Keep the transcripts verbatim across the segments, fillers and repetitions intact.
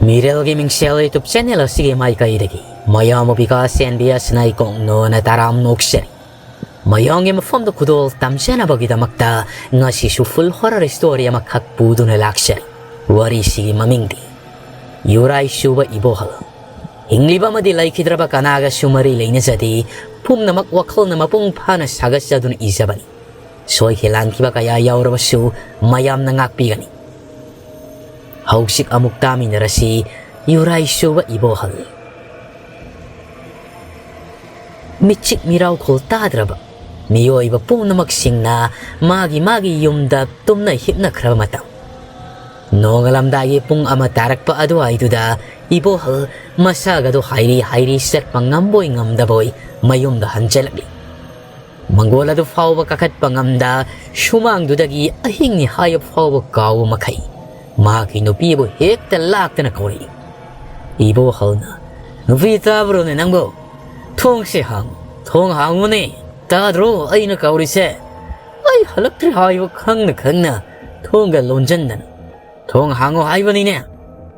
ꯃꯤꯔꯦꯜꯒꯤ ꯃꯤꯡꯁꯦꯜ YouTube channel ꯑꯁꯤꯒꯤ ꯃꯥꯏꯀꯩꯗꯒꯤ ꯃꯌꯥꯝꯕꯨ ꯕꯤꯀꯥꯁ ꯑꯦꯟ ꯕꯤ ꯑꯦꯁ ꯅꯥꯏꯀꯣꯡꯅꯣꯅ ꯇꯔꯥꯝ ꯅꯣꯛꯆꯔꯤ꯫ ꯃꯌꯥꯝꯒꯤ ꯃꯐꯝꯗ ꯈꯨꯗꯣꯜ ꯇꯝꯖꯅꯕꯒꯤꯗꯃꯛꯇ ꯉꯁꯤꯁꯨ full horror story ꯑꯃꯈꯛ ꯄꯨꯗꯨꯅ ꯂꯥꯛꯆꯔꯤ꯫ ꯋꯥꯔꯤꯁꯤꯒꯤ ꯃꯃꯤꯡꯗꯤ ꯌꯨꯔꯥꯏ ꯁꯨꯕ ꯏꯕꯣꯍꯜ꯫ ꯍꯤꯡꯂꯤꯕ ꯑꯃꯗꯤ ꯂꯩꯈꯤꯗ꯭ꯔꯕ ꯀꯅꯥꯒꯁꯨ ꯃꯔꯤ ꯂꯩꯅꯖꯗꯦ, ꯄꯨꯝꯅꯃꯛ ꯋꯥꯈꯜꯅ ꯃꯄꯨꯡ ꯐꯥꯅ ꯁꯥꯒꯠꯆꯗꯨꯅ ꯏꯖꯕꯅꯤ꯫ ꯁꯣꯏꯈꯤ ꯂꯥꯟꯈꯤꯕ ꯀꯌꯥ ꯌꯥꯎꯔꯕꯁꯨ ꯃꯌꯥꯝꯅ ꯉꯥꯛꯄꯤꯒꯅꯤ꯫ ꯍꯧꯖꯤꯛ ꯑꯃꯨꯛ ꯇꯥꯃꯤꯟꯅꯔꯁꯤ ꯌꯨꯔꯥꯏ ꯁꯨꯕ ꯏꯕꯣꯍꯜ꯫ ꯃꯤꯆꯤꯛ ꯃꯤꯔꯥꯎꯈꯣꯜ ꯇꯥꯗ꯭ꯔꯕ ꯃꯤꯑꯣꯏꯕ ꯄꯨꯝꯅꯃꯛꯁꯤꯡꯅ ꯃꯥꯒꯤ ꯃꯥꯒꯤ ꯌꯨꯝꯗ ꯇꯨꯝꯅ ꯍꯤꯞꯅꯈ꯭ꯔꯕ ꯃꯇꯝ, ꯅꯣꯡꯉꯥꯜꯂꯝꯗꯥꯏꯒꯤ ꯄꯨꯡ ꯑꯃ ꯇꯥꯔꯛꯄ ꯑꯗꯨꯋꯥꯏꯗꯨꯗ ꯏꯕꯣꯍꯜ ꯃꯁꯥꯒꯗꯨ ꯍꯥꯏꯔꯤ ꯍꯥꯏꯔꯤ ꯆꯠꯄ ꯉꯝꯕꯣꯏ ꯉꯝꯗꯕꯣꯏ ꯃꯌꯨꯝꯗ ꯍꯟꯖꯜꯂꯛꯂꯤ꯫ ꯃꯪꯒꯣꯜ ꯑꯗꯨ ꯐꯥꯎꯕ ꯀꯥꯈꯠꯄ ꯉꯝꯗ, ꯁꯨꯃꯥꯡꯗꯨꯗꯒꯤ ꯑꯍꯤꯡꯅꯤ ꯍꯥꯏꯕ ꯐꯥꯎꯕ ꯀꯥꯎꯕ ꯃꯈꯩ ꯃꯍꯥꯛꯀꯤ ꯅꯨꯄꯤꯕꯨ ꯍꯦꯛꯇ ꯂꯥꯛꯇꯅ ꯀꯧꯔꯛꯏ꯫ ꯏꯕꯣꯍꯜꯅ, "ꯅꯨꯄꯤ, ꯇꯥꯕ꯭ꯔꯣꯅꯦ ꯅꯪꯕꯣ? ꯊꯣꯡꯁꯦ ꯍꯥꯡꯉꯨ, ꯊꯣꯡ ꯍꯥꯡꯉꯨꯅꯦ꯫ ꯇꯥꯗ꯭ꯔꯣ ꯑꯩꯅ ꯀꯧꯔꯤꯁꯦ? ꯑꯩ ꯍꯜꯂꯛꯇ꯭ꯔꯤ ꯍꯥꯏꯕ ꯈꯪꯅ ꯈꯪꯅ ꯊꯣꯡꯒ ꯂꯣꯟꯖꯟꯗꯅ ꯊꯣꯡ ꯍꯥꯡꯉꯣ ꯍꯥꯏꯕꯅꯤꯅꯦ꯫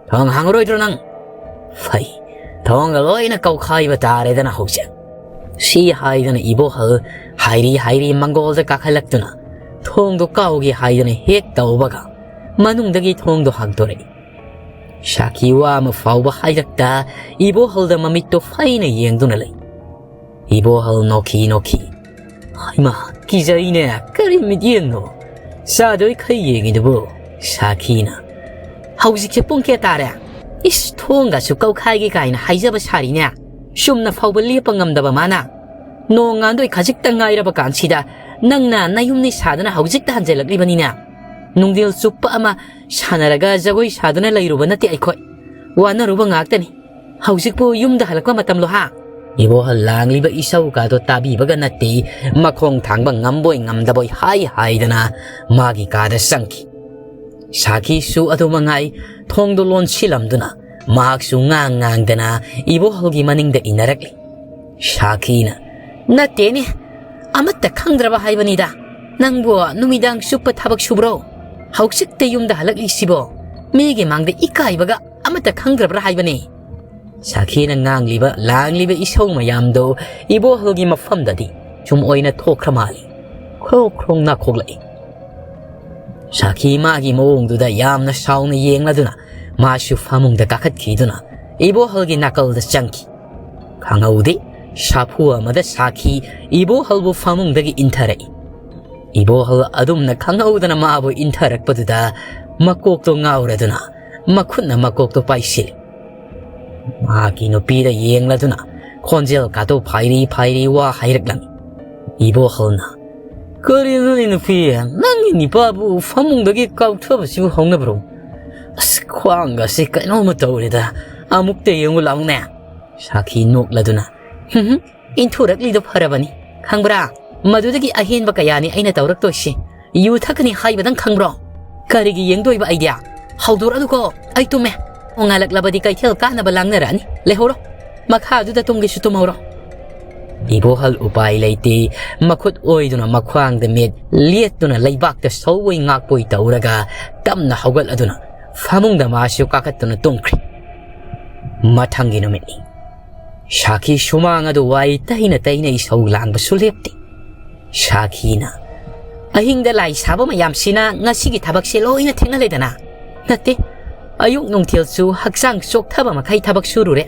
ꯊꯣꯡ ꯍꯥꯡꯉꯔꯣꯏꯗ꯭ꯔꯣ ꯅꯪ? ꯐꯩ, ꯊꯣꯡꯒ ꯂꯣꯏꯅ ꯀꯧꯈꯥꯏꯕ ꯇꯥꯔꯦꯗꯅ ꯍꯧꯖꯤꯛ"꯫ ꯁꯤ ꯍꯥꯏꯗꯅ ꯏꯕꯣꯍꯜ ꯍꯥꯏꯔꯤ ꯍꯥꯏꯔꯤ ꯃꯪꯒꯣꯜꯗ ꯀꯥꯈꯠꯂꯛꯇꯨꯅ ꯊꯣꯡꯗꯣ ꯀꯥꯎꯒꯦ ꯍꯥꯏꯗꯅ ꯍꯦꯛ ꯇꯧꯕꯒ ꯃꯅꯨꯡꯗꯒꯤ ꯊꯣꯡꯗꯣ ꯍꯥꯡꯗꯣꯔꯛꯏ꯫ ꯁꯥꯈꯤ ꯋꯥ ꯑꯃ ꯐꯥꯎꯕ ꯍꯥꯏꯔꯛꯇ ꯏꯕꯣꯍꯜꯗ ꯃꯃꯤꯠꯇꯣ ꯐꯩꯅ ꯌꯦꯡꯗꯨꯅ ꯂꯩ꯫ ꯏꯕꯣꯍꯜ ꯅꯣꯛꯈꯤ ꯅꯣꯛꯈꯤ꯫ "ꯍꯩꯃꯥ, ꯀꯤꯖꯩꯅꯦ, ꯀꯔꯤ ꯃꯤꯠꯌꯦꯡꯅꯣ? ꯆꯥꯗꯣꯏ ꯈꯩ ꯌꯦꯡꯉꯤꯗꯨꯕꯨ?" ꯁꯥꯈꯤꯅ, "ꯍꯧꯖꯤꯛꯁꯦ ꯄꯨꯡ ꯀꯌꯥ ꯇꯥꯔꯦ? ꯏꯁ, ꯊꯣꯡꯒꯁꯨ ꯀꯧꯈꯥꯏꯒꯦ ꯀꯥꯏꯅ ꯍꯥꯏꯖꯕ ꯁꯥꯔꯤꯅꯦ꯫ ꯆꯨꯝꯅ ꯐꯥꯎꯕ ꯂꯦꯞꯄ ꯉꯝꯗꯕ ꯃꯥꯅ꯫ ꯅꯣꯡ ꯉꯥꯟꯗꯣꯏ ꯈꯖꯤꯛꯇ ꯉꯥꯏꯔꯕ ꯀꯥꯟꯁꯤꯗ ꯅꯪꯅ ꯅꯌꯨꯝꯅꯤ ꯁꯥꯗꯅ ꯍꯧꯖꯤꯛꯇ ꯍꯟꯖꯜꯂꯛꯂꯤꯕꯅꯤꯅꯦ꯫ ꯅꯨꯡꯗꯤꯜ ꯆꯨꯞꯄ ꯑꯃ ꯁꯥꯟꯅꯔꯒ ꯖꯒꯣꯏ ꯁꯥꯗꯨꯅ ꯂꯩꯔꯨꯕ ꯅꯠꯇꯦ ꯑꯩꯈꯣꯏ꯫ ꯋꯥꯅꯔꯨꯕ ꯉꯥꯛꯇꯅꯤ꯫ ꯍꯧꯖꯤꯛꯄꯨ ꯌꯨꯝꯗ ꯍꯜꯂꯛꯄ ꯃꯇꯝꯂꯣ ꯍꯥ?" ꯏꯕꯣꯍꯜ ꯂꯥꯡꯂꯤꯕ ꯏꯁꯧꯒꯗꯣ ꯇꯥꯕꯤꯕꯒ ꯅꯠꯇꯦ, ꯃꯈꯣꯡ ꯊꯥꯡꯕ ꯉꯝꯕꯣꯏ ꯉꯝꯗꯕꯣꯏ ꯍꯥꯏ ꯍꯥꯏꯗꯅ ꯃꯥꯒꯤ ꯀꯥꯗ ꯆꯪꯈꯤ꯫ ꯁꯥꯈꯤꯁꯨ ꯑꯗꯨ ꯃꯉꯥꯏ, ꯊꯣꯡꯗꯣ ꯂꯣꯟꯁꯤꯜꯂꯝꯗꯨꯅ ꯃꯍꯥꯛꯁꯨ ꯉꯥꯡ ꯉꯥꯡꯗꯅ ꯏꯕꯣꯍꯜꯒꯤ ꯃꯅꯤꯡꯗ ꯏꯟꯅꯔꯛꯂꯤ꯫ ꯁꯥꯈꯤꯅ, "ꯅꯠꯇꯦꯅꯦ, ꯑꯃꯠꯇ ꯈꯪꯗ꯭ꯔꯕ ꯍꯥꯏꯕꯅꯤꯗ꯫ ꯅꯪꯕꯨ ꯅꯨꯃꯤꯗꯥꯡ ꯆꯨꯞꯄ ꯊꯕꯛ ꯁꯨꯕ꯭ꯔꯣ? ꯍꯧꯖꯤꯛꯇ ꯌꯨꯝꯗ ꯍꯜꯂꯛꯂꯤꯁꯤꯕꯣ? ꯃꯤꯒꯤ ꯃꯥꯡꯗ ꯏꯀꯥꯏꯕꯒ ꯑꯃꯠꯇ ꯈꯪꯗ꯭ꯔꯕ꯭ꯔꯥ ꯍꯥꯏꯕꯅꯦ꯫ ꯁꯥꯈꯤꯅ ꯉꯥꯡꯂꯤꯕ ꯂꯥꯡꯂꯤꯕ ꯏꯁꯧ ꯃꯌꯥꯝꯗꯣ ꯏꯕꯣꯍꯜꯒꯤ ꯃꯐꯝꯗꯗꯤ ꯁꯨꯝ ꯑꯣꯏꯅ ꯊꯣꯛꯈ꯭ꯔ ꯃꯥꯜꯂꯤ꯫ ꯈ꯭ꯔꯣꯛ ꯈ꯭ꯔꯣꯛ ꯅꯥꯈꯣꯛꯂꯛꯏ꯫ ꯁꯥꯈꯤ ꯃꯥꯒꯤ ꯃꯑꯣꯡꯗꯨꯗ ꯌꯥꯝꯅ ꯁꯥꯎꯅ ꯌꯦꯡꯂꯗꯨꯅ ꯃꯥꯁꯨ ꯐꯃꯨꯡꯗ ꯀꯥꯈꯠꯈꯤꯗꯨꯅ ꯏꯕꯣꯍꯜꯒꯤ ꯅꯥꯀꯜꯗ ꯆꯪꯈꯤ꯫ ꯈꯪꯍꯧꯗꯦ, ꯁꯥꯐꯨ ꯑꯃꯗ ꯁꯥꯈꯤ ꯏꯕꯣꯍꯜꯕꯨ ꯐꯃꯨꯡꯗꯒꯤ ꯏꯟꯊꯔꯛꯏ꯫ ꯏꯕꯣꯍꯜ ꯑꯗꯨꯝꯅ ꯈꯪꯍꯧꯗꯅ ꯃꯥꯕꯨ ꯏꯟꯊꯔꯛꯄꯗꯨꯗ ꯃꯀꯣꯛꯇꯣ ꯉꯥꯎꯔꯗꯨꯅ ꯃꯈꯨꯠꯅ ꯃꯀꯣꯛꯇꯣ ꯄꯥꯏꯁꯤꯜꯂꯤ꯫ ꯃꯍꯥꯛꯀꯤ ꯅꯨꯄꯤꯗ ꯌꯦꯡꯂꯗꯨꯅ ꯈꯣꯟꯖꯦꯜ ꯀꯥꯗꯣ ꯐꯥꯏꯔꯤ ꯐꯥꯏꯔꯤ ꯋꯥ ꯍꯥꯏꯔꯛꯂꯝꯃꯤ꯫ ꯏꯕꯣꯍꯜꯅ, "ꯀꯔꯤꯅꯣꯅꯦ ꯅꯨꯄꯤ, ꯅꯪꯒꯤ ꯅꯤꯄꯥꯕꯨ ꯐꯃꯨꯡꯗꯒꯤ ꯀꯥꯎꯊꯕꯁꯤꯕꯨ ꯍꯧꯅꯕ꯭ꯔꯣ? ꯑꯁ, ꯈ꯭ꯋꯥꯡꯒꯁꯤ ꯀꯩꯅꯣꯝꯃ ꯇꯧꯔꯦꯗ, ꯑꯃꯨꯛꯇ ꯌꯦꯡꯉꯨ ꯂꯥꯎꯅꯦ꯫" ꯁꯥꯈꯤ ꯅꯣꯛꯂꯗꯨꯅ, "ꯍꯨꯝ ꯍꯨꯝ, ꯏꯟꯊꯣꯔꯛꯂꯤꯗꯣ ꯐꯔꯕꯅꯤ꯫ ꯈꯪꯕ꯭ꯔꯥ, ꯃꯗꯨꯗꯒꯤ ꯑꯍꯦꯟꯕ ꯀꯌꯥꯅꯤ ꯑꯩꯅ ꯇꯧꯔꯛꯇꯣꯏꯁꯤ꯫ ꯌꯨ ꯊꯛꯀꯅꯤ ꯍꯥꯏꯕꯗꯪ ꯈꯪꯕ꯭ꯔꯣ? ꯀꯔꯤꯒꯤ ꯌꯦꯡꯗꯣꯏꯕ ꯑꯩꯗꯤ? ꯍꯧꯗꯣꯔꯛꯑꯅꯨꯀꯣ, ꯑꯩ ꯇꯨꯝꯃꯦ꯫ ꯅꯣꯡꯉꯥꯜꯂꯛꯂꯕꯗꯤ ꯀꯩꯊꯦꯜ ꯀꯥꯅꯕ ꯂꯥꯡꯅꯔꯛꯑꯅꯤ꯫ ꯂꯩꯍꯧꯔꯣ, ꯃꯈꯥꯗꯨꯗ ꯇꯨꯝꯒꯦꯁꯨ ꯇꯨꯝꯍꯧꯔꯣ꯫" ꯏꯕꯣꯍꯜ ꯎꯄꯥꯏ ꯂꯩꯇꯦ꯫ ꯃꯈꯨꯠ ꯑꯣꯏꯗꯨꯅ ꯃꯈ꯭ꯋꯥꯡꯗ ꯃꯦꯠ, ꯂꯦꯠꯇꯨꯅ ꯂꯩꯕꯥꯛꯇ ꯁꯧꯕꯣꯏ ꯉꯥꯛꯄꯣꯏ ꯇꯧꯔꯒ ꯇꯞꯅ ꯍꯧꯒꯠꯂꯗꯨꯅ ꯐꯃꯨꯡꯗ ꯃꯥꯁꯨ ꯀꯥꯈꯠꯇꯨꯅ ꯇꯨꯝꯈ꯭ꯔꯦ꯫ ꯃꯊꯪꯒꯤ ꯅꯨꯃꯤꯠꯅꯤ꯫ ꯁꯥꯈꯤ ꯁꯨꯃꯥꯡ ꯑꯗꯨ ꯋꯥꯏ ꯇꯩꯅ ꯇꯩꯅ ꯏꯁꯧ ꯂꯥꯡꯕꯁꯨ ꯂꯦꯞꯇꯦ꯫ ꯁꯥꯈꯤꯅ, "ꯑꯍꯤꯡꯗ ꯂꯥꯏ ꯁꯥꯕ ꯃꯌꯥꯝꯁꯤꯅ ꯉꯁꯤꯒꯤ ꯊꯕꯛꯁꯦ ꯂꯣꯏꯅ ꯊꯦꯡꯅꯍꯜꯂꯦꯗꯅ꯫ ꯅꯠꯇꯦ, ꯑꯌꯨꯛ ꯅꯨꯡꯊꯤꯜꯁꯨ ꯍꯛꯆꯥꯡ ꯆꯣꯛꯊꯕ ꯃꯈꯩ ꯊꯕꯛ ꯁꯨꯔꯨꯔꯦ꯫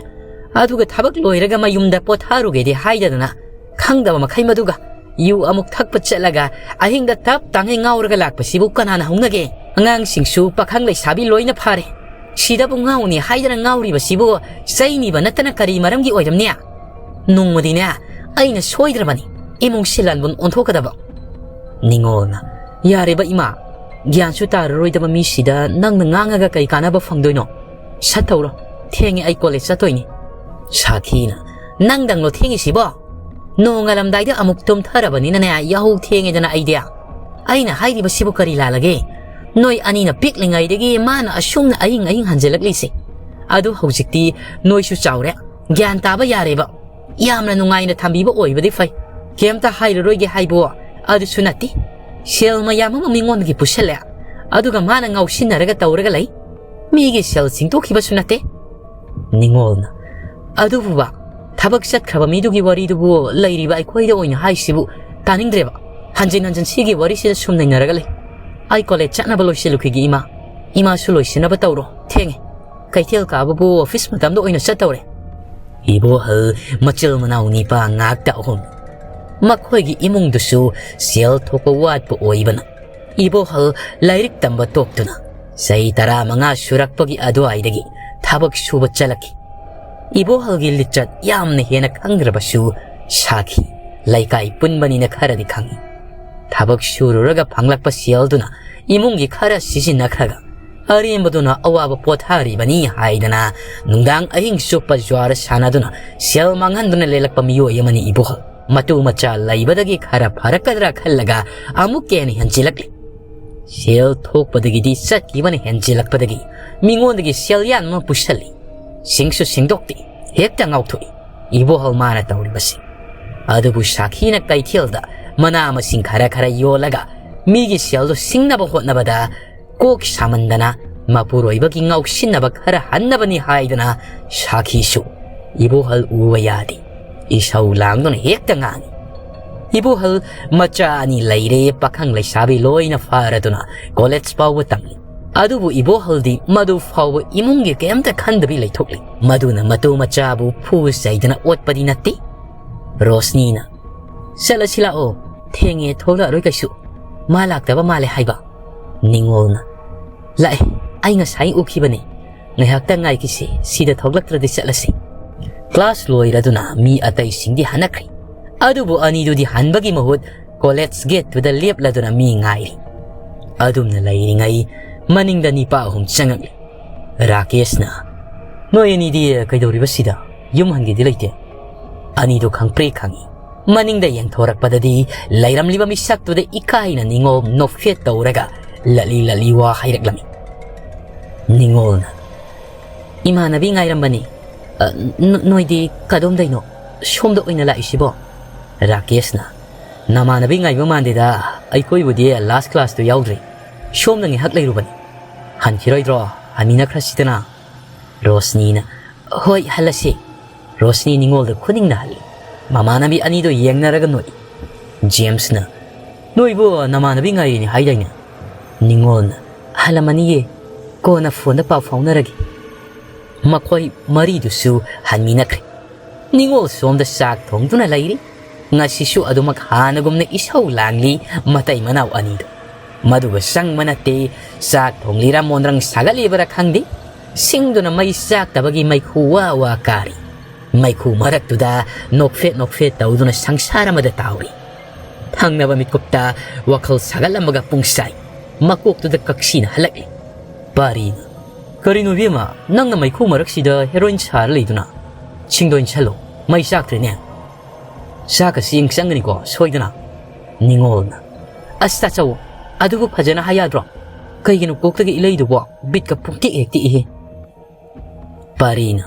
ꯑꯗꯨꯒ ꯊꯕꯛ ꯂꯣꯏꯔꯒ ꯃꯌꯨꯝꯗ ꯄꯣꯊꯥꯔꯨꯒꯦꯗꯤ ꯍꯥꯏꯗꯗꯅ ꯈꯪꯗꯕ ꯃꯈꯩ ꯃꯗꯨꯒ ꯌꯨ ꯑꯃꯨꯛ ꯊꯛꯄ ꯆꯠꯂꯒ ꯑꯍꯤꯡꯗ ꯇꯞ ꯇꯥꯡꯉꯩ ꯉꯥꯎꯔꯒ ꯂꯥꯛꯄꯁꯤꯕꯨ ꯀꯅꯥꯅ ꯍꯧꯅꯒꯦ? ꯑꯉꯥꯡꯁꯤꯡꯁꯨ ꯄꯥꯈꯪ ꯂꯩꯁꯥꯕꯤ ꯂꯣꯏꯅ ꯐꯥꯔꯦ꯫ ꯁꯤꯗꯕꯨ ꯉꯥꯎꯅꯤ ꯍꯥꯏꯗꯅ ꯉꯥꯎꯔꯤꯕꯁꯤꯕꯨ ꯆꯩꯅꯤꯕ ꯅꯠꯇꯅ ꯀꯔꯤ ꯃꯔꯝꯒꯤ ꯑꯣꯏꯔꯝꯅꯤ? ꯅꯣꯡꯃꯗꯤꯅꯦ, ꯑꯩꯅ ꯁꯣꯏꯗ꯭ꯔꯕꯅꯤ ꯏꯃꯨꯡ ꯁꯤꯂꯥꯟꯕꯨꯟ ꯑꯣꯟꯊꯣꯛꯀꯗꯕ꯫" ꯅꯤꯉꯣꯜꯅ, "ꯌꯥꯔꯦꯕ ꯏꯃꯥ, ꯒ꯭ꯌꯥꯟꯁꯨ ꯇꯥꯔꯔꯣꯏꯗꯕ ꯃꯤꯁꯤꯗ ꯅꯪꯅ ꯉꯥꯡꯉꯒ ꯀꯩ ꯀꯥꯟꯅꯕ ꯐꯪꯗꯣꯏꯅꯣ? ꯁꯠ ꯇꯧꯔꯣ, ꯊꯦꯡꯉꯦ, ꯑꯩ ꯀꯣꯂꯦꯖ ꯆꯠꯇꯣꯏꯅꯤ꯫" ꯁꯥꯈꯤꯅ, "ꯅꯪꯗꯪꯂꯣ ꯊꯦꯡꯉꯤꯁꯤꯕꯣ? ꯅꯣꯡꯉꯥꯜꯂꯝꯗꯥꯏꯗ ꯑꯃꯨꯛ ꯇꯨꯝꯊꯔꯕꯅꯤꯅꯅꯦ, ꯌꯥꯍꯧ ꯊꯦꯡꯉꯦꯗꯅ ꯑꯩꯗꯤ꯫ ꯑꯩꯅ ꯍꯥꯏꯔꯤꯕꯁꯤꯕꯨ ꯀꯔꯤ ꯂꯥꯜꯂꯒꯦ? ꯅꯣꯏ ꯑꯅꯤꯅ ꯄꯤꯛꯂꯤꯉꯩꯗꯒꯤ ꯃꯥꯅ ꯑꯁꯨꯝꯅ ꯑꯍꯤꯡ ꯑꯍꯤꯡ ꯍꯟꯖꯤꯜꯂꯛꯂꯤꯁꯦ꯫ ꯑꯗꯨ ꯍꯧꯖꯤꯛꯇꯤ ꯅꯣꯏꯁꯨ ꯆꯥꯎꯔꯦ, ꯒ꯭ꯌꯥꯟ ꯇꯥꯕ ꯌꯥꯔꯦꯕ꯫ ꯌꯥꯝꯅ ꯅꯨꯡꯉꯥꯏꯅ ꯊꯝꯕꯤꯕ ꯑꯣꯏꯕꯗꯤ ꯐꯩ꯫ ꯀꯩꯝꯇ ꯍꯥꯏꯔꯔꯣꯏꯒꯦ ꯍꯥꯏꯕꯨ ꯑꯗꯨꯁꯨ ꯅꯠꯇꯦ꯫ ꯁꯦꯜ ꯃꯌꯥꯝ ꯑꯃ ꯃꯤꯉꯣꯟꯗꯒꯤ ꯄꯨꯁꯜꯂꯦ, ꯑꯗꯨꯒ ꯃꯥꯅ ꯉꯥꯎꯁꯤꯟꯅꯔꯒ ꯇꯧꯔꯒ ꯂꯩ꯫ ꯃꯤꯒꯤ ꯁꯦꯜ ꯁꯤꯡꯗꯣꯛꯈꯤꯕꯁꯨ ꯅꯠꯇꯦ꯫ ꯅꯤꯉꯣꯜꯅ, ꯑꯗꯨꯕꯨꯕ, ꯊꯕꯛ ꯆꯠꯈ꯭ꯔꯕ ꯃꯤꯗꯨꯒꯤ ꯋꯥꯔꯤꯗꯨꯕꯨ ꯂꯩꯔꯤꯕ ꯑꯩꯈꯣꯏꯗ ꯑꯣꯏꯅ ꯍꯥꯏꯁꯤꯕꯨ ꯇꯥꯅꯤꯡꯗ꯭ꯔꯦꯕ꯫ ꯍꯟꯖꯤꯟ ꯍꯟꯖꯤꯟ ꯁꯤꯒꯤ ꯋꯥꯔꯤꯁꯤꯗ ꯁꯨꯝ ꯅꯩꯅꯔꯒ ꯂꯩ꯫ ꯑꯩ ꯀꯣꯂꯦꯖ ꯆꯠꯅꯕ ꯂꯣꯏꯁꯤꯜꯂꯨꯈꯤꯒꯦ, ꯏꯃꯥ꯫ ꯏꯃꯥꯁꯨ ꯂꯣꯏꯁꯤꯟꯅꯕ ꯇꯧꯔꯣ, ꯊꯦꯡꯉꯦ꯫ ꯀꯩꯊꯦꯜ ꯀꯥꯕꯕꯨ ꯑꯣꯐꯤꯁ ꯃꯇꯝꯗ ꯑꯣꯏꯅ ꯆꯠꯇꯧꯔꯦ꯫ ꯏꯕꯣꯍꯜ ꯃꯆꯤꯜ ꯃꯅꯥꯎ ꯅꯤꯄꯥ ꯉꯥꯛꯇ ꯑꯍꯨꯝ꯫ ꯃꯈꯣꯏꯒꯤ ꯏꯃꯨꯡꯗꯨꯁꯨ ꯁꯦꯜ ꯊꯣꯛꯄ ꯋꯥꯠꯄ ꯑꯣꯏꯕꯅ, ꯏꯕꯣꯍꯜ ꯂꯥꯏꯔꯤꯛ ꯇꯝꯕ ꯇꯣꯛꯇꯨꯅ ꯆꯍꯤ ꯇꯔꯥꯃꯉꯥ ꯁꯨꯔꯛꯄꯒꯤ ꯑꯗꯨꯋꯥꯏꯗꯒꯤ ꯊꯕꯛ ꯁꯨꯕ ꯆꯠꯂꯛꯈꯤ꯫ ꯏꯕꯣꯍꯜꯒꯤ ꯂꯤꯆꯠ ꯌꯥꯝꯅ ꯍꯦꯟꯅ ꯈꯪꯗ꯭ꯔꯕꯁꯨ, ꯁꯥꯈꯤ ꯂꯩꯀꯥꯏ ꯄꯨꯟꯕꯅꯤꯅ ꯈꯔꯗꯤ ꯈꯪꯏ꯫ ꯊꯕꯛ ꯁꯨꯔꯨꯔꯒ ꯐꯪꯂꯛꯄ ꯁꯦꯜꯗꯨꯅ ꯏꯃꯨꯡꯒꯤ ꯈꯔ ꯁꯤꯖꯤꯟꯅꯈ꯭ꯔꯒ, ꯑꯔꯦꯝꯕꯗꯨꯅ ꯑꯋꯥꯕ ꯄꯣꯊꯥꯔꯤꯕꯅꯤ ꯍꯥꯏꯗꯅ ꯅꯨꯡꯗꯥꯡ ꯑꯍꯤꯡ ꯆꯨꯞꯄ ꯖ꯭ꯋꯥꯔ ꯁꯥꯟꯅꯗꯨꯅ ꯁꯦꯜ ꯃꯥꯡꯍꯟꯗꯨꯅ ꯂꯦꯜꯂꯛꯄ ꯃꯤꯑꯣꯏ ꯑꯃꯅꯤ ꯏꯕꯣꯍꯜ꯫ ꯃꯇꯨ ꯃꯆꯥ ꯂꯩꯕꯗꯒꯤ ꯈꯔ ꯐꯔꯛꯀꯗ꯭ꯔꯥ ꯈꯜꯂꯒ ꯑꯃꯨꯛꯀ ꯍꯦꯟꯅ ꯍꯦꯟꯖꯤꯜꯂꯛꯂꯤ꯫ ꯁꯦꯜ ꯊꯣꯛꯄꯗꯒꯤꯗꯤ ꯆꯠꯈꯤꯕꯅ ꯍꯦꯟꯖꯤꯜꯂꯛꯄꯗꯒꯤ ꯃꯤꯉꯣꯟꯗꯒꯤ ꯁꯦꯜ ꯌꯥꯟꯕ ꯑꯃ ꯄꯨꯁꯜꯂꯤ꯫ ꯁꯤꯡꯁꯨ ꯁꯤꯡꯗꯣꯛꯇꯦ, ꯍꯦꯛꯇ ꯉꯥꯎꯊꯣꯛꯏ ꯏꯕꯣꯍꯜ ꯃꯥꯅ ꯇꯧꯔꯤꯕꯁꯤ꯫ ꯑꯗꯨꯕꯨ ꯁꯥꯈꯤꯅ ꯀꯩꯊꯦꯜꯗ ꯃꯅꯥ ꯃꯁꯤꯡ ꯈꯔ ꯈꯔ ꯌꯣꯜꯂꯒ ꯃꯤꯒꯤ ꯁꯦꯜꯗꯨ ꯁꯤꯡꯅꯕ ꯍꯣꯠꯅꯕꯗ, ꯀꯣꯛ ꯁꯥꯃꯟꯗꯅ ꯃꯄꯨꯔꯣꯏꯕꯒꯤ ꯉꯥꯎꯁꯤꯟꯅꯕ ꯈꯔ ꯍꯟꯅꯕꯅꯤ ꯍꯥꯏꯗꯅ ꯁꯥꯈꯤꯁꯨ ꯏꯕꯣꯍꯜ ꯎꯕ ꯌꯥꯗꯦ꯫ ꯏꯁꯧ ꯂꯥꯡꯗꯨꯅ ꯍꯦꯛꯇ ꯉꯥꯡꯏ꯫ ꯏꯕꯣꯍꯜ ꯃꯆꯥ ꯑꯅꯤ ꯂꯩꯔꯦ, ꯄꯥꯈꯪ ꯂꯩꯁꯥꯕꯤ ꯂꯣꯏꯅ ꯐꯥꯔꯗꯨꯅ ꯀꯣꯂꯦꯖ ꯐꯥꯎꯕ ꯇꯝꯂꯤ꯫ ꯑꯗꯨꯕꯨ ꯏꯕꯣꯍꯜꯗꯤ ꯃꯗꯨ ꯐꯥꯎꯕ ꯏꯃꯨꯡꯒꯤ ꯀꯩꯝꯇ ꯈꯟꯗꯕꯤ ꯂꯩꯊꯣꯛꯂꯤ꯫ ꯃꯗꯨꯅ ꯃꯇꯨ ꯃꯆꯥꯕꯨ ꯐꯨ ꯆꯩꯗꯅ ꯑꯣꯠꯄꯗꯤ ꯅꯠꯇꯦ꯫ ꯔꯣꯁꯅꯤꯅ, "ꯆꯠꯂꯁꯤ ꯂꯥꯛꯑꯣ, ꯊꯦꯡꯉꯦ, ꯊꯣꯛꯂꯛꯑꯔꯣꯏ ꯀꯩꯁꯨ꯫ ꯃꯥ ꯂꯥꯛꯇꯕ ꯃꯥꯜꯂꯦ ꯍꯥꯏꯕ?" ꯅꯤꯉꯣꯜꯅ, "ꯂꯥꯛꯑꯦ, ꯑꯩ ꯉꯁꯥꯏ ꯎꯈꯤꯕꯅꯦ꯫ ꯉꯥꯏꯍꯥꯛꯇꯪ ꯉꯥꯏꯈꯤꯁꯤ, ꯁꯤꯗ ꯊꯣꯛꯂꯛꯇ꯭ꯔꯗꯤ ꯆꯠꯂꯁꯤ꯫" ꯀ꯭ꯂꯥꯁ ꯂꯣꯏꯔꯗꯨꯅ ꯃꯤ ꯑꯇꯩꯁꯤꯡꯗꯤ ꯍꯟꯅꯈ꯭ꯔꯦ꯫ ꯑꯗꯨꯕꯨ ꯑꯅꯤꯗꯨꯗꯤ ꯍꯟꯕꯒꯤ ꯃꯍꯨꯠ ꯀꯣꯂꯦꯖ ꯒꯦꯠꯇꯨꯗ ꯂꯦꯞꯂꯗꯨꯅ ꯃꯤ ꯉꯥꯏꯔꯤ꯫ ꯑꯗꯨꯝꯅ ꯂꯩꯔꯤꯉꯩ ꯃꯅꯤꯡꯗ ꯅꯤꯄꯥ ꯑꯍꯨꯝ ꯆꯪꯉꯛꯂꯤ꯫ ꯔꯥꯀꯦꯁꯅ, "ꯅꯣꯏ ꯑꯅꯤꯗꯤ ꯀꯩꯗꯧꯔꯤꯕ ꯁꯤꯗ? ꯌꯨꯝ ꯍꯟꯒꯦꯗꯤ ꯂꯩꯇꯦ?" ꯑꯅꯤꯗꯨ ꯈꯪꯄ꯭ꯔꯦꯛ ꯈꯪꯏ꯫ ꯃꯅꯤꯡꯗ ꯌꯦꯡꯊꯣꯔꯛꯄꯗꯗꯤ ꯂꯩꯔꯝꯂꯤꯕ ꯃꯤꯁꯛꯇꯨꯗ ꯏꯀꯥꯏꯅ ꯅꯤꯉꯣꯜ ꯅꯣꯛꯐꯦꯠ ꯇꯧꯔꯒ ꯂꯠꯂꯤ ꯂꯠꯂꯤ ꯋꯥ ꯍꯥꯏꯔꯛꯂꯝꯃꯤ꯫ ꯅꯤꯉꯣꯜꯅ, "ꯏꯃꯥꯟꯅꯕꯤ ꯉꯥꯏꯔꯝꯕꯅꯤ꯫ ꯑ, ꯅ-, ꯅꯣꯏꯗꯤ ꯀꯗꯣꯝꯗꯩꯅꯣ? ꯁꯣꯝꯗ ꯑꯣꯏꯅ ꯂꯥꯛꯏꯁꯤꯕꯣ?" ꯔꯥꯀꯦꯁꯅ, "ꯅꯃꯥꯟꯅꯕꯤ ꯉꯥꯏꯕ ꯃꯥꯟꯗꯦꯗ, ꯑꯩꯈꯣꯏꯕꯨꯗꯤ ꯂꯥꯁ ꯀ꯭ꯂꯥꯁꯇꯨ ꯌꯥꯎꯗ꯭ꯔꯤ꯫ ꯁꯣꯝꯗ ꯉꯥꯏꯍꯥꯛ ꯂꯩꯔꯨꯕꯅꯤ꯫ ꯍꯟꯈꯤꯔꯣꯏꯗ꯭ꯔꯣ?" ꯍꯟꯃꯤꯟꯅꯈ꯭ꯔꯁꯤꯗꯅ꯫ ꯔꯣꯁꯅꯤꯅ, "ꯍꯣꯏ, ꯍꯜꯂꯁꯤ꯫" ꯔꯣꯁꯅꯤ ꯅꯤꯉꯣꯜꯗ ꯈꯨꯅꯤꯡꯅ ꯍꯜꯂꯤ꯫ ꯃꯃꯥꯟꯅꯕꯤ ꯑꯅꯤꯗꯣ ꯌꯦꯡꯅꯔꯒ ꯅꯣꯛꯏ꯫ ꯖꯦꯝꯁꯅ, "ꯅꯣꯏꯕꯨ ꯅꯃꯥꯟꯅꯕꯤ ꯉꯥꯏꯔꯤꯅꯤ ꯍꯥꯏꯗꯥꯏꯅꯦ?" ꯅꯤꯉꯣꯜꯅ, "ꯍꯜꯂꯝꯃꯅꯤꯌꯦ, ꯀꯣꯟꯅ ꯐꯣꯟꯗ ꯄꯥꯎ ꯐꯥꯎꯅꯔꯒꯦ꯫" ꯃꯈꯣꯏ ꯃꯔꯤꯗꯨꯁꯨ ꯍꯟꯃꯤꯟꯅꯈ꯭ꯔꯦ꯫ ꯅꯤꯉꯣꯜ ꯁꯣꯝꯗ ꯆꯥꯛ ꯊꯣꯡꯗꯨꯅ ꯂꯩꯔꯤ꯫ ꯉꯁꯤꯁꯨ ꯑꯗꯨꯃꯛ ꯍꯥꯟꯅꯒꯨꯝꯅ ꯏꯁꯧ ꯂꯥꯡꯂꯤ ꯃꯇꯩ ꯃꯅꯥꯎ ꯑꯅꯤꯗꯨ꯫ ꯃꯗꯨꯒ ꯆꯪꯕ ꯅꯠꯇꯦ, ꯆꯥꯛ ꯊꯣꯡꯂꯤꯔꯥ ꯃꯣꯟꯗ꯭ꯔꯪ ꯁꯥꯒꯠꯂꯤꯕꯔꯥ ꯈꯪꯗꯦ, ꯁꯤꯡꯗꯨꯅ ꯃꯩ ꯆꯥꯛꯇꯕꯒꯤ ꯃꯩꯈꯨ ꯋꯥ ꯋꯥ ꯀꯥꯔꯤ꯫ ꯃꯩꯈꯨ ꯃꯔꯛꯇꯨꯗ ꯅꯣꯛꯐꯦꯠ ꯅꯣꯛꯐꯦꯠ ꯇꯧꯗꯨꯅ ꯁꯪꯁꯥꯔ ꯑꯃꯗ ꯇꯥꯎꯔꯤ꯫ ꯊꯪꯅꯕ ꯃꯤꯠꯀꯨꯞꯇ ꯋꯥꯈꯜ ꯁꯥꯒꯠꯂꯝꯕꯒ ꯄꯨꯡꯁꯥꯏ ꯃꯀꯣꯛꯇꯨꯗ ꯀꯛꯁꯤꯅ ꯍꯜꯂꯛꯂꯤ꯫ ꯄꯥꯔꯤꯅ, "ꯀꯔꯤꯅꯣ ꯏꯕꯦꯝꯃ, ꯅꯪꯅ ꯃꯩꯈꯨ ꯃꯔꯛꯁꯤꯗ ꯍꯦꯔꯣꯏꯟ ꯁꯥꯔ ꯂꯩꯗꯨꯅ? ꯁꯤꯡꯗꯣ ꯏꯟꯁꯜꯂꯣ, ꯃꯩ ꯆꯥꯛꯇ꯭ꯔꯦꯅꯦ꯫" "ꯆꯥꯛꯀ ꯆꯦꯡ ꯆꯪꯒꯅꯤꯀꯣ ꯁꯣꯏꯗꯅ꯫" ꯅꯤꯉꯣꯜꯅ, "ꯑꯁ ꯇꯥꯆꯧ, ꯑꯗꯨꯕꯨ ꯐꯖꯅ ꯍꯥꯏ ꯌꯥꯗ꯭ꯔꯣ? ꯀꯩꯒꯤꯅꯣ ꯀꯣꯛꯇꯒꯤ ꯏꯂꯩꯗꯨꯕꯣ? ꯕꯤꯠꯀ ꯄꯨꯡꯇꯦꯛ ꯍꯦꯛ ꯇꯦꯛꯏꯍꯦ꯫" ꯄꯥꯔꯤꯅ,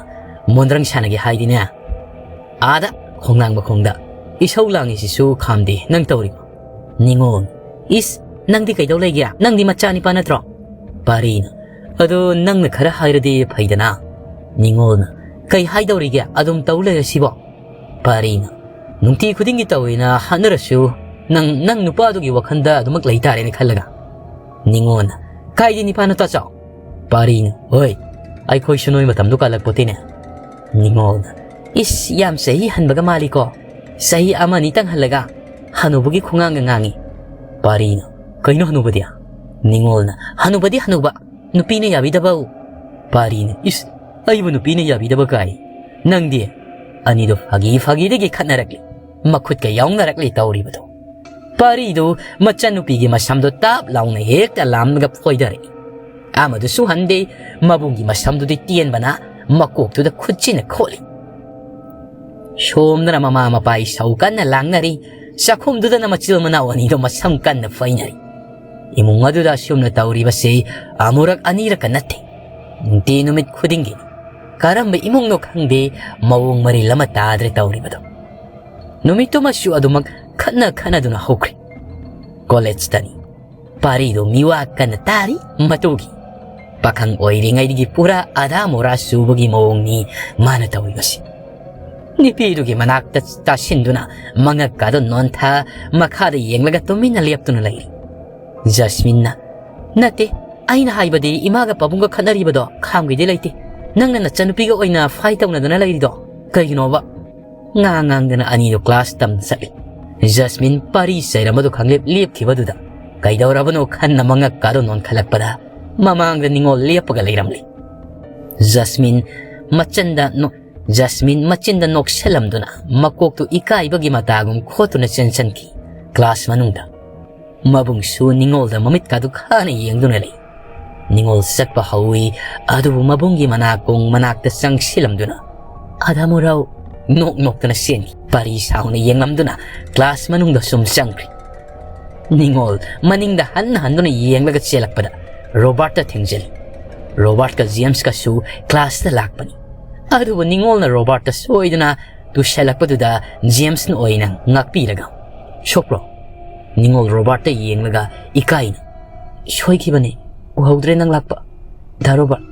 "ꯃꯣꯟꯗ꯭ꯔꯪ ꯁꯥꯟꯅꯒꯦ ꯍꯥꯏꯗꯤꯅꯦ, ꯑꯥꯗ ꯈꯣꯡꯅꯥꯡ ꯃꯈꯣꯡꯗ ꯏꯁꯧ ꯂꯥꯡꯉꯤꯁꯤꯁꯨ ꯈꯥꯝꯗꯦ ꯅꯪ ꯇꯧꯔꯤꯕ꯫" ꯅꯤꯉꯣꯜ, "ꯏꯁ, ꯅꯪꯗꯤ ꯀꯩꯗꯧ ꯂꯩꯒꯦ? ꯅꯪꯗꯤ ꯃꯆꯥ ꯅꯤꯄꯥ ꯅꯠꯇ꯭ꯔꯣ?" ꯄꯥꯔꯤꯅ, "ꯑꯗꯣ ꯅꯪꯅ ꯈꯔ ꯍꯥꯏꯔꯗꯤ ꯐꯩꯗꯅ꯫" ꯅꯤꯉꯣꯜꯅ, "ꯀꯩ ꯍꯥꯏꯗꯧꯔꯤꯒꯦ? ꯑꯗꯨꯝ ꯇꯧ ꯂꯩꯔꯁꯤꯕꯣ?" ꯄꯥꯔꯤꯅ, "ꯅꯨꯡꯇꯤ ꯈꯨꯗꯤꯡꯒꯤ ꯇꯧꯋꯦꯅ ꯍꯥꯠꯅꯔꯁꯨ ꯅꯪ, ꯅꯪ ꯅꯨꯄꯥꯗꯨꯒꯤ ꯋꯥꯈꯜꯗ ꯑꯗꯨꯃꯛ ꯂꯩꯇꯥꯔꯦꯅ ꯈꯜꯂꯒ꯫" ꯅꯤꯉꯣꯜꯅ, "ꯀꯥꯏꯗꯩ ꯅꯤꯄꯥꯅꯣ ꯇꯥꯆꯧ?" ꯄꯥꯔꯤꯅ, "ꯍꯣꯏ, ꯑꯩꯈꯣꯏꯁꯨ ꯅꯣꯏ ꯃꯇꯝꯗꯨ ꯀꯥꯜꯂꯛꯄꯣꯠꯇꯦꯅꯦ꯫" ꯅꯤꯉꯣꯜꯅ, "ꯏꯁ, ꯌꯥꯝ ꯆꯍꯤ ꯍꯟꯕꯒ ꯃꯥꯜꯂꯤꯀꯣ? ꯆꯍꯤ ꯑꯃ ꯑꯅꯤꯇꯪ ꯍꯜꯂꯒ ꯍꯅꯨꯕꯒꯤ ꯈꯣꯡꯉꯥꯡꯒ ꯉꯥꯡꯉꯤ꯫" ꯄꯥꯔꯤꯅ, "ꯀꯩꯅꯣ ꯍꯅꯨꯕꯗꯤ?" ꯅꯤꯉꯣꯜꯅ, "ꯍꯅꯨꯕꯗꯤ ꯍꯅꯨꯕ, ꯅꯨꯄꯤꯅ ꯌꯥꯕꯤꯗꯕ꯫" ꯄꯥꯔꯤꯅ, "ꯏꯁ, ꯑꯩꯕꯨ ꯅꯨꯄꯤꯅ ꯌꯥꯕꯤꯗꯕ ꯀꯥꯏ? ꯅꯪꯗꯤ?" ꯑꯅꯤꯗꯣ ꯐꯥꯒꯤ ꯐꯥꯒꯤꯗꯒꯤ ꯈꯠꯅꯔꯛꯂꯤ, ꯃꯈꯨꯠꯀ ꯌꯥꯎꯅꯔꯛꯂꯤ ꯇꯧꯔꯤꯕꯗꯣ꯫ ꯄꯥꯔꯤꯗꯨ ꯃꯆꯟꯅꯨꯄꯤꯒꯤ ꯃꯁꯝꯗꯣ ꯇꯥꯞ ꯂꯥꯎꯅ ꯍꯦꯛꯇ ꯂꯥꯝꯂꯒ ꯐꯣꯏꯗꯔꯛꯏ꯫ ꯑꯃꯗꯨꯁꯨ ꯍꯟꯗꯦ, ꯃꯕꯨꯡꯒꯤ ꯃꯁꯝꯗꯨꯗꯤ ꯇꯦꯟꯕꯅ ꯃꯀꯣꯛꯇꯨꯗ ꯈꯨꯠꯁꯤꯅ ꯈꯣꯠꯂꯤ꯫ ꯁꯣꯝꯗꯅ ꯃꯃꯥ ꯃꯄꯥ ꯏꯁꯧ ꯀꯟꯅ ꯂꯥꯡꯅꯔꯤ, ꯆꯥꯛꯈꯨꯝꯗꯨꯗꯅ ꯃꯆꯤꯜ ꯃꯅꯥꯎ ꯑꯅꯤꯗꯣ ꯃꯁꯝ ꯀꯟꯅ ꯐꯣꯏꯅꯔꯤ꯫ ꯏꯃꯨꯡ ꯑꯗꯨꯗ ꯑꯁꯨꯝꯅ ꯇꯧꯔꯤꯕꯁꯤ ꯑꯃꯨꯔꯛ ꯑꯅꯤꯔꯛꯀ ꯅꯠꯇꯦ, ꯅꯨꯡꯇꯤ ꯅꯨꯃꯤꯠ ꯈꯨꯗꯤꯡꯒꯤꯅꯤ꯫ ꯀꯔꯝꯕ ꯏꯃꯨꯡꯅꯣ ꯈꯪꯗꯦ, ꯃꯑꯣꯡ ꯃꯔꯤꯜ ꯑꯃ ꯇꯥꯗ꯭ꯔꯦ ꯇꯧꯔꯤꯕꯗꯣ꯫ ꯅꯨꯃꯤꯠꯇꯨꯃꯁꯨ ꯑꯗꯨꯃꯛ ꯈꯠꯅ ꯈꯠꯅꯗꯨꯅ ꯍꯧꯈ꯭ꯔꯦ꯫ ꯀꯣꯂꯦꯖꯇꯅꯤ꯫ ꯄꯥꯔꯤꯗꯣ ꯃꯤꯋꯥ ꯀꯟꯅ ꯇꯥꯔꯤ ꯃꯇꯨꯒꯤ꯫ ꯄꯥꯈꯪ ꯑꯣꯏꯔꯤꯉꯩꯗꯒꯤ ꯄꯨꯔꯥ ꯑꯙꯥ ꯃꯣꯔꯥ ꯆꯨꯕꯒꯤ ꯃꯑꯣꯡꯅꯤ ꯃꯥꯅ ꯇꯧꯔꯤꯕꯁꯤ꯫ ꯅꯨꯄꯤꯗꯨꯒꯤ ꯃꯅꯥꯛꯇ ꯇꯥꯁꯤꯟꯗꯨꯅ ꯃꯉꯛꯀꯥꯗꯣ ꯅꯣꯟꯊ ꯃꯈꯥꯗ ꯌꯦꯡꯂꯒ ꯇꯨꯃꯤꯟꯅ ꯂꯦꯞꯇꯨꯅ ꯂꯩꯔꯤ꯫ ꯖꯁꯃꯤꯟꯅ, "ꯅꯠꯇꯦ, ꯑꯩꯅ ꯍꯥꯏꯕꯗꯤ ꯏꯃꯥꯒ ꯄꯥꯕꯨꯡꯒ ꯈꯠꯅꯔꯤꯕꯗꯣ ꯈꯥꯝꯒꯤꯗꯤ ꯂꯩꯇꯦ꯫ ꯅꯪꯅ ꯅꯆꯟꯅꯨꯄꯤꯒ ꯑꯣꯏꯅ ꯐꯥꯏꯠ ꯇꯧꯅꯗꯅ ꯂꯩꯔꯤꯗꯣ ꯀꯩꯒꯤꯅꯣꯕ?" ꯉꯥꯡ ꯉꯥꯡꯗꯅ ꯑꯅꯤꯗꯣ ꯀ꯭ꯂꯥꯁ ꯇꯝꯅ ꯆꯠꯂꯤ꯫ ꯖꯁꯃꯤꯟ ꯄꯥꯔꯤ ꯆꯩꯔꯝꯕꯗꯨ ꯈꯪꯂꯦꯞ ꯂꯦꯞꯈꯤꯕꯗꯨꯗ ꯀꯩꯗꯧꯔꯕꯅꯣ ꯈꯟꯅ ꯃꯉꯛꯀꯥꯗꯣ ꯅꯣꯟꯈꯠꯂꯛꯄꯗ ꯃꯃꯥꯡꯗ ꯅꯤꯉꯣꯜ ꯂꯦꯞꯄꯒ ꯂꯩꯔꯝꯂꯤ꯫ ꯖꯁꯃꯤꯟ ꯃꯆꯟꯗ ꯅꯣ-, ꯖꯁꯃꯤꯟ ꯃꯆꯤꯟꯗ ꯅꯣꯛꯁꯜꯂꯝꯗꯨꯅ ꯃꯀꯣꯛꯇꯨ ꯏꯀꯥꯏꯕꯒꯤ ꯃꯇꯥꯒꯨꯝ ꯈꯣꯠꯇꯨꯅ ꯆꯦꯟꯁꯤꯟꯈꯤ ꯀ꯭ꯂꯥꯁ ꯃꯅꯨꯡꯗ꯫ ꯃꯕꯨꯡꯁꯨ ꯅꯤꯉꯣꯜꯗ ꯃꯃꯤꯠꯀꯥꯗꯨ ꯈꯥꯅ ꯌꯦꯡꯗꯨꯅ ꯂꯩ꯫ ꯅꯤꯉꯣꯜ ꯆꯠꯄ ꯍꯧꯏ, ꯑꯗꯨꯕꯨ ꯃꯕꯨꯡꯒꯤ ꯃꯅꯥꯀꯣꯡ ꯃꯅꯥꯛꯇ ꯆꯪꯁꯤꯜꯂꯝꯗꯨꯅ, "ꯑꯗꯥ ꯃꯨꯔꯧ!" ꯅꯣꯛ ꯅꯣꯛꯇꯅ ꯆꯦꯟꯈꯤ꯫ ꯄꯥꯔꯤ ꯁꯥꯎꯅ ꯌꯦꯡꯂꯝꯗꯨꯅ ꯀ꯭ꯂꯥꯁ ꯃꯅꯨꯡꯗ ꯁꯨꯝ ꯆꯪꯈ꯭ꯔꯤ꯫ ꯅꯤꯉꯣꯜ ꯃꯅꯤꯡꯗ ꯍꯟꯅ ꯍꯟꯗꯨꯅ ꯌꯦꯡꯂꯒ ꯆꯦꯜꯂꯛꯄꯗ ꯔꯣꯕꯥꯔꯠꯇ ꯊꯦꯡꯖꯤꯜꯂꯤ꯫ ꯔꯣꯕꯥꯔꯠꯀ ꯖꯦꯝꯁꯀꯁꯨ ꯀ꯭ꯂꯥꯁꯇ ꯂꯥꯛꯄꯅꯤ꯫ ꯑꯗꯨꯕꯨ ꯅꯤꯉꯣꯜꯅ ꯔꯣꯕꯥꯔꯠꯇ ꯁꯣꯏꯗꯨꯅ ꯇꯨꯁꯜꯂꯛꯄꯗꯨꯗ ꯖꯦꯝꯁꯅ ꯑꯣꯏꯅ ꯉꯥꯛꯄꯤꯔꯒ, "ꯁꯣꯛꯄ꯭ꯔꯣ?" ꯅꯤꯉꯣꯜ ꯔꯣꯕꯥꯔꯠꯇ ꯌꯦꯡꯂꯒ ꯏꯀꯥꯏꯅ, "ꯁꯣꯏꯈꯤꯕꯅꯦ, ꯎꯍꯧꯗ꯭ꯔꯦ ꯅꯪ ꯂꯥꯛꯄ, ꯗꯥ ꯔꯣꯕꯥꯔꯠ꯫"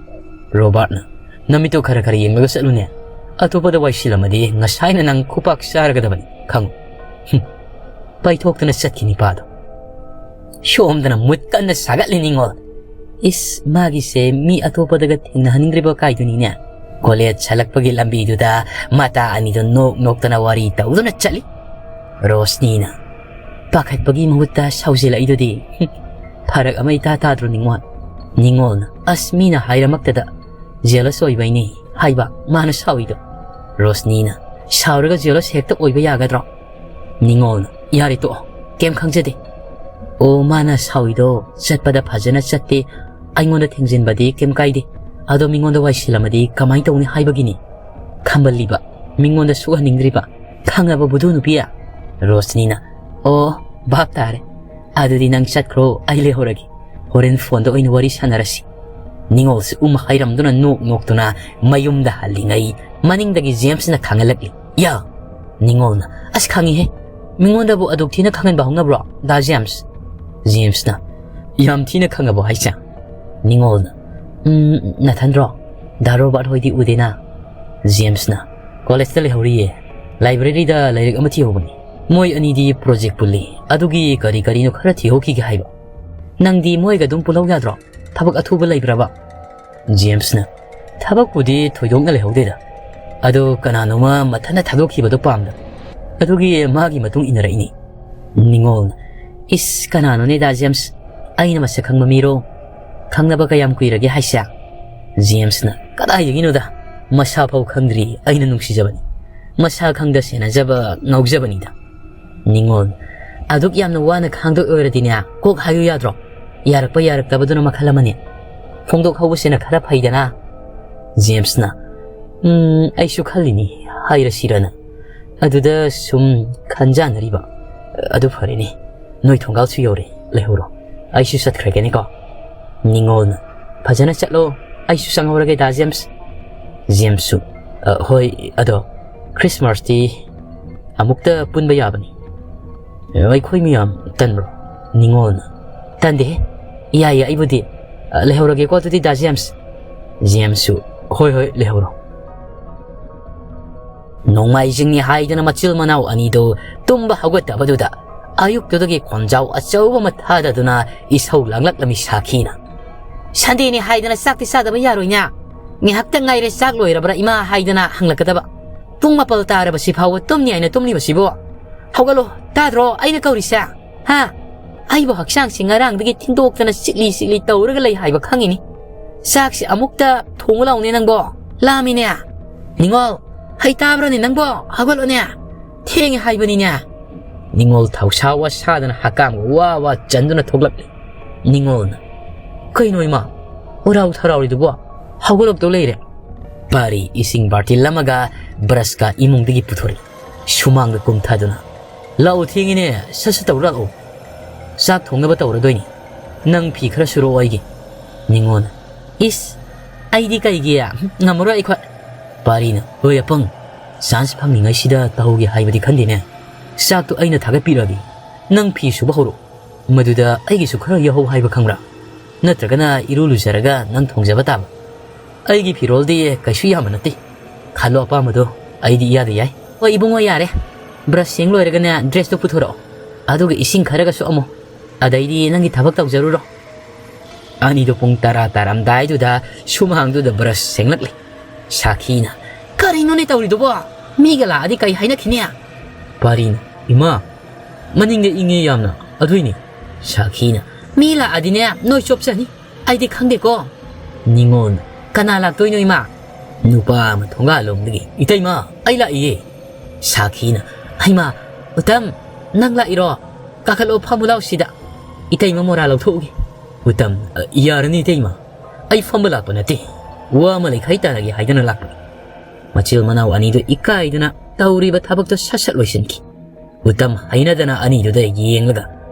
ꯔꯣꯕꯥꯔꯠꯅ, "ꯅꯃꯤꯠꯇꯣ ꯈꯔ ꯈꯔ ꯌꯦꯡꯂꯒ ꯆꯠꯂꯨꯅꯦ, ꯑꯇꯣꯞꯄꯗ ꯋꯥꯏꯁꯤꯜꯂꯝꯃꯗꯤ ꯉꯁꯥꯏꯅ ꯅꯪ ꯈꯨꯄꯥꯛ ꯆꯥꯔꯒꯗꯕꯅꯤ, ꯈꯪꯉꯨ꯫" ꯍꯨꯝ꯫ ꯄꯥꯏꯊꯣꯛꯇꯨꯅ ꯆꯠꯈꯤ ꯅꯤꯄꯥꯗꯣ꯫ ꯁꯣꯝꯗꯅ ꯃꯨꯠ ꯀꯟꯅ ꯁꯥꯒꯠꯂꯤ ꯅꯤꯉꯣꯜ꯫ "ꯏꯁ, ꯃꯥꯒꯤꯁꯦ ꯃꯤ ꯑꯇꯣꯞꯄꯗꯒ ꯊꯦꯡꯅꯍꯟꯅꯤꯡꯗ꯭ꯔꯤꯕ ꯀꯥꯏꯗꯨꯅꯤꯅꯦ꯫" ꯀꯣꯂꯦꯖ ꯍꯜꯂꯛꯄꯒꯤ ꯂꯝꯕꯤꯗꯨꯗ ꯃꯇꯥ ꯑꯅꯤꯗꯨ ꯅꯣꯛ ꯅꯣꯛꯇꯅ ꯋꯥꯔꯤ ꯇꯧꯗꯨꯅ ꯆꯠꯂꯤ꯫ ꯔꯣꯁꯅꯤꯅ, "ꯄꯥꯈꯠꯄꯒꯤ ꯃꯍꯨꯠꯇ ꯁꯥꯎꯖꯤꯜꯂꯛꯏꯗꯨꯗꯤ꯫ ꯍꯨꯝ, ꯐꯔꯛ ꯑꯃ ꯏꯇꯥ ꯇꯥꯗ꯭ꯔꯣ ꯅꯤꯉꯣꯜ?" ꯅꯤꯉꯣꯜꯅ, "ꯑꯁ, ꯃꯤꯅ ꯍꯥꯏꯔꯃꯛꯇꯗ ꯖꯦꯂꯁ ꯑꯣꯏꯕꯩꯅꯦ ꯍꯥꯏꯕ ꯃꯥꯅ ꯁꯥꯎꯏꯗꯣ꯫" ꯔꯣꯁꯅꯤꯅ, "ꯁꯥꯎꯔꯒ ꯖꯦꯂꯁ ꯍꯦꯛꯇ ꯑꯣꯏꯕ ꯌꯥꯒꯗ꯭ꯔꯣ?" ꯅꯤꯉꯣꯜꯅ, "ꯌꯥꯔꯦ, ꯇꯣꯛꯑꯣ, ꯀꯩꯝ ꯈꯪꯖꯗꯦ꯫ ꯑꯣ, ꯃꯥꯅ ꯁꯥꯎꯏꯗꯣ ꯆꯠꯄꯗ ꯐꯖꯅ ꯆꯠꯇꯦ, ꯑꯩꯉꯣꯟꯗ ꯊꯦꯡꯖꯤꯟꯕꯗꯤ ꯀꯩꯝ ꯀꯥꯏꯗꯦ, ꯑꯗꯣ ꯃꯤꯉꯣꯟꯗ ꯋꯥꯏꯁꯤꯜꯂꯝꯃꯗꯤ ꯀꯃꯥꯏꯅ ꯇꯧꯅꯤ ꯍꯥꯏꯕꯒꯤꯅꯤ꯫ ꯈꯝꯕꯜꯂꯤꯕ, ꯃꯤꯉꯣꯟꯗ ꯁꯣꯛꯍꯟꯅꯤꯡꯗ꯭ꯔꯤꯕ, ꯈꯪꯉꯕ ꯕꯨꯙꯨ ꯅꯨꯄꯤ?" ꯔꯣꯁꯅꯤꯅ, "ꯑꯣ, ꯚꯥꯞ ꯇꯥꯔꯦ꯫ ꯑꯗꯨꯗꯤ ꯅꯪ ꯆꯠꯈ꯭ꯔꯣ, ꯑꯩ ꯂꯩꯍꯧꯔꯒꯦ꯫ ꯍꯣꯔꯦꯟ ꯐꯣꯟꯗ ꯑꯣꯏꯅ ꯋꯥꯔꯤ ꯁꯥꯟꯅꯔꯁꯤ꯫" ꯅꯤꯉꯣꯜꯁꯨ ꯎꯝ ꯍꯥꯏꯔꯝꯗꯨꯅ ꯅꯣꯛ ꯅꯣꯛꯇꯨꯅ ꯃꯌꯨꯝꯗ ꯍꯜꯂꯤꯉꯩ ꯃꯅꯤꯡꯗꯒꯤ ꯖꯦꯝꯁꯅ ꯈꯪꯍꯜꯂꯛꯂꯤ꯫ "ꯌꯥ!" ꯅꯤꯉꯣꯜꯅ, "ꯑꯁ, ꯈꯪꯉꯤꯍꯦ꯫ ꯃꯤꯉꯣꯟꯗꯕꯨ ꯑꯗꯨꯛ ꯊꯤꯅ ꯈꯪꯍꯟꯕ ꯍꯧꯅꯕ꯭ꯔꯣ, ꯗꯥ ꯖꯦꯝꯁ?" ꯖꯦꯝꯁꯅ, "ꯌꯥꯝ ꯊꯤꯅ ꯈꯪꯉꯕꯣ ꯍꯥꯏꯁꯦ?" ꯅꯤꯉꯣꯜꯅ, "ꯎꯝ, ꯅꯊꯟꯗ꯭ꯔꯣ? ꯗꯥ ꯔꯣꯕꯥꯔꯠ ꯍꯣꯏꯗꯤ ꯎꯗꯦꯅ?" ꯖꯦꯝꯁꯅ, "ꯀꯣꯂꯦꯖꯇ ꯂꯩꯍꯧꯔꯤꯌꯦ꯫ ꯂꯥꯏꯕ꯭ꯔꯦꯔꯤꯗ ꯂꯥꯏꯔꯤꯛ ꯑꯃ ꯊꯤꯍꯧꯕꯅꯤ꯫ ꯃꯣꯏ ꯑꯅꯤꯗꯤ ꯄ꯭ꯔꯣꯖꯦꯛ ꯄꯨꯜꯂꯤ꯫ ꯑꯗꯨꯒꯤ ꯀꯔꯤ ꯀꯔꯤꯅꯣ ꯈꯔ ꯊꯤꯍꯧꯈꯤꯒꯦ ꯍꯥꯏꯕ꯫ ꯅꯪꯗꯤ ꯃꯣꯏꯒ ꯑꯗꯨꯝ ꯄꯨꯜꯍꯧ ꯌꯥꯗ꯭ꯔꯣ? ꯊꯕꯛ ꯑꯊꯨꯕ ꯂꯩꯕ꯭ꯔꯕ?" ꯖꯦꯝꯁꯅ, "ꯊꯕꯛꯄꯨꯗꯤ ꯊꯣꯏꯗꯣꯛꯅ ꯂꯩꯍꯧꯗꯦꯗ꯫ ꯑꯗꯣ ꯀꯅꯥꯅꯣꯃ ꯃꯊꯟꯇ ꯊꯥꯗꯣꯛꯈꯤꯕꯗꯣ ꯄꯥꯝꯗꯕ꯫ ꯑꯗꯨꯒꯤ ꯃꯥꯒꯤ ꯃꯇꯨꯡ ꯏꯟꯅꯔꯛꯏꯅꯤ꯫" ꯅꯤꯉꯣꯜꯅ, "ꯏꯁ, ꯀꯅꯥꯅꯣꯅꯦ ꯗꯥ ꯖꯦꯝꯁ? ꯑꯩꯅ ꯃꯁꯛ ꯈꯪꯕ ꯃꯤꯔꯣ? ꯈꯪꯅꯕ ꯀꯌꯥꯝ ꯀꯨꯏꯔꯒꯦ ꯍꯥꯏꯁꯦ?" ꯖꯦꯝꯁꯅ, "ꯀꯗꯥꯏꯗꯒꯤꯅꯣꯗ? ꯃꯁꯥ ꯐꯥꯎ ꯈꯪꯗ꯭ꯔꯤ ꯑꯩꯅ ꯅꯨꯡꯁꯤꯖꯕꯅꯤ꯫ ꯃꯁꯥ ꯈꯪꯗ ꯁꯦꯟꯅꯖꯕ ꯉꯥꯎꯖꯕꯅꯤꯗ꯫" ꯅꯤꯉꯣꯜ, "ꯑꯗꯨꯛ ꯌꯥꯝꯅ ꯋꯥꯅ ꯈꯥꯡꯗꯣꯛ ꯑꯣꯏꯔꯗꯤꯅꯦ, ꯀꯣꯛ ꯍꯥꯏꯌꯨ ꯌꯥꯗ꯭ꯔꯣ? ꯌꯥꯔꯛꯄ ꯌꯥꯔꯛꯇꯕꯗꯨꯅ ꯃꯈꯜ ꯑꯃꯅꯤ꯫ ꯐꯣꯡꯗꯣꯛꯍꯧꯕꯁꯤꯅ ꯈꯔ ꯐꯩꯗꯅ꯫" ꯖꯦꯝꯁꯅ, "ꯎꯝ, ꯑꯩꯁꯨ ꯈꯜꯂꯤꯅꯤ, ꯍꯥꯏꯔꯁꯤꯔꯅ꯫ ꯑꯗꯨꯗ ꯁꯨꯝ ꯈꯟꯖꯥꯟꯅꯔꯤꯕ꯫ ꯑꯗꯨ ꯐꯔꯦꯅꯦ, ꯅꯣꯏ ꯊꯣꯡꯒꯥꯜꯁꯨ ꯌꯧꯔꯦ, ꯂꯩꯍꯧꯔꯣ꯫ ꯑꯩꯁꯨ ꯆꯠꯈ꯭ꯔꯒꯦꯅꯦꯀꯣ꯫" ꯅꯤꯉꯣꯜꯅ, "ꯐꯖꯅ ꯆꯠꯂꯣ, ꯑꯩꯁꯨ ꯆꯪꯍꯧꯔꯒꯦ ꯗꯥ ꯖꯦꯝꯁ꯫" ꯖꯦꯝꯁꯁꯨ, "ꯑ, ꯍꯣꯏ, ꯑꯗꯣ ꯈ꯭ꯔꯤꯁꯃꯥꯁꯇꯤ ꯑꯃꯨꯛꯇ ꯄꯨꯟꯕ ꯌꯥꯕꯅꯤ꯫ ꯑꯩꯈꯣꯏ ꯃꯌꯥꯝ ꯇꯟꯕ꯭ꯔꯣ?" ꯅꯤꯉꯣꯜꯅ, "ꯇꯟꯗꯦꯍꯦ, ꯌꯥꯏꯌꯦ ꯑꯩꯕꯨꯗꯤ꯫ ꯑ, ꯂꯩꯍꯧꯔꯒꯦꯀꯣ ꯑꯗꯨꯗꯤ ꯗꯥ ꯖꯦꯝꯁ꯫" ꯖꯦꯝꯁꯁꯨ, "ꯍꯣꯏ, ꯍꯣꯏ, ꯂꯩꯍꯧꯔꯣ꯫" ꯅꯣꯡꯃꯥꯏꯖꯤꯡꯅꯤ ꯍꯥꯏꯗꯅ ꯃꯆꯤꯜ ꯃꯅꯥꯎ ꯑꯅꯤꯗꯨ ꯇꯨꯝꯕ ꯍꯧꯒꯠꯇꯕꯗꯨꯗ ꯑꯌꯨꯛꯇꯨꯗꯒꯤ ꯈꯣꯟꯖꯥꯎ ꯑꯆꯧꯕ ꯑꯃ ꯊꯥꯗꯗꯨꯅ ꯏꯁꯧ ꯂꯥꯡꯂꯛꯂꯝꯃꯤ ꯁꯥꯈꯤꯅ꯫ "ꯁꯟꯗꯦꯅꯤ ꯍꯥꯏꯗꯅ ꯆꯥꯛꯇꯤ ꯆꯥꯗꯕ ꯌꯥꯔꯣꯏꯅꯦ꯫ ꯉꯥꯏꯍꯥꯛꯇ ꯉꯥꯏꯔꯦ ꯆꯥꯛ ꯂꯣꯏꯔꯕ꯭ꯔꯥ ꯏꯃꯥ ꯍꯥꯏꯗꯅ ꯍꯪꯂꯛꯀꯗꯕ꯫ ꯄꯨꯡ ꯃꯥꯄꯜ ꯇꯥꯔꯕꯁꯤ ꯐꯥꯎꯕ ꯇꯨꯝꯅꯤ ꯍꯥꯏꯅ ꯇꯨꯝꯂꯤꯕꯁꯤꯕꯨ? ꯍꯧꯒꯠꯂꯣ, ꯇꯥꯗ꯭ꯔꯣ ꯑꯩꯅ ꯀꯧꯔꯤꯁꯦ? ꯍꯥ? ꯑꯩꯕꯨ ꯍꯛꯆꯥꯡꯁꯤ ꯉꯔꯥꯡꯗꯒꯤ ꯊꯤꯟꯗꯣꯛꯇꯅ ꯆꯤꯛꯂꯤ ꯆꯤꯛꯂꯤ ꯇꯧꯔꯒ ꯂꯩ ꯍꯥꯏꯕ ꯈꯪꯉꯤꯅꯤ꯫ ꯆꯥꯛꯁꯤ ꯑꯃꯨꯛꯇ ꯊꯣꯡꯉꯨ ꯂꯥꯎꯅꯦ ꯅꯪꯕꯣ꯫ ꯂꯥꯝꯃꯤꯅꯦ꯫ ꯅꯤꯡꯉꯣꯜ, ꯍꯩ ꯇꯥꯕ꯭ꯔꯅꯦ ꯅꯪꯕꯣ? ꯍꯧꯒꯠꯂꯣꯅꯦ꯫ ꯊꯦꯡꯉꯦ ꯍꯥꯏꯕꯅꯤꯅꯦ꯫" ꯅꯤꯡꯉꯣꯜ ꯊꯧꯁꯥ ꯋꯥꯁꯥꯗꯅ ꯍꯀꯥꯝꯒ ꯋꯥ ꯋꯥ ꯆꯟꯗꯨꯅ ꯊꯣꯛꯂꯛꯂꯤ꯫ ꯅꯤꯡꯉꯣꯜꯅ, "ꯀꯩꯅꯣ ꯏꯃꯥ? ꯍꯔꯥꯎ ꯊꯔꯥꯎꯔꯤꯗꯨꯕꯣ? ꯍꯧꯒꯠꯂꯛꯇꯧ ꯂꯩꯔꯦ꯫" ꯄꯥꯔꯤ ꯏꯁꯤꯡ ꯕꯥꯔꯇꯤꯜ ꯑꯃꯒ ꯕ꯭ꯔꯁꯀ ꯏꯃꯨꯡꯗꯒꯤ ꯄꯨꯊꯣꯔꯛꯏ꯫ ꯁꯨꯃꯥꯡꯗ ꯀꯨꯝꯊꯗꯨꯅ, "ꯂꯥꯛꯑꯣ, ꯊꯦꯡꯉꯤꯅꯦ, ꯁꯠ ꯁꯠ ꯇꯧꯔꯨ ꯂꯥꯛꯑꯣ꯫ ꯆꯥꯛ ꯊꯣꯡꯅꯕ ꯇꯧꯔꯗꯣꯏꯅꯤ꯫ ꯅꯪ ꯐꯤ ꯈꯔ ꯁꯨꯔꯛꯑꯣ ꯑꯩꯒꯤ꯫" ꯅꯤꯡꯉꯣꯜꯅ, "ꯏꯁ, ꯑꯩꯗꯤ ꯀꯩꯒꯤ? ꯉꯝꯃꯔꯣꯏ ꯑꯩꯈꯣꯏ꯫" ꯄꯥꯔꯤꯅ, "ꯍꯣꯏ ꯑꯄꯪ, ꯆꯥꯟꯁ ꯐꯪꯂꯤꯉꯩꯁꯤꯗ ꯇꯧꯍꯧꯒꯦ ꯍꯥꯏꯕꯗꯤ ꯈꯟꯗꯦꯅꯦ꯫ ꯆꯥꯛꯇꯣ ꯑꯩꯅ ꯊꯥꯒꯠꯄꯤꯔꯛꯑꯒꯦ꯫ ꯅꯪ ꯐꯤ ꯁꯨꯕ ꯍꯧꯔꯣ꯫ ꯃꯗꯨꯗ ꯑꯩꯒꯤꯁꯨ ꯈꯔ ꯌꯥꯎꯍꯧ ꯍꯥꯏꯕ ꯈꯪꯕ꯭ꯔꯥ?" ꯅꯠꯇ꯭ꯔꯒꯅ ꯏꯔꯨ ꯂꯨꯖꯔꯒ ꯅꯪ ꯊꯣꯡꯖꯕ ꯇꯥꯕ꯫ ꯑꯩꯒꯤ ꯐꯤꯔꯣꯜꯗꯤ ꯀꯩꯁꯨ ꯌꯥꯝꯕ ꯅꯠꯇꯦ꯫ ꯈꯜꯂꯣ ꯑꯄꯥꯝꯕꯗꯣ, ꯑꯩꯗꯤ ꯏꯌꯥꯗ ꯌꯥꯏ꯫ ꯍꯣꯏ ꯏꯕꯨꯡꯉꯣ, ꯌꯥꯔꯦ꯫ ꯕ꯭ꯔꯁ ꯁꯦꯡ ꯂꯣꯏꯔꯒꯅꯦ ꯗ꯭ꯔꯦꯁꯇꯣ ꯄꯨꯊꯣꯔꯛꯑꯣ꯫ ꯑꯗꯨꯒ ꯏꯁꯤꯡ ꯈꯔꯒ ꯁꯣꯛꯑꯝꯃꯣ꯫ ꯑꯗꯩꯗꯤ ꯅꯪꯒꯤ ꯊꯕꯛ ꯇꯧꯖꯔꯨꯔꯣ꯫ ꯑꯅꯤꯗꯣ ꯄꯨꯡ ꯇꯔꯥ ꯇꯥꯔꯝꯗꯥꯏꯗꯨꯗ ꯁꯨꯃꯥꯡꯗꯨꯗ ꯕ꯭ꯔꯁ ꯁꯦꯡꯂꯛꯂꯦ꯫ ꯁꯥꯈꯤꯅ, "ꯀꯔꯤꯅꯣꯅꯦ ꯇꯧꯔꯤꯗꯨꯕꯣ? ꯃꯤꯒ ꯂꯥꯛꯑꯗꯤ ꯀꯩ ꯍꯥꯏꯅꯈꯤꯅꯤ?" ꯄꯥꯔꯤꯅ, "ꯏꯃꯥ, ꯃꯅꯤꯡꯗ ꯏꯪꯉꯦ ꯌꯥꯝꯅ, ꯑꯗꯨꯏꯅꯦ꯫" ꯁꯥꯈꯤꯅ, "ꯃꯤ ꯂꯥꯛꯑꯗꯤꯅꯦ ꯅꯣꯏ ꯆꯣꯞꯆꯅꯤ꯫ ꯑꯩꯗꯤ ꯈꯪꯗꯦꯀꯣ꯫" ꯅꯤꯉꯣꯜ, "ꯀꯅꯥ ꯂꯥꯛꯇꯣꯏꯅꯣ ꯏꯃꯥ?" ꯅꯨꯄꯥ ꯑꯃ ꯊꯣꯡꯒꯥꯜꯂꯣꯝꯗꯒꯤ, "ꯏꯇꯩꯃ, ꯑꯩ ꯂꯥꯛꯏꯌꯦ꯫" ꯁꯥꯈꯤꯅ, "ꯍꯩꯃꯥ, ꯎꯇꯝ, ꯅꯪ ꯂꯥꯛꯏꯔꯣ? ꯀꯥꯈꯠꯂꯣ, ꯐꯝꯃꯨ ꯂꯥꯎ ꯁꯤꯗ꯫ ꯏꯇꯩꯃ ꯃꯣꯔꯥ ꯂꯧꯊꯣꯛꯎꯒꯦ꯫" ꯎꯇꯝ, "ꯌꯥꯔꯅꯤ ꯏꯇꯩꯃ, ꯑꯩ ꯐꯝꯕ ꯂꯥꯛꯄ ꯅꯠꯇꯦ, ꯋꯥ ꯑꯃ ꯂꯩꯈꯥꯏ ꯇꯥꯔꯒꯦ ꯍꯥꯏꯗꯅ ꯂꯥꯛꯄ꯫" ꯃꯆꯤꯜ ꯃꯅꯥꯎ ꯑꯅꯤꯗꯨ ꯏꯀꯥꯏꯗꯅ ꯇꯧꯔꯤꯕ ꯊꯕꯛꯇꯨ ꯁꯠ ꯁꯠ ꯂꯣꯏꯁꯤꯟꯈꯤ꯫ ꯎꯇꯝ ꯍꯩꯅꯗꯅ ꯑꯅꯤꯗꯨꯗ ꯌꯦꯡꯂꯒ,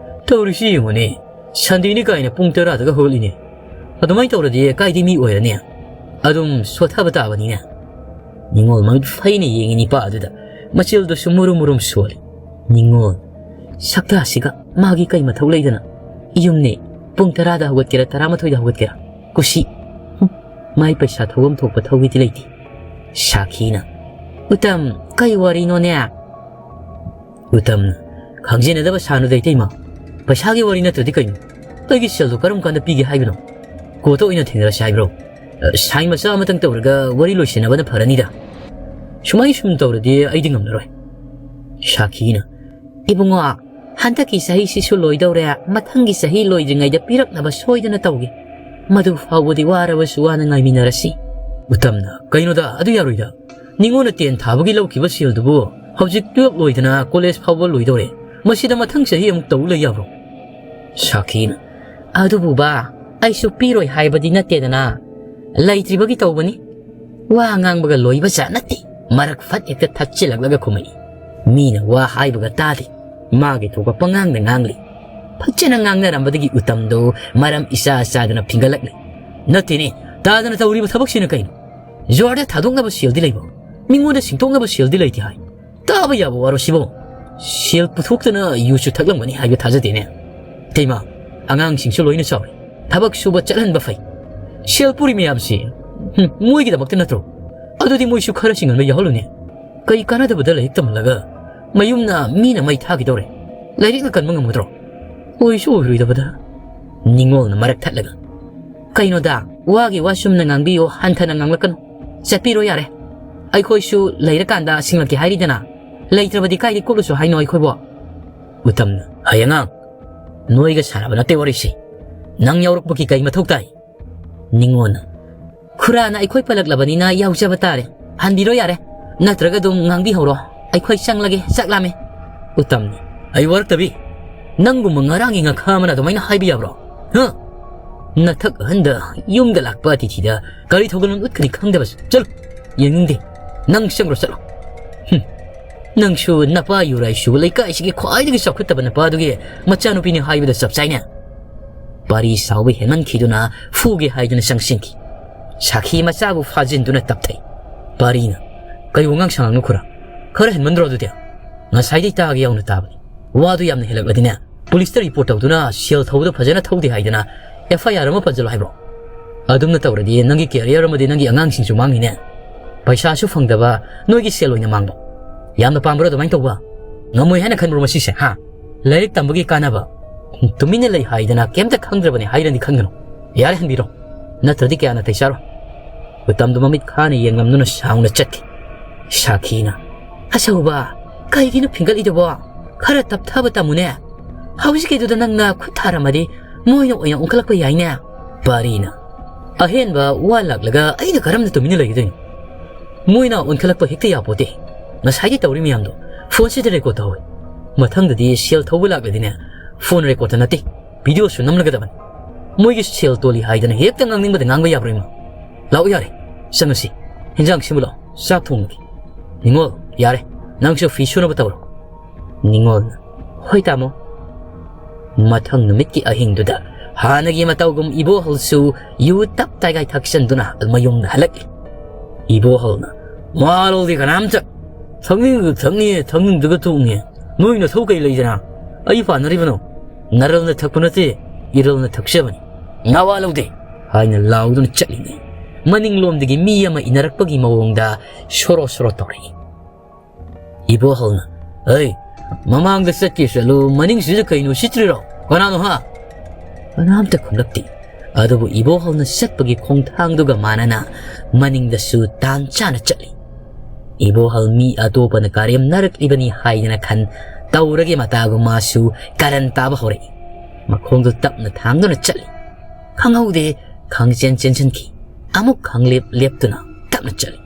"ꯇꯧꯔꯤꯁꯤ ꯌꯦꯡꯉꯨꯅꯦ, ꯁꯟꯗꯦꯅꯤ ꯀꯥꯏꯅ ꯄꯨꯡ ꯇꯔꯥꯗꯒ ꯍꯧꯒꯠꯂꯤꯅꯦ꯫ ꯑꯗꯨꯃꯥꯏꯅ ꯇꯧꯔꯗꯤ ꯀꯥꯏꯗꯩ ꯃꯤ ꯑꯣꯏꯔꯅꯤ? ꯑꯗꯨꯝ ꯁꯣꯠꯊꯕ ꯇꯥꯕꯅꯤꯅꯦ꯫" ꯅꯤꯉꯣꯜ ꯃꯃꯤꯠ ꯐꯩꯅ ꯌꯦꯡꯉꯤ ꯅꯤꯄꯥ ꯑꯗꯨꯗ, ꯃꯆꯤꯜꯗꯨꯁꯨ ꯃꯨꯔꯨꯝ ꯃꯨꯔꯨꯝ ꯁꯣꯜꯂꯤ꯫ ꯅꯤꯉꯣꯜ, "ꯁꯛꯇꯥꯁꯤꯒ ꯃꯥꯒꯤ ꯀꯩ ꯃꯊꯧ ꯂꯩꯗꯅ? ꯌꯨꯝꯅꯦ, ꯄꯨꯡ ꯇꯔꯥꯗ ꯍꯧꯒꯠꯀꯦꯔꯥ, ꯇꯔꯥꯃꯥꯊꯣꯏꯗ ꯍꯧꯒꯠꯀꯦꯔꯥ, ꯀꯨꯁꯤ꯫ ꯍꯨꯝ, ꯃꯥꯏ ꯄꯩꯁꯥ ꯊꯧꯐꯝ ꯊꯣꯛꯄ ꯊꯧꯒꯦꯗꯤ ꯂꯩꯇꯦ꯫" ꯁꯥꯈꯤꯅ, "ꯎꯇꯝ, ꯀꯩ ꯋꯥꯔꯤꯅꯣꯅꯦ?" ꯎꯇꯝꯅ, "ꯈꯪꯖꯤꯟꯅꯗꯕ ꯁꯥꯅꯨꯗ ꯏꯇꯩꯃ꯫ ꯄꯩꯁꯥꯒꯤ ꯋꯥꯔꯤ ꯅꯠꯇ꯭ꯔꯗꯤ ꯀꯩꯅꯣ? ꯑꯩꯒꯤ ꯁꯦꯜꯗꯣ ꯀꯔꯝ ꯀꯥꯟꯗ ꯄꯤꯒꯦ ꯍꯥꯏꯕꯅꯣ? ꯀꯣꯔꯠꯇ ꯑꯣꯏꯅ ꯊꯦꯡꯅꯔꯁꯤ ꯍꯥꯏꯕ꯭ꯔꯣ? ꯑ, ꯁꯥꯏꯟ ꯃꯆꯥ ꯑꯃꯇꯪ ꯇꯧꯔꯒ ꯋꯥꯔꯤ ꯂꯣꯏꯁꯤꯟꯅꯕꯅ ꯐꯔꯅꯤꯗ꯫ ꯁꯨꯃꯥꯏ ꯁꯨꯝ ꯇꯧꯔꯗꯤ ꯑꯩꯗꯤ ꯉꯝꯂꯔꯣꯏ꯫" ꯁꯥꯈꯤꯅ, "ꯏꯕꯨꯡꯉꯣ, ꯍꯟꯗꯛꯀꯤ ꯆꯍꯤꯁꯤꯁꯨ ꯂꯣꯏꯗꯧꯔꯦ, ꯃꯊꯪꯒꯤ ꯆꯍꯤ ꯂꯣꯏꯗ꯭ꯔꯤꯉꯩꯗ ꯄꯤꯔꯛꯅꯕ ꯁꯣꯏꯗꯅ ꯇꯧꯒꯦ꯫ ꯃꯗꯨ ꯐꯥꯎꯕꯗꯤ ꯋꯥꯔꯕꯁꯨ ꯋꯥꯅ ꯉꯥꯏꯃꯤꯟꯅꯔꯁꯤ꯫" ꯎꯇꯝꯅ, "ꯀꯩꯅꯣꯗ, ꯑꯗꯨ ꯌꯥꯔꯣꯏꯗ꯫ ꯅꯤꯉꯣꯜꯅ ꯇꯦꯟ ꯊꯥꯕꯒꯤ ꯂꯧꯈꯤꯕ ꯁꯦꯜꯗꯨꯕꯨ ꯍꯧꯖꯤꯛ ꯇꯨꯌꯦꯜꯞ ꯂꯣꯏꯗꯅ ꯀꯣꯂꯦꯖ ꯐꯥꯎꯕ ꯂꯣꯏꯗꯧꯔꯦ꯫ ꯃꯁꯤꯗ ꯃꯊꯪ ꯆꯍꯤ ꯑꯃꯨꯛ ꯇꯧ ꯂꯩ ꯌꯥꯕ꯭ꯔꯣ?" ꯁꯥꯈꯤꯅ, "ꯑꯗꯨꯕꯨ ꯕꯥ, ꯑꯩꯁꯨ ꯄꯤꯔꯣꯏ ꯍꯥꯏꯕꯗꯤ ꯅꯠꯇꯦꯗꯅ꯫ ꯂꯩꯇ꯭ꯔꯤꯕꯒꯤ ꯇꯧꯕꯅꯤ꯫ ꯋꯥ ꯉꯥꯡꯕꯒ ꯂꯣꯏꯕ ꯖꯥꯠ ꯅꯠꯇꯦ꯫" ꯃꯔꯛ ꯐꯠ ꯍꯦꯛꯇ ꯊꯠꯆꯤꯜꯂꯛꯂꯒ ꯈꯨꯝꯃꯛꯏ꯫ "ꯃꯤꯅ ꯋꯥ ꯍꯥꯏꯕꯒ ꯇꯥꯗꯦ꯫ ꯃꯥꯒꯤ ꯊꯣꯛꯄ ꯄꯉꯥꯡꯗ ꯉꯥꯡꯂꯤ꯫" ꯐꯖꯅ ꯉꯥꯡꯅꯔꯝꯕꯗꯒꯤ ꯎꯇꯝꯗꯣ ꯃꯔꯝ ꯏꯆꯥ ꯆꯥꯗꯅ ꯐꯤꯡꯒꯠꯂꯛꯂꯦ꯫ "ꯅꯠꯇꯦꯅꯦ, ꯇꯥꯗꯅ ꯇꯧꯔꯤꯕ ꯊꯕꯛꯁꯤꯅ ꯀꯩꯅꯣ? ꯖꯨꯋꯥꯔꯗ ꯊꯥꯗꯣꯛꯅꯕ ꯁꯦꯜꯗꯤ ꯂꯩꯕ꯭ꯔꯣ? ꯃꯤꯉꯣꯟꯗ ꯁꯤꯡꯗꯣꯛꯅꯕ ꯁꯦꯜꯗꯤ ꯂꯩꯇꯦ ꯍꯥꯏ꯫ ꯇꯥꯕ ꯌꯥꯕ ꯋꯥꯔꯣ ꯁꯤꯕꯣ? ꯁꯦꯜ ꯄꯨꯊꯣꯛꯇꯅ ꯌꯨꯁꯨ ꯊꯛꯂꯝꯒꯅꯤ ꯍꯥꯏꯕ ꯊꯥꯖꯗꯦꯅꯦ꯫ ꯏꯇꯩꯃ, ꯑꯉꯥꯡꯁꯤꯡꯁꯨ ꯂꯣꯏꯅ ꯆꯥꯎꯔꯦ꯫ ꯊꯕꯛ ꯁꯨꯕ ꯆꯠꯍꯟꯕ ꯐꯩ꯫ ꯁꯦꯜ ꯄꯨꯔꯤ ꯃꯌꯥꯝꯁꯤ, ꯍꯨꯝ, ꯃꯣꯏꯒꯤꯗꯃꯛꯇ ꯅꯠꯇ꯭ꯔꯣ? ꯑꯗꯨꯗꯤ ꯃꯣꯏꯁꯨ ꯈꯔ ꯁꯤꯡꯍꯟꯕ ꯌꯥꯎꯍꯜꯂꯨꯅꯦ꯫ ꯀꯩ ꯀꯥꯟꯅꯗꯕꯗ ꯂꯥꯏꯔꯤꯛ ꯇꯝꯍꯜꯂꯒ ꯃꯌꯨꯝꯅ ꯃꯤꯅ ꯃꯩ ꯊꯥꯈꯤꯗꯧꯔꯦ꯫ ꯂꯥꯏꯔꯤꯛꯅ ꯀꯟꯕ ꯉꯝꯒꯗ꯭ꯔꯣ? ꯑꯣꯏꯁꯨ ꯑꯣꯏꯔꯣꯏꯗꯕꯗ꯫ ꯅꯤꯉꯣꯜꯅ ꯃꯔꯛ ꯊꯠꯂꯒ, "ꯀꯩꯅꯣꯗ, ꯋꯥꯒꯤ ꯋꯥ ꯆꯨꯝꯅ ꯉꯥꯡꯕꯤꯌꯣ, ꯍꯟꯊꯅ ꯉꯥꯡꯂꯛꯀꯅꯨ꯫ ꯆꯠꯄꯤꯔꯣ ꯌꯥꯔꯦ꯫ ꯑꯩꯈꯣꯏꯁꯨ ꯂꯩꯔꯀꯥꯟꯗ ꯁꯤꯡꯂꯛꯀꯦ ꯍꯥꯏꯔꯤꯗꯅ꯫ ꯂꯩꯇ꯭ꯔꯕꯗꯤ ꯀꯥꯏꯗꯩ ꯀꯣꯠꯂꯨꯁꯨ ꯍꯥꯏꯅꯣ ꯑꯩꯈꯣꯏꯕꯣ?" ꯎꯇꯝꯅ, "ꯍꯩ ꯑꯉꯥꯡ, ꯅꯣꯏꯒ ꯁꯥꯟꯅꯕ ꯅꯠꯇꯦ ꯋꯥꯔꯤꯁꯤ꯫ ꯅꯪ ꯌꯥꯎꯔꯛꯄꯒꯤ ꯀꯩ ꯃꯊꯧ ꯇꯥꯏ?" ꯅꯤꯉꯣꯜꯅ, "ꯈꯨꯔꯥꯅ ꯑꯩꯈꯣꯏ ꯄꯜꯂꯛꯂꯕꯅꯤꯅ ꯌꯥꯎꯖꯕ ꯇꯥꯔꯦ꯫ ꯍꯟꯕꯤꯔꯣ ꯌꯥꯔꯦ꯫ ꯅꯠꯇ꯭ꯔꯒ ꯑꯗꯨꯝ ꯉꯥꯡꯕꯤꯍꯧꯔꯣ꯫ ꯑꯩꯈꯣꯏ ꯆꯪꯂꯒꯦ, ꯆꯥꯛ ꯂꯥꯝꯃꯦ꯫" ꯎꯇꯝꯅ, "ꯑꯩ ꯋꯥꯔꯛꯇꯕꯤ, ꯅꯪꯒꯨꯝꯕ ꯉꯔꯥꯡꯒꯤ ꯉꯥꯈꯥ ꯑꯃꯅ ꯑꯗꯨꯃꯥꯏꯅ ꯍꯥꯏꯕ ꯌꯥꯕ꯭ꯔꯣ? ꯍꯥ? ꯅꯊꯛ ꯑꯍꯟꯗ ꯌꯨꯝꯗ ꯂꯥꯛꯄ ꯑꯇꯤꯊꯤꯗ ꯀꯔꯤ ꯊꯧꯒꯜꯂꯣꯟ ꯎꯠꯀꯅꯤ ꯈꯪꯗꯕꯁꯦ꯫ ꯆꯠꯂꯨ, ꯌꯦꯡꯅꯤꯡꯗꯦ꯫ ꯅꯪ ꯆꯪꯈ꯭ꯔꯣ, ꯆꯠꯂꯣ꯫" ꯍꯨꯝ꯫ "ꯅꯪꯁꯨ ꯅꯄꯥ ꯌꯨꯔꯥꯏꯁꯨ ꯂꯩꯀꯥꯏꯁꯤꯒꯤ ꯈ꯭ꯋꯥꯏꯗꯒꯤ ꯆꯥꯎꯈꯠꯇꯕ ꯅꯄꯥꯗꯨꯒꯤ ꯃꯆꯥꯅꯨꯄꯤꯅꯤ ꯍꯥꯏꯕꯗ ꯆꯞ ꯆꯥꯏꯅꯦ꯫" ꯄꯥꯔꯤ ꯁꯥꯎꯕ ꯍꯦꯟꯃꯟꯈꯤꯗꯨꯅ ꯐꯨꯒꯦ ꯍꯥꯏꯗꯨꯅ ꯆꯪꯁꯤꯟꯈꯤ꯫ ꯁꯥꯈꯤ ꯃꯆꯥꯕꯨ ꯐꯥꯖꯤꯟꯗꯨꯅ ꯇꯞꯊꯩ꯫ ꯄꯥꯔꯤꯅ, "ꯀꯩ ꯋꯥꯉꯥꯡ ꯁꯉꯥꯡꯅꯣ ꯈꯨꯔꯥ? ꯈꯔ ꯍꯦꯟꯃꯟꯗ꯭ꯔꯣ ꯑꯗꯨꯗꯤ? ꯉꯁꯥꯏꯗꯩ ꯇꯥꯒꯦ ꯌꯥꯎꯅ ꯇꯥꯕꯅꯤ꯫ ꯋꯥꯗꯨ ꯌꯥꯝꯅ ꯍꯦꯜꯂꯛꯂꯗꯤꯅꯦ, ꯄꯨꯂꯤꯁꯇ ꯔꯤꯄꯣꯔꯠ ꯇꯧꯗꯨꯅ ꯁꯦꯜ ꯊꯧꯕꯗ ꯐꯖꯅ ꯊꯧꯗꯦ ꯍꯥꯏꯗꯅ ꯑꯦꯐ ꯑꯥꯏ ꯑꯥꯔ ꯑꯃ ꯄꯟꯖꯜꯂꯣ ꯍꯥꯏꯕ꯭ꯔꯣ? ꯑꯗꯨꯝꯅ ꯇꯧꯔꯗꯤ ꯅꯪꯒꯤ ꯀꯦꯔꯤꯌꯔ ꯑꯃꯗꯤ ꯅꯪꯒꯤ ꯑꯉꯥꯡꯁꯤꯡꯁꯨ ꯃꯥꯡꯅꯤꯅꯦ꯫ ꯄꯩꯁꯥꯁꯨ ꯐꯪꯗꯕ, ꯅꯣꯏꯒꯤ ꯁꯦꯜ ꯑꯣꯏꯅ ꯃꯥꯡꯕ꯫ ꯌꯥꯝꯅ ꯄꯥꯝꯕ꯭ꯔꯣ ꯑꯗꯨꯃꯥꯏꯅ ꯇꯧꯕ? ꯉꯝꯃꯣꯏ ꯍꯥꯏꯅ ꯈꯟꯕ꯭ꯔꯣ ꯃꯁꯤꯁꯦ, ꯍꯥ? ꯂꯥꯏꯔꯤꯛ ꯇꯝꯕꯒꯤ ꯀꯥꯟꯅꯕ꯫ ꯇꯨꯃꯤꯟꯅ ꯂꯩ ꯍꯥꯏꯗꯅ ꯀꯩꯝꯇ ꯈꯪꯗ꯭ꯔꯕꯅꯤ ꯍꯥꯏꯔꯗꯤ ꯈꯟꯒꯅꯨ꯫ ꯌꯥꯔꯦ, ꯍꯟꯕꯤꯔꯣ꯫ ꯅꯠꯇ꯭ꯔꯗꯤ ꯀꯌꯥ ꯅꯥꯇꯩ ꯆꯥꯔꯣꯏ꯫" ꯎꯇꯝꯗꯨ ꯃꯃꯤꯠ ꯈꯥꯅ ꯌꯦꯡꯂꯝꯗꯨꯅ ꯁꯥꯎꯅ ꯆꯠꯈꯤ꯫ ꯁꯥꯈꯤꯅ, "ꯑꯆꯧꯕ, ꯀꯩꯒꯤꯅꯣ ꯐꯤꯡꯒꯠꯂꯤꯗꯨꯕꯣ? ꯈꯔ ꯇꯞꯊꯕ ꯇꯝꯃꯨꯅꯦ꯫ ꯍꯧꯖꯤꯛꯀꯤꯗꯨꯗ ꯅꯪꯅ ꯈꯨꯠ ꯊꯥꯔꯝꯃꯗꯤ ꯃꯣꯏꯅ ꯑꯣꯏꯅ ꯑꯣꯟꯈꯠꯂꯛꯄ ꯌꯥꯏꯅꯦ꯫" ꯄꯥꯔꯤꯅ, "ꯑꯍꯦꯟꯕ ꯋꯥ ꯂꯥꯛꯂꯒ ꯑꯩꯅ ꯀꯔꯝꯅ ꯇꯨꯃꯤꯟꯅ ꯂꯩꯒꯗꯣꯏꯅꯣ? ꯃꯣꯏꯅ ꯑꯣꯟꯈꯠꯂꯛꯄ ꯍꯦꯛꯇ ꯌꯥꯄꯣꯠꯇꯦ꯫ ꯉꯁꯥꯏꯒꯤ ꯇꯧꯔꯤ ꯃꯌꯥꯝꯗꯣ ꯐꯣꯟꯁꯤꯗ ꯔꯦꯀꯣꯔꯗ ꯇꯧꯍꯧꯏ꯫ ꯃꯊꯪꯗꯗꯤ ꯁꯦꯜ ꯊꯧꯕ ꯂꯥꯛꯂꯗꯤꯅꯦ, ꯐꯣꯟ ꯔꯦꯀꯣꯔꯗꯇ ꯅꯠꯇꯦ, ꯚꯤꯗꯤꯑꯣꯁꯨ ꯅꯝꯂꯒꯗꯕꯅꯤ꯫ ꯃꯣꯏꯒꯤ ꯁꯦꯜ ꯇꯣꯜꯂꯤ ꯍꯥꯏꯗꯅ ꯍꯦꯛꯇ ꯉꯥꯡꯅꯤꯡꯕꯗ ꯉꯥꯡꯕ ꯌꯥꯕ꯭ꯔꯣ ꯏꯃꯥ? ꯂꯥꯛꯑꯣ ꯌꯥꯔꯦ, ꯆꯪꯉꯁꯤ꯫ ꯍꯦꯟꯖꯥꯡ ꯁꯦꯝꯃꯨ ꯂꯥꯛꯑꯣ, ꯆꯥꯛ ꯊꯣꯡꯉꯒꯦ꯫ ꯅꯤꯉꯣꯜ, ꯌꯥꯔꯦ, ꯅꯪꯁꯨ ꯐꯤ ꯁꯨꯅꯕ ꯇꯧꯔꯣ꯫" ꯅꯤꯉꯣꯜꯅ, "ꯍꯣꯏ ꯇꯥꯃꯣ꯫" ꯃꯊꯪ ꯅꯨꯃꯤꯠꯀꯤ ꯑꯍꯤꯡꯗꯨꯗ ꯍꯥꯟꯅꯒꯤ ꯃꯇꯧꯒꯨꯝ ꯏꯕꯣꯍꯜꯁꯨ ꯌꯨ ꯇꯞ ꯇꯥꯏꯒꯥꯏ ꯊꯛꯆꯟꯗꯨꯅ ꯃꯌꯨꯝꯗ ꯍꯜꯂꯛꯏ꯫ ꯏꯕꯣꯍꯜꯅ, "ꯃꯥ ꯂꯧꯗꯦ ꯀꯅꯥꯝꯇ꯫ ꯊꯛꯅꯤꯡꯉꯒ ꯊꯛꯅꯤ, ꯊꯛꯅꯤꯡꯗ꯭ꯔꯒ ꯇꯣꯛꯅꯤ꯫ ꯅꯣꯏ ꯅꯊꯧ ꯀꯩ ꯂꯩꯗꯅ? ꯑꯩ ꯄꯥꯟꯅꯔꯤꯕꯅꯣ? ꯅꯔꯜꯅ ꯊꯛꯄ ꯅꯠꯇꯦ, ꯏꯔꯜꯅ ꯊꯛꯆꯕꯅꯤ꯫ "ꯅꯋꯥ ꯂꯧꯗꯦ!" ꯍꯥꯏꯅ ꯂꯥꯎꯗꯨꯅ ꯆꯠꯂꯤꯉꯩ, ꯃꯅꯤꯡꯂꯣꯝꯗꯒꯤ ꯃꯤ ꯑꯃ ꯏꯟꯅꯔꯛꯄꯒꯤ ꯃꯑꯣꯡꯗ ꯁꯣꯔꯣ ꯁꯣꯔꯣ ꯇꯧꯔꯛꯏ꯫ ꯏꯕꯣꯍꯜꯅ, "ꯍꯩ, ꯃꯃꯥꯡꯗ ꯆꯠꯀꯦ ꯆꯠꯂꯨ, ꯃꯅꯤꯡꯁꯤꯗ ꯀꯩꯅꯣ ꯁꯤꯠꯇ꯭ꯔꯤꯔꯣ? ꯀꯅꯥꯅꯣ, ꯍꯥ?" ꯀꯅꯥꯝꯇ ꯈꯨꯝꯂꯛꯇꯦ꯫ ꯑꯗꯨꯕꯨ ꯏꯕꯣꯍꯜꯅ ꯆꯠꯄꯒꯤ ꯈꯣꯡꯊꯥꯡꯗꯨꯒ ꯃꯥꯟꯅꯅ ꯃꯅꯤꯡꯗꯁꯨ ꯇꯥꯟ ꯆꯥꯅ ꯆꯠꯂꯤ꯫ ꯏꯕꯣꯍꯜ ꯃꯤ ꯑꯇꯣꯞꯄꯅ ꯀꯔꯦꯝꯅꯔꯛꯂꯤꯕꯅꯤ ꯍꯥꯏꯗꯅ ꯈꯟ ꯇꯧꯔꯒꯦ ꯃꯇꯥꯒꯨꯝ ꯃꯥꯁꯨ ꯀꯔꯟ ꯇꯥꯕ ꯍꯧꯔꯛꯏ꯫ ꯃꯈꯣꯡꯗꯨ ꯇꯞꯅ ꯊꯥꯡꯗꯨꯅ ꯆꯠꯂꯤ꯫ ꯈꯪꯍꯧꯗꯦ, ꯈꯪꯆꯦꯟ ꯆꯦꯟꯁꯤꯟꯈꯤ꯫ ꯑꯃꯨꯛ ꯈꯪꯂꯦꯞ ꯂꯦꯞꯇꯨꯅ ꯇꯞꯅ ꯆꯠꯂꯤ꯫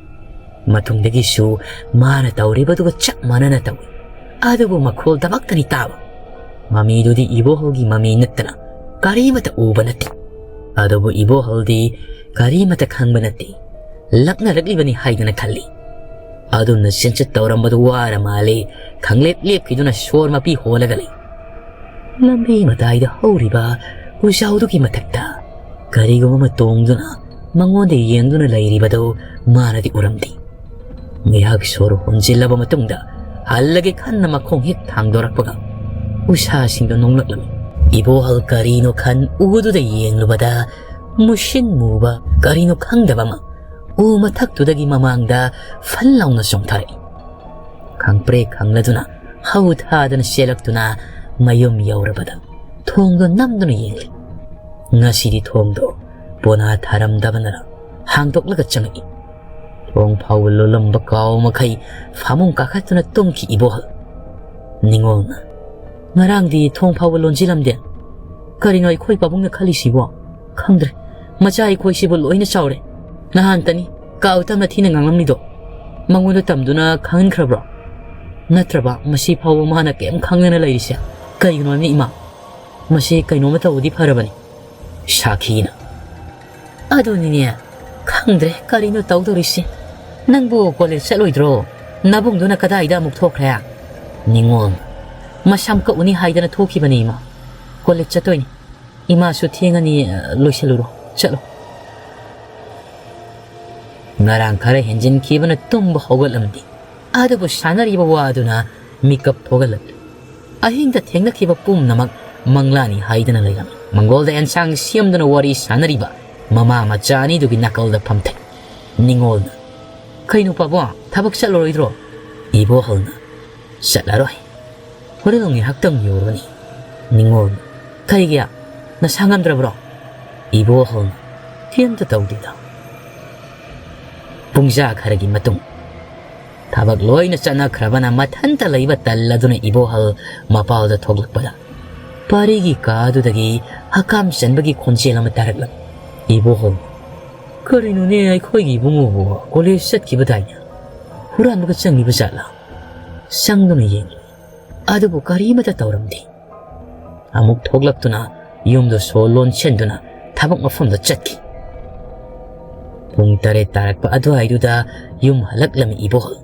ꯃꯇꯨꯡꯗꯒꯤꯁꯨ ꯃꯥꯅ ꯇꯧꯔꯤꯕꯗꯨꯒ ꯆꯞ ꯃꯥꯟꯅꯅ ꯇꯧꯏ꯫ ꯑꯗꯨꯕꯨ ꯃꯈꯣꯜꯗꯃꯛꯇꯅꯤ ꯇꯥꯕ꯫ ꯃꯃꯤꯗꯨꯗꯤ ꯏꯕꯣꯍꯜꯒꯤ ꯃꯃꯤ ꯅꯠꯇꯅ ꯀꯔꯤꯃꯠꯇ ꯎꯕ ꯅꯠꯇꯦ꯫ ꯑꯗꯨꯕꯨ ꯏꯕꯣꯍꯜꯗꯤ ꯀꯔꯤꯃꯠꯇ ꯈꯪꯕ ꯅꯠꯇꯦ꯫ ꯂꯛꯅꯔꯛꯂꯤꯕꯅꯤ ꯍꯥꯏꯗꯅ ꯈꯜꯂꯤ꯫ ꯑꯗꯨꯝꯅ ꯆꯦꯟꯆꯠ ꯇꯧꯔꯝꯕꯗꯨ ꯋꯥꯔ ꯃꯥꯜꯂꯦ꯫ ꯈꯪꯂꯦꯞ ꯂꯦꯞꯈꯤꯗꯨꯅ ꯁꯣꯔ ꯃꯄꯤ ꯍꯣꯜꯂꯒ ꯂꯩ꯫ ꯂꯝꯕꯤ ꯃꯇꯥꯏꯗ ꯍꯧꯔꯤꯕ ꯎꯖꯥꯎꯗꯨꯒꯤ ꯃꯊꯛꯇ ꯀꯔꯤꯒꯨꯝꯕ ꯑꯃ ꯇꯣꯡꯗꯨꯅ ꯃꯉꯣꯟꯗ ꯌꯦꯡꯗꯨꯅ ꯂꯩꯔꯤꯕꯗꯨ ꯃꯥꯅꯗꯤ ꯎꯔꯝꯗꯦ꯫ ꯉꯥꯏꯍꯥꯛ ꯁꯣꯔ ꯍꯣꯟꯖꯤꯜꯂꯕ ꯃꯇꯨꯡꯗ ꯍꯜꯂꯒꯦ ꯈꯟꯅ ꯃꯈꯣꯡ ꯍꯦꯛ ꯊꯥꯡꯗꯣꯔꯛꯄꯒ ꯎꯁꯥꯁꯤꯡꯗꯨ ꯅꯣꯡꯂꯛꯂꯝꯃꯤ꯫ ꯏꯕꯣꯍꯜ ꯀꯔꯤꯅꯣ ꯈꯟ ꯎꯗꯨꯗ ꯌꯦꯡꯂꯨꯕꯗ ꯃꯨꯁꯤꯟ ꯃꯨꯕ ꯀꯔꯤꯅꯣ ꯈꯪꯗꯕ ꯑꯃ ꯎ ꯃꯊꯛꯇꯨꯗꯒꯤ ꯃꯃꯥꯡꯗ ꯐꯟ ꯂꯥꯎꯅ ꯆꯣꯡꯊꯔꯛꯏ꯫ ꯈꯪꯄ꯭ꯔꯦꯛ ꯈꯪꯂꯗꯨꯅ ꯍꯧ ꯊꯥꯗꯅ ꯆꯦꯜꯂꯛꯇꯨꯅ ꯃꯌꯨꯝ ꯌꯧꯔꯕꯗ ꯊꯣꯡꯗꯣ ꯅꯝꯗꯨꯅ ꯌꯦꯡꯂꯤ꯫ ꯉꯁꯤꯗꯤ ꯊꯣꯡꯗꯣ ꯄꯣꯅꯥ ꯊꯥꯔꯝꯗꯕꯅꯔ ꯍꯥꯡꯗꯣꯛꯂꯒ ꯆꯪꯉꯛꯏ꯫ ꯊꯣꯡ ꯐꯥꯎꯕ ꯂꯣꯜꯂꯝꯕ ꯀꯥꯎ ꯃꯈꯩ ꯐꯃꯨꯡ ꯀꯥꯈꯠꯇꯨꯅ ꯇꯨꯝꯈꯤ ꯏꯕꯣꯍꯜ꯫ ꯅꯤꯉꯣꯜꯅ, "ꯉꯔꯥꯡꯗꯤ ꯊꯣꯡ ꯐꯥꯎꯕ ꯂꯣꯟꯁꯤꯜꯂꯝꯗꯦ꯫ ꯀꯔꯤꯅꯣ ꯑꯩꯈꯣꯏ ꯄꯥꯕꯨꯡꯅ ꯈꯜꯂꯤꯁꯤꯕꯣ? ꯈꯪꯗ꯭ꯔꯦ꯫ ꯃꯆꯥ ꯑꯩꯈꯣꯏꯁꯤꯕꯨ ꯂꯣꯏꯅ ꯆꯥꯎꯔꯦ꯫ ꯅꯍꯥꯟꯇꯅꯤ ꯀꯥꯎ ꯇꯝꯅ ꯊꯤꯅ ꯉꯥꯡꯂꯝꯃꯤꯗꯣ꯫ ꯃꯉꯣꯟꯗ ꯇꯝꯗꯨꯅ ꯈꯪꯍꯟꯈ꯭ꯔꯕ꯭ꯔꯣ? ꯅꯠꯇ꯭ꯔꯕ ꯃꯁꯤ ꯐꯥꯎꯕ ꯃꯥꯅ ꯀꯩꯝ ꯈꯪꯗꯅ ꯂꯩꯔꯤꯁꯦ? ꯀꯔꯤꯒꯤꯅꯣ ꯍꯥꯏꯕꯅꯤ ꯏꯃꯥ? ꯃꯁꯤ ꯀꯩꯅꯣꯝꯃ ꯇꯧꯕꯗꯤ ꯐꯔꯕꯅꯤ꯫" ꯁꯥꯈꯤꯅ, "ꯑꯗꯨꯅꯤꯅꯦ, ꯈꯪꯗ꯭ꯔꯦ ꯀꯔꯤꯅꯣ ꯇꯧꯗꯧꯔꯤꯁꯦ꯫ ꯅꯪꯕꯨ ꯀꯣꯂꯦꯖ ꯆꯠꯂꯣꯏꯗ꯭ꯔꯣ? ꯅꯕꯨꯡꯗꯨꯅ ꯀꯗꯥꯏꯗ ꯑꯃꯨꯛ ꯊꯣꯛꯈ꯭ꯔꯦ?" ꯅꯤꯉꯣꯜ, "ꯃꯁꯝ ꯀꯛꯎꯅꯤ ꯍꯥꯏꯗꯅ ꯊꯣꯛꯈꯤꯕꯅꯤ ꯏꯃꯥ꯫ ꯀꯣꯂꯦꯖ ꯆꯠꯇꯣꯏꯅꯤ꯫ ꯏꯃꯥꯁꯨ ꯊꯦꯡꯉꯅꯤ, ꯂꯣꯏꯁꯤꯜꯂꯨꯔꯣ, ꯆꯠꯂꯣ꯫" ꯉꯔꯥꯡ ꯈꯔ ꯍꯦꯟꯖꯤꯟꯈꯤꯕꯅ ꯇꯨꯝꯕ ꯍꯧꯒꯠꯂꯝꯗꯦ꯫ ꯑꯗꯨꯕꯨ ꯁꯥꯟꯅꯔꯤꯕ ꯋꯥꯗꯨꯅ ꯃꯤꯀꯞ ꯊꯣꯛꯍꯜꯂꯛꯂꯤ꯫ ꯑꯍꯤꯡꯗ ꯊꯦꯡꯅꯈꯤꯕ ꯄꯨꯝꯅꯃꯛ ꯃꯪꯂꯥꯅꯤ ꯍꯥꯏꯗꯅ ꯂꯩꯔꯝꯃꯤ꯫ ꯃꯪꯒꯣꯜꯗ ꯑꯦꯟꯁꯥꯡ ꯁꯦꯝꯗꯨꯅ ꯋꯥꯔꯤ ꯁꯥꯟꯅꯔꯤꯕ ꯃꯃꯥ ꯃꯆꯥ ꯑꯅꯤꯗꯨꯒꯤ ꯅꯥꯀꯜꯗ ꯐꯝꯊꯩ꯫ ꯅꯤꯉꯣꯜꯅ, "ꯀꯩꯅꯣ ꯄꯥꯕꯨꯡ, ꯊꯕꯛ ꯆꯠꯂꯔꯣꯏꯗ꯭ꯔꯣ?" ꯏꯕꯣꯍꯜꯅ, "ꯆꯠꯂꯔꯣꯏ꯫ ꯍꯣꯔꯦꯟ ꯉꯥꯏꯍꯥꯛꯇꯪ ꯌꯧꯔꯨꯅꯤ꯫" ꯅꯤꯉꯣꯜꯅ, "ꯀꯩꯒꯤ? ꯅꯁꯥ ꯉꯝꯗ꯭ꯔꯕ꯭ꯔꯣ?" ꯏꯕꯣꯍꯜꯅ, "ꯀꯩꯝꯇ ꯇꯧꯗꯦꯗ꯫" ꯄꯨꯡꯖꯥ ꯈꯔꯒꯤ ꯃꯇꯨꯡ, ꯊꯕꯛ ꯂꯣꯏꯅ ꯆꯠꯅꯈ꯭ꯔꯕꯅ ꯃꯊꯟꯇ ꯂꯩꯕ ꯇꯜꯂꯗꯨꯅ ꯏꯕꯣꯍꯜ ꯃꯄꯥꯜꯗ ꯊꯣꯛꯂꯛꯄꯗ, ꯄꯥꯔꯤꯒꯤ ꯀꯥꯗꯨꯗꯒꯤ ꯍꯀꯥꯝ ꯆꯟꯕꯒꯤ ꯈꯣꯟꯖꯦꯜ ꯑꯃ ꯇꯥꯔꯛꯂꯝꯃꯤ꯫ ꯏꯕꯣꯍꯜ, "ꯀꯔꯤꯅꯣꯅꯦ, ꯑꯩꯈꯣꯏꯒꯤ ꯏꯕꯨꯡꯉꯣꯕꯨ ꯀꯣꯂꯦꯖ ꯆꯠꯈꯤꯕꯗꯥꯏꯅꯦ? ꯍꯨꯔꯥꯟꯕꯒ ꯆꯪꯂꯤꯕ ꯖꯥꯠꯂꯥ?" ꯆꯪꯗꯨꯅ ꯌꯦꯡꯂꯨꯏ꯫ ꯑꯗꯨꯕꯨ ꯀꯔꯤꯃꯇ ꯇꯧꯔꯝꯗꯦ꯫ ꯑꯃꯨꯛ ꯊꯣꯛꯂꯛꯇꯨꯅ ꯌꯨꯝꯗ ꯁꯣ ꯂꯣꯟꯁꯤꯟꯗꯨꯅ ꯊꯕꯛ ꯃꯐꯝꯗ ꯆꯠꯈꯤ꯫ ꯄꯨꯡ ꯇꯔꯦꯠ ꯇꯥꯔꯛꯄ ꯑꯗꯨꯋꯥꯏꯗꯨꯗ ꯌꯨꯝ ꯍꯜꯂꯛꯂꯝꯃꯤ ꯏꯕꯣꯍꯜ꯫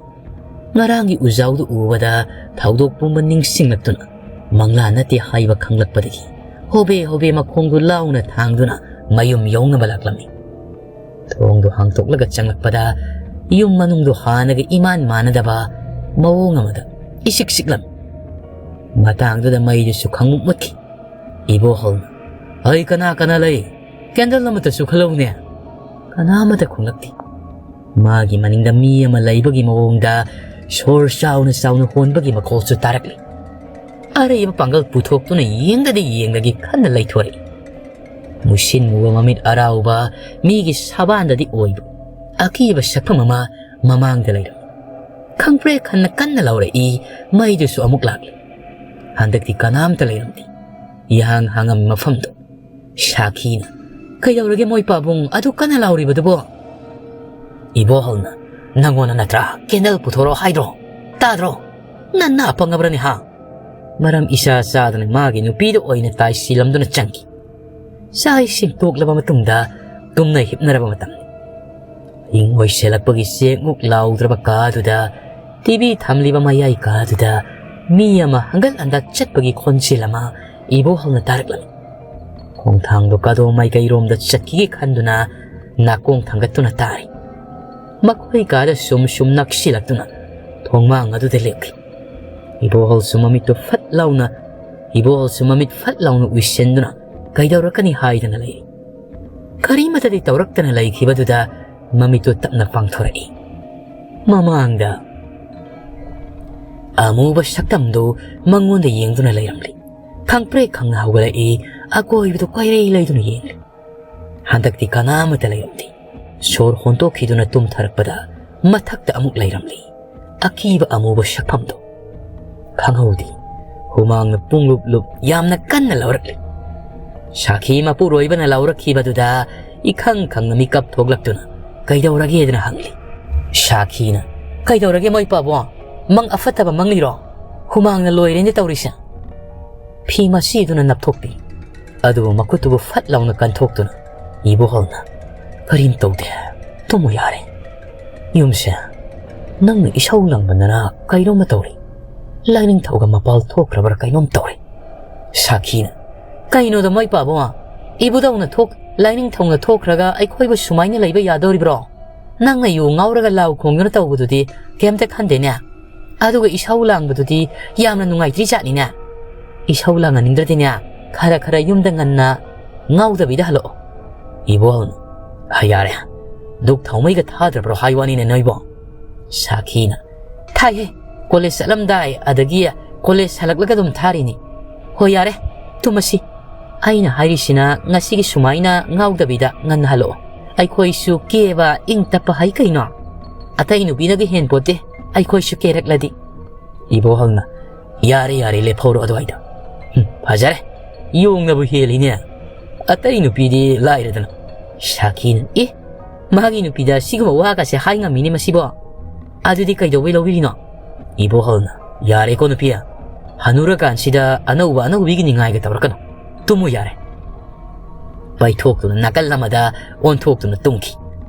ꯉꯔꯥꯡꯒꯤ ꯎꯖꯥꯎꯗꯨ ꯎꯕꯗ ꯊꯧꯗꯣꯛ ꯄꯨꯝꯕ ꯅꯤꯡꯁꯤꯡꯂꯛꯇꯨꯅ, ꯃꯪꯂꯥ ꯅꯠꯇꯦ ꯍꯥꯏꯕ ꯈꯪꯂꯛꯄꯗꯒꯤ ꯍꯣꯕꯦ ꯍꯣꯕꯦ ꯃꯈꯣꯡꯗꯨ ꯂꯥꯎꯅ ꯊꯥꯡꯗꯨꯅ ꯃꯌꯨꯝ ꯌꯧꯅꯕ ꯂꯥꯛꯂꯝꯃꯤ꯫ ꯊꯣꯡꯗꯨ ꯍꯥꯡꯇꯣꯛꯂꯒ ꯆꯪꯂꯛꯄꯗ ꯌꯨꯝ ꯃꯅꯨꯡꯗꯨ ꯍꯥꯟꯅꯒ ꯏꯃꯥꯟ ꯃꯥꯟꯅꯗꯕ ꯃꯑꯣꯡ ꯑꯃꯗ ꯏꯁꯤꯛ ꯁꯤꯛꯂꯝꯃꯤ꯫ ꯃꯇꯥꯡꯗꯨꯗ ꯃꯩꯗꯨꯁꯨ ꯈꯪꯃꯨꯠ ꯃꯨꯠꯈꯤ꯫ ꯏꯕꯣꯍꯜꯅ, "ꯍꯩ, ꯀꯅꯥ ꯀꯅꯥ ꯂꯩ? ꯀꯦꯟꯗꯜ ꯑꯃꯠꯇꯁꯨ ꯈꯜꯂꯧꯅꯦ꯫" ꯀꯅꯥ ꯑꯃꯠꯇ ꯈꯨꯝꯂꯛꯇꯦ꯫ ꯃꯥꯒꯤ ꯃꯅꯤꯡꯗ ꯃꯤ ꯑꯃ ꯂꯩꯕꯒꯤ ꯃꯑꯣꯡꯗ ꯁꯣꯔ ꯆꯥꯎꯅ ꯆꯥꯎꯅ ꯍꯣꯟꯕꯒꯤ ꯃꯈꯣꯜꯁꯨ ꯇꯥꯔꯛꯂꯤ꯫ ꯑꯔꯩꯕ ꯄꯥꯡꯒꯜ ꯄꯨꯊꯣꯛꯇꯨꯅ ꯌꯦꯡꯗꯗꯤ ꯌꯦꯡꯂꯒꯦ ꯈꯟꯅ ꯂꯩꯊꯣꯔꯛꯏ꯫ ꯃꯨꯁꯤꯟ ꯃꯨꯕ ꯃꯃꯤꯠ ꯑꯔꯥꯎꯕ, ꯃꯤꯒꯤ ꯁꯕꯥꯟꯗꯗꯤ ꯑꯣꯏꯕ ꯑꯀꯤꯕ ꯁꯛꯐꯝ ꯑꯃ ꯃꯃꯥꯡꯗ ꯂꯩꯔꯝꯃꯤ꯫ ꯈꯪꯄ꯭ꯔꯦꯛ ꯈꯟꯅ ꯀꯟꯅ ꯂꯥꯎꯔꯛꯏ, ꯃꯩꯗꯨꯁꯨ ꯑꯃꯨꯛ ꯂꯥꯛꯂꯦ꯫ ꯍꯟꯗꯛꯇꯤ ꯀꯅꯥꯝꯇ ꯂꯩꯔꯝꯗꯦ꯫ ꯏꯍꯥꯡ ꯍꯥꯡꯉꯝꯃꯤ ꯃꯐꯝꯗꯨ꯫ ꯁꯥꯈꯤꯅ, "ꯀꯩꯗꯧꯔꯒꯦ ꯃꯣꯏ ꯄꯥꯕꯨꯡ ꯑꯗꯨ ꯀꯟꯅ ꯂꯥꯎꯔꯤꯕꯗꯨꯕꯣ?" ꯏꯕꯣꯍꯜꯅ, "ꯅꯪꯉꯣꯟꯗ ꯅꯠꯇ꯭ꯔꯥ ꯀꯦꯟꯗꯜ ꯄꯨꯊꯣꯔꯛꯑꯣ ꯍꯥꯏꯗ꯭ꯔꯣ? ꯇꯥꯗ꯭ꯔꯣ? ꯅꯟꯅ ꯑꯄꯪꯉꯕ꯭ꯔꯅꯦ ꯍꯥ?" ꯃꯔꯝ ꯏꯆꯥ ꯆꯥꯗꯅ ꯃꯥꯒꯤ ꯅꯨꯄꯤꯗ ꯑꯣꯏꯅ ꯇꯥꯏꯁꯤꯜꯂꯝꯗꯨꯅ ꯆꯪꯈꯤ꯫ ꯆꯥꯛ ꯏꯁꯤꯡ ꯇꯣꯛꯂꯕ ꯃꯇꯨꯡꯗ ꯇꯨꯝꯅ ꯍꯤꯞꯅꯔꯕ ꯃꯇꯝꯅꯤ꯫ ꯑꯍꯤꯡ ꯑꯣꯏꯁꯤꯜꯂꯛꯄꯒꯤ ꯆꯦꯛꯃꯨꯛ ꯂꯥꯎꯗ꯭ꯔꯕ ꯀꯥꯗꯨꯗ, ꯇꯤꯚꯤ ꯊꯝꯂꯤꯕ ꯃꯌꯥꯏ ꯀꯥꯗꯨꯗ ꯃꯤ ꯑꯃ ꯍꯪꯒꯠ ꯍꯟꯗ ꯆꯠꯄꯒꯤ ꯈꯣꯟꯖꯦꯜ ꯑꯃ ꯏꯕꯣꯍꯜꯅ ꯇꯥꯔꯛꯂꯝꯃꯤ꯫ ꯈꯣꯡꯊꯥꯡꯗꯣ ꯀꯗꯣꯝ ꯃꯥꯏꯀꯩꯔꯣꯝꯗ ꯆꯠꯈꯤꯒꯦ ꯈꯟꯗꯨꯅ ꯅꯥꯀꯣꯡ ꯊꯥꯡꯒꯠꯇꯨꯅ ꯇꯥꯔꯤ꯫ ꯃꯈꯣꯏ ꯀꯥꯗ ꯁꯨꯝ ꯁꯨꯝ ꯅꯛꯁꯤꯜꯂꯛꯇꯨꯅ ꯊꯣꯡꯃꯥꯡ ꯑꯗꯨꯗ ꯂꯦꯞꯈꯤ꯫ ꯏꯕꯣꯍꯜꯁꯨ ꯃꯃꯤꯠꯇꯨ ꯐꯠ ꯂꯥꯎꯅ, ꯏꯕꯣꯍꯜꯁꯨ ꯃꯃꯤꯠ ꯐꯠ ꯂꯥꯎꯅ ꯎꯏꯁꯤꯟꯗꯨꯅ ꯀꯩꯗꯧꯔꯛꯀꯅꯤ ꯍꯥꯏꯗꯅ ꯂꯩꯔꯤ꯫ ꯀꯔꯤꯃꯇꯗꯤ ꯇꯧꯔꯛꯇꯅ ꯂꯩꯈꯤꯕꯗꯨꯗ ꯃꯃꯤꯠꯇꯨ ꯇꯞꯅ ꯄꯥꯡꯊꯣꯔꯛꯏ꯫ ꯃꯃꯥꯡꯗ ꯑꯃꯨꯕ ꯁꯛꯇꯝꯗꯨ ꯃꯉꯣꯟꯗ ꯌꯦꯡꯗꯨꯅ ꯂꯩꯔꯝꯂꯤ꯫ ꯈꯪꯄ꯭ꯔꯦꯛ ꯈꯪꯅ ꯍꯧꯒꯠꯂꯛꯏ꯫ ꯑꯀꯣꯏꯕꯗꯨ ꯀꯣꯏꯔꯩ ꯂꯩꯗꯨꯅ ꯌꯦꯡꯂꯤ꯫ ꯍꯟꯗꯛꯇꯤ ꯀꯅꯥ ꯑꯃꯠꯇ ꯂꯩꯔꯝꯗꯦ꯫ ꯁꯣꯔ ꯍꯣꯟꯇꯣꯛꯈꯤꯗꯨꯅ ꯇꯨꯝꯊꯔꯛꯄꯗ ꯃꯊꯛꯇ ꯑꯃꯨꯛ ꯂꯩꯔꯝꯂꯤ꯫ ꯑꯀꯤꯕ ꯑꯃꯨꯕ ꯁꯛꯐꯝꯗꯨ꯫ ꯈꯪꯍꯧꯗꯦ꯫ ꯍꯨꯃꯥꯡꯅ ꯄꯨꯡꯂꯨꯞ ꯂꯨꯞ ꯌꯥꯝꯅ ꯀꯟꯅ ꯂꯧꯔꯛꯂꯤ꯫ ꯁꯥꯈꯤ ꯃꯄꯨꯔꯣꯏꯕꯅ ꯂꯧꯔꯛꯈꯤꯕꯗꯨꯗ ꯏꯈꯪ ꯈꯪꯅ ꯃꯤꯀꯞ ꯊꯣꯛꯂꯛꯇꯨꯅ "ꯀꯩꯗꯧꯔꯒꯦꯗꯅ?" ꯍꯪꯂꯤ꯫ ꯁꯥꯈꯤꯅ "ꯀꯩꯗꯧꯔꯒꯦ ꯃꯣꯏ ꯄꯥꯕꯣ? ꯃꯪ ꯑꯐꯠꯇꯕ ꯃꯪꯂꯤꯔꯣ? ꯍꯨꯃꯥꯡꯅ ꯂꯣꯏꯔꯦꯅꯦ ꯇꯧꯔꯤꯁꯦ꯫" ꯐꯤ ꯃꯁꯤꯗꯨꯅ ꯅꯞꯊꯣꯛꯄꯤ꯫ ꯑꯗꯨꯕꯨ ꯃꯈꯨꯠꯇꯨꯕꯨ ꯐꯠ ꯂꯥꯎꯅ ꯀꯟꯊꯣꯛꯇꯨꯅ ꯏꯕꯣꯍꯜꯅ "ꯀꯔꯤꯝ ꯇꯧꯗꯦ, ꯇꯨꯝꯃꯨ ꯌꯥꯔꯦ꯫ ꯌꯨꯝꯁꯦ ꯅꯪꯅ ꯏꯁꯧ ꯂꯪꯕꯗꯅ ꯀꯩꯅꯣꯝꯃ ꯇꯧꯔꯤ꯫ ꯂꯥꯏꯅꯤꯡꯊꯧꯒ ꯃꯄꯥꯜ ꯊꯣꯛꯈ꯭ꯔꯕ꯭ꯔꯥ ꯀꯩꯅꯣꯝ ꯇꯧꯔꯤ꯫" ꯁꯥꯈꯤꯅ "ꯀꯩꯅꯣꯗ ꯃꯣꯏ ꯄꯥꯕꯣ, ꯏꯕꯨꯙꯧꯅ ꯊꯣꯛ-, ꯂꯥꯏꯅꯤꯡꯊꯧꯅ ꯊꯣꯛꯈ꯭ꯔꯒ ꯑꯩꯈꯣꯏꯕꯨ ꯁꯨꯃꯥꯏꯅ ꯂꯩꯕ ꯌꯥꯗꯧꯔꯤꯕ꯭ꯔꯣ? ꯅꯪꯅ ꯌꯨ ꯉꯥꯎꯔꯒ ꯂꯥꯎ ꯈꯣꯡꯗꯨꯅ ꯇꯧꯕꯗꯨꯗꯤ ꯀꯩꯝꯇ ꯈꯟꯗꯦꯅꯦ꯫ ꯑꯗꯨꯒ ꯏꯁꯧ ꯂꯥꯡꯕꯗꯨꯗꯤ ꯌꯥꯝꯅ ꯅꯨꯡꯉꯥꯏꯇ꯭ꯔꯤ ꯖꯥꯠꯅꯤꯅꯦ꯫ ꯏꯁꯧ ꯂꯥꯡꯍꯟꯅꯤꯡꯗ꯭ꯔꯗꯤꯅꯦ, ꯈꯔ ꯈꯔ ꯌꯨꯝꯗ ꯉꯟꯅ ꯉꯥꯎꯗꯕꯤꯗ ꯍꯜꯂꯛꯑꯣ꯫" ꯏꯕꯣꯍꯜꯅ "ꯍ, ꯌꯥꯔꯦ, ꯙꯨꯛ ꯊꯥꯎꯃꯩꯒ ꯊꯥꯗ꯭ꯔꯕ꯭ꯔꯣ ꯍꯥꯏ ꯋꯥꯅꯤꯅꯦ ꯅꯣꯏꯕꯣ?" ꯁꯥꯈꯤꯅ "ꯊꯥꯏꯍꯦ, ꯀꯣꯂꯦꯖ ꯆꯠꯂꯝꯗꯥꯏ ꯑꯗꯒꯤ ꯀꯣꯂꯦꯖ ꯍꯜꯂꯛꯂꯒ ꯑꯗꯨꯝ ꯊꯥꯔꯤꯅꯤ꯫ ꯍꯣꯏ ꯌꯥꯔꯦ, ꯇꯨꯝꯃꯁꯤ꯫ ꯑꯩꯅ ꯍꯥꯏꯔꯤꯁꯤꯅ ꯉꯁꯤꯒꯤ ꯁꯨꯃꯥꯏꯅ ꯉꯥꯎꯗꯕꯤꯗ ꯉꯟꯅ ꯍꯜꯂꯛꯑꯣ꯫ ꯑꯩꯈꯣꯏꯁꯨ ꯀꯦꯕ ꯏꯪ ꯇꯞꯄ ꯍꯩ ꯀꯩꯅꯣ꯫ ꯑꯇꯩ ꯅꯨꯄꯤꯅꯒ ꯍꯦꯟꯄꯣꯠꯇꯦ ꯑꯩꯈꯣꯏꯁꯨ ꯀꯦꯔꯛꯂꯗꯤ꯫" ꯏꯕꯣꯍꯜꯅ "ꯌꯥꯔꯦ, ꯌꯥꯔꯦ, ꯂꯦꯞꯍꯧꯔꯣ ꯑꯗꯨꯋꯥꯏꯗ꯫ ꯍꯨꯝ, ꯐꯖꯔꯦ, ꯌꯣꯡꯅꯕꯨ ꯍꯦꯜꯂꯤꯅꯦ꯫ ꯑꯇꯩ ꯅꯨꯄꯤꯗꯤ ꯂꯥꯏꯔꯗꯅ꯫" ꯁꯥꯈꯤꯅ "ꯑꯦ, ꯃꯥꯒꯤ ꯅꯨꯄꯤꯗ ꯁꯤꯒꯨꯝꯕ ꯋꯥꯒꯁꯦ ꯍꯥꯏ ꯉꯝꯃꯤꯅꯦ ꯃꯁꯤꯕꯣ꯫ ꯑꯗꯨꯗꯤ ꯀꯩꯗꯧꯕꯩ ꯂꯧꯕꯤꯔꯤꯅꯣ?" ꯏꯕꯣꯍꯜꯅ "ꯌꯥꯔꯦꯀꯣ ꯅꯨꯄꯤ, ꯍꯅꯨꯔꯀꯥꯟꯁꯤꯗ ꯑꯅꯧꯕ ꯑꯅꯧꯕꯤꯒꯤ ꯅꯤꯡꯉꯥꯏꯒ ꯇꯧꯔꯛꯀꯅꯨ꯫ ꯇꯨꯝꯃꯨ ꯌꯥꯔꯦ꯫" ꯄꯥꯏꯊꯣꯛꯇꯨꯅ ꯅꯥꯀꯜ ꯑꯃꯗ ꯑꯣꯟꯊꯣꯛꯇꯨꯅ ꯇꯨꯝꯈꯤ꯫